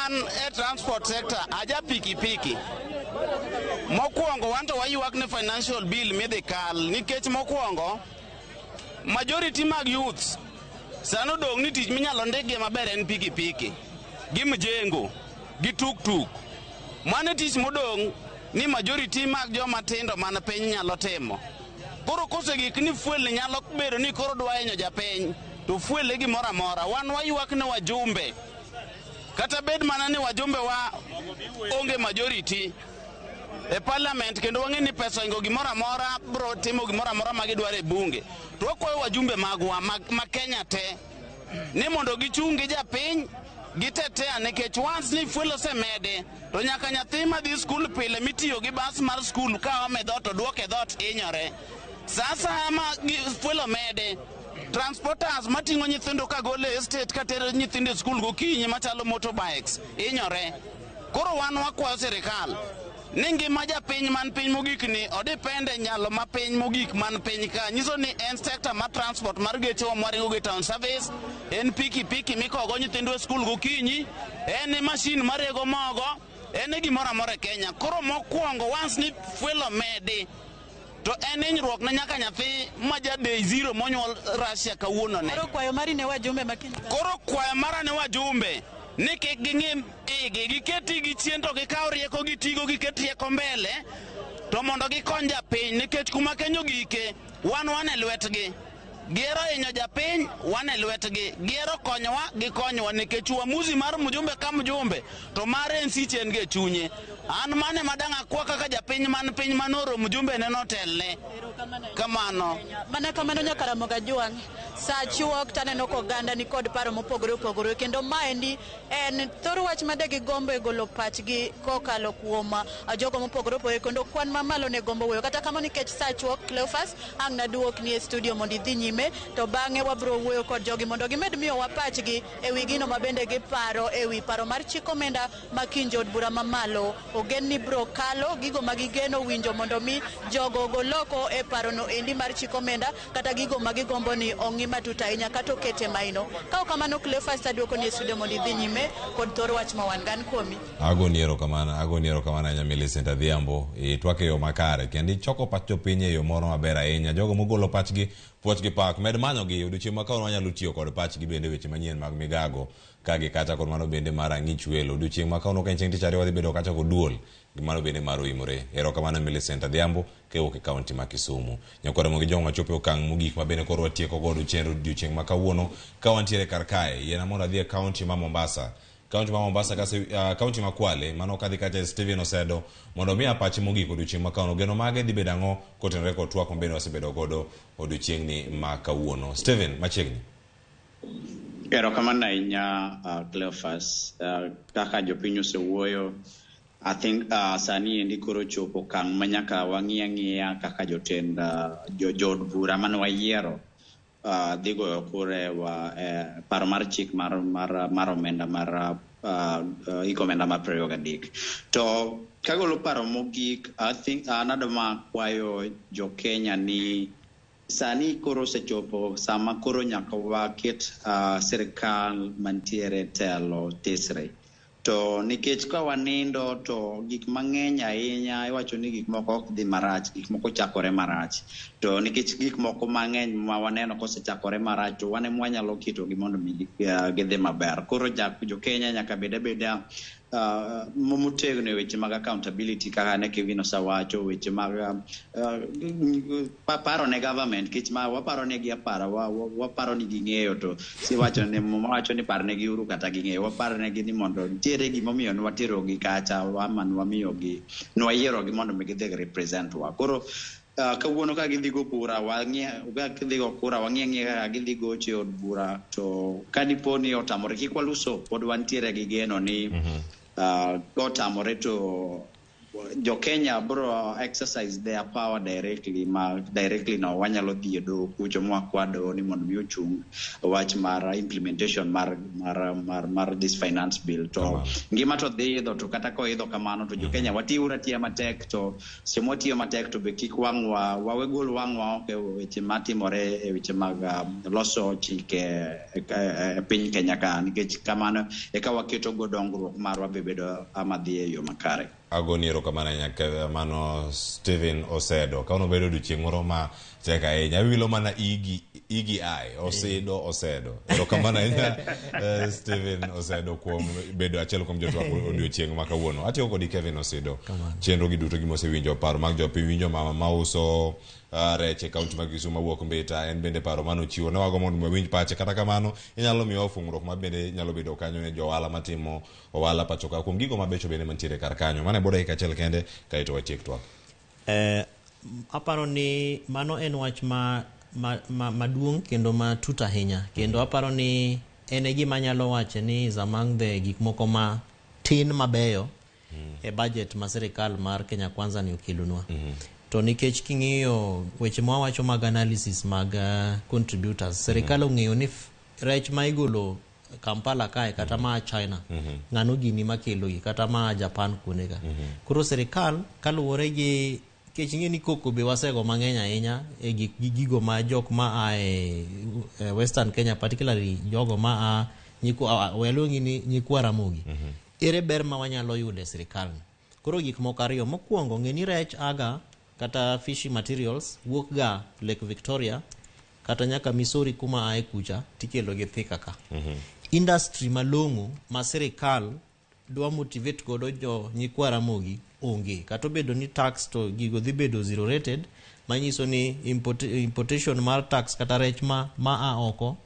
An e transport sector, aja pikipiki. Mokwongo wan to waywak ni financial bill midhi kal nikech mokwongo majority mag youths sani odong' ni tich minyalo ndikgi maber en pikipiki gi mjengo gi tuktuk. Mano e tich modong' ni majority mag joma tindo man piny nyalo timo. Koro kosegik ni fuel nyalo bedo ni koro dwa hinyo japiny to fuel e gimoro amora. Wan waywak ne wajumbe, kata bed mana ni wajumbe wa onge majority e parliament kendo wang'e ni pesa oingo gimoro amora bro timo gimoro amora ma gidwaro e bunge. To wakwayo wajumbe magwa ma Kenya te ni mondo gichung' gi japiny gitetea, nikech once ni fuel osemedi to nyaka nyathi madhi skul pile mitiyo gi bas mar skul ka ome dhoot to duoke dhoot hinyore. Sa asaya ma fuel omedi, transporters mating'o nyithindo kagolo e estate katero nyithindo e skul gokinyi machalo motorbikes hinyore. Koro wan wakwayo sirikal ni ngima japiny man piny mogik ni odipende nyalo ma piny mogik man piny ka nyiso ni en sector mar transport mar gechewa mwaringo go e town service, en pikipiki mikogo nyithindo e skul gokinyi, en mashin marego mogo, en e gimoro amora e Kenya. Koro mokwongo once ni fuel omedi to en hinyruok ne nyaka nyathi ma ja day zero monyuol Russia kawuono ne. Koro kwayo mari ne wajumbe ma kiny. Koro kwayo mara ne wajumbe ni kik ging'i igi, giket igi chien to gikaw rieko gitigo, giket rieko mbele to mondo gikony japiny, nikech kuma Kenya ogike wan e lwetgi. Gihero hinyo japiny, wan e lwetgi. Gihero konyowa, gikonywa, nikech uamuzi mar mjumbe ka mjumbe to mare en sich en ga e chunye. An mane madang' akwa kaka japiny man piny manoro mjumbe ne notelne. Kamano. Mana kamano nyaka Ramogi Ajwang'. Sa chuok taneno ka oganda ni kod paro mopogore opogore, kendo maendi en thor wach ma de gigombo e golo pachgi kokalo kuom jogo mopogore opogore, kendo kwan mamalo ne gombo wuoyo. Kata kamano nikech sa chuok, Cleophas ang' naduokni e studio mondo idhi nyime, to bang'e wabro wuoyo kod jogi mondo gimed miyowa pachgi e wi gino ma bende giparo e wi paro mar chik omenda ma kiny jood bura mamalo ogen ni bro kalo, gigo ma gigeno winjo mondo mi jogo ogol oko e parono endi mar chik omenda, kata gigo ma gigombo ni ong'i matut ahinya kata okete maino. Ka ok kamano, Cleophas aduokoni e studio mondo idhi nyime kod thor wach ma wan gan kuomi. Agoni erokamano ahinya Millicent Adhiambo. Itwak e yo makare kendo ichoko pach jopiny e yo moro maber ahinya. Jogo mogolo pachgi, puoch gi pak. Med manyogi odiochieng' ma kawuono wanyalo tiyo kod pachgi bende weche manyien mag migago ka gi kacha kod mano bende mar ang'ich welo. Odiochieng' ma kawuono ka en chieng' tich ariyo wadhi bedo kacha kod duol gi mano bende mar oimore. Erokamano Millicent Adhiambo kawuok e kaunti ma Kisumu. Nyakwar Ramogi Jong wachopo e okang' mogik ma bende koro watieko godo chenro odiochieng' ma kawuono ka wantiere kar kae. Yiena mondo adhi e kaunti ma Mombasa. Kaunti ma Mombasa kase kaunti ma Kwale mano kadhi kacha Steven Osedo mondo omiya pache mogik odiochieng' ma kawuono. Geno mage dhi bedo ang'o kotenore kod twak ma bende wasebedo godo odiochieng'ni ma kawuono. Steven, machiegni. Erokamano ahinya Cleophas. Kaka jopiny osewuoyo, I think sani endi koro chopo okang' ma nyaka wang'i ang'iya kaka jotend jood bura mane wayiero dhi goyo kura e paro mar chik mar omenda mar hik omenda mar 23. To kagolo paro mogik, I think an adwa kwayo jo Kenya ni sani koro osechopo sama koro nyaka waket sirikal mantiere telo tesre. To nikech ka wanindo to gik mang'eny ahinya iwacho ni gik moko ok dhi marach, gik moko chakore marach. To nikech gik moko mang'eny ma waneno kosechakore marach to wan ema wanyalo ketogi mondo mi gidhi maber. Koro jo Kenya nyaka bed abeda Motegno e weche mag accountability kaka ne Kevin osewacho, weche mag paro ne government kech ma waparo negi apara, waparo ni ging'eyo, to siwacho ne wacho ni par negi uru kata ging'eyo, waparo negi ni mondo nitiere gimomiyo nwaterogi kacha ama nwamiyogi, nwayierogi mondo mi gidhi represent wa. Koro kawuono ka gidhi go bura, wang'i ka gidhi go kura, wang'i ang'iya kaka gidhi gocho e od bura. To ka dipo ni otamore, kik waluso, pod wantiere gi geno ni kotamore to jo Kenya bro exercise their power directly, ma directly no wanyalo dhi e doho kucho mwakwa doho ni mondo mi ochung wach mar implementation mar this finance bill. To ngima to dhi idho, to kata koidho kamano to jo Kenya watiuru atiya matek, to seche mwatiyo matek to be kik wang'wa wawe gol wang'wa oko e weche matimore e weche mag loso chike e piny Kenya ka, nikech kamano eka waketo go dongruok marwa be bedo ama dhi e yo makare. Agoni erokamano ahinya mano Stephen Osedo. Ka obedo odiochieng' moro ma tek ahinya, awilo mana igi igi ai Osido Osedo. Erokamano ahinya Stephen Osedo kuom bedo achiel kuom jotwak odiochieng' ma kawuono. Atiyo kodi Kevin Osido. Chenro gi duto gima paro mag jopiny, winjo mama mauso rech e kaunti ma Kisumu mawuok Mbita, en bende paro manochiwo ne wago mondo wawinj pache. Kata kamano inyalo miyowa fungruok ma bende nyalo bedo kanyo ne jo ohala matimo ohala pacho ka kuom gigo mabecho bende mantiere kar kanyo. Mano e bwo dakika achiel kende kaeto watiek twak. Aparo ni mano en wach ma maduong' kendo matut ahinya, kendo aparo ni en e gima anyalo wacho ni is among the gik moko ma tin mabeyo e budget ma sirikal mar Kenya Kwanza ni okelonwa. To nikech king'iyo weche mwawacho mag analysis mag contributors, sirikal ong'eyo ni rech ma igolo Kampala kae kata ma China, ng'ano gini makelogi kata ma Japan kuonde ka. Koro sirikal kaluwore gi kech ing'e ni koko be wasego mang'eny ahinya e gik gi gigo ma jok ma a e Western Kenya, particularly jogo ma a nyikwa, we aluongi ni nyikwa Ramogi. Ere ber ma wanyalo yudo e sirikal ni? Koro gik moko ariyo. Mokwongo, ng'e ni rech aga kata fishy materials wuok ga Lake Victoria kata nyaka Missouri kuma ae kucha tikelo gi Thika ka. Industry malong'o ma sirikal dwa motivate godo jo nyikwa Ramogi onge. Kata obedo ni tax to gigo dhi bedo zero rated, manyiso ni importation mar tax kata rech ma a oko,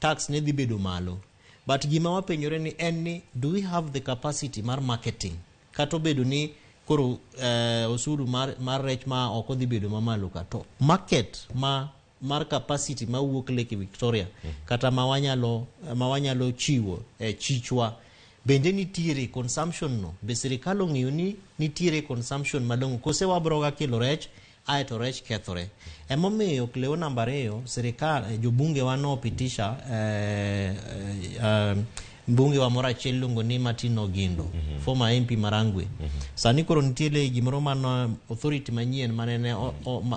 tax ne dhi bedo malo. But gima wapenjore ni en ni, do we have the capacity mar marketing? Kata obedo ni koro osuru mar rech ma oko dhi bedo mamalo ka, to market ma mar capacity mawuok Lake Victoria kata ma wanyalo chiwo e chichwa bende nitiere consumption no be sirikal ong'eyo ni nitiere consumption malong'o, kose wabroga kelo rech aeto rech kethore? Emomiyo Cleo namba 2, sirikal jobunge wa nopitisha mbunge wa moro achiel iluongo ni Martin Ogindo, former MP Marangwe. Sani koro nitiere gimoro mano authority manyien manene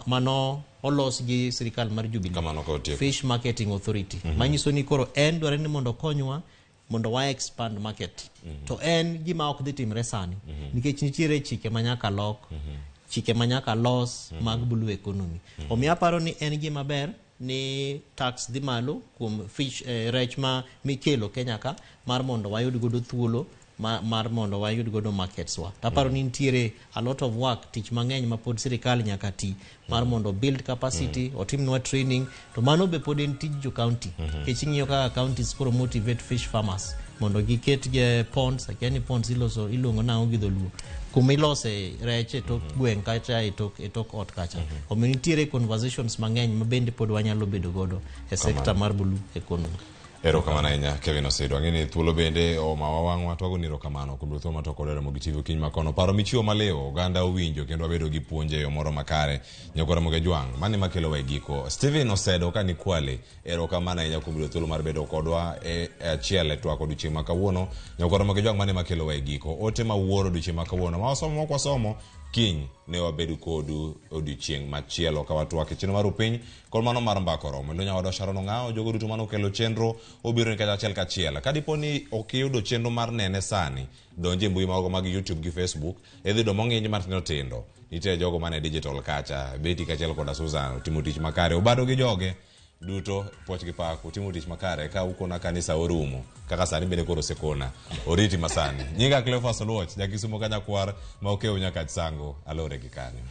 mano olos gi sirikal mar Jubilee. Kamano ka otieko. Fish Marketing Authority. Manyiso ni koro en dware ni mondo okonywa mondo wa expand market. To en gima ok dhi timre sani nikech nitiere chike ma nyaka lok, chike ma nyaka los mag blue economy. Omiyo aparo ni en gima ber ni tax dhi malo kuom fish, rech ma mikelo Kenya ka mar mondo wayud godo thuolo mar mondo wayud godo markets wa. Taparo ni nitiere a lot of work, tich mang'eny ma pod sirikal nyaka ti mar mondo build capacity, otimnwa training, to mano be pod en tij jo county. Nikech ing'iyo kaka counties koro motivate fish farmers mondo giket ge ponds, akia ni ponds iloso iluongo nang'o gi dholuo, kuma ilose rech e tok gweng' kacha, e tok ot kacha. Omiyo nitiere conversations mang'eny ma bende pod wanyalo bedo godo e sector mar blue economy. Erokamano ahinya Kevin Osido. Ang'e ni thuolo bende omawa wang'wa to wagoni erokamano kuom thuolo ma kod Ramogi TV okinyi makono. Paro michiwo maliw oganda owinjo kendo wabedo gi puonj e yo moro makare. Nyakwa Ramogi Jwang', mano ema kelowa e giko. Stephen Osedo ka ni Kwale, erokamano ahinya kuom yudo thuolo mar bedo kodwa e achiel e twak odiochieng' ma kawuono. Nyakwa Ramogi Jwang', mano ema kelowa e giko. Ote ma wuoro odiochieng' ma kawuono. Ma wasomo mok wasomo, kiny ne wabedo kodu odiochieng' machielo ka watwak e chenro mar upiny kod mano mar mbaka oromo. Endo nyawadwa Sharon Ong'awo, jogo duto manokelo chenro obiro ni kata achiel kachiel. Ka dipo ni ok iyudo chenro mar nene sani, donj e mbui mago mag YouTube gi Facebook, idhi yudo mong'inj matindo tindo. Nitie jogo mane digital kacha, Betty kachiel koda Susan otimo tich makare. Obado gi joge. Duto puoch gi pak utimo tich makare ka ukona kanisa orumo kaka sani bende koro osekona oriti masani. Nyinga Cleophas Oluoch, jakisumo ka nyakwar ma okew nyaka Sango alore gi kanyo.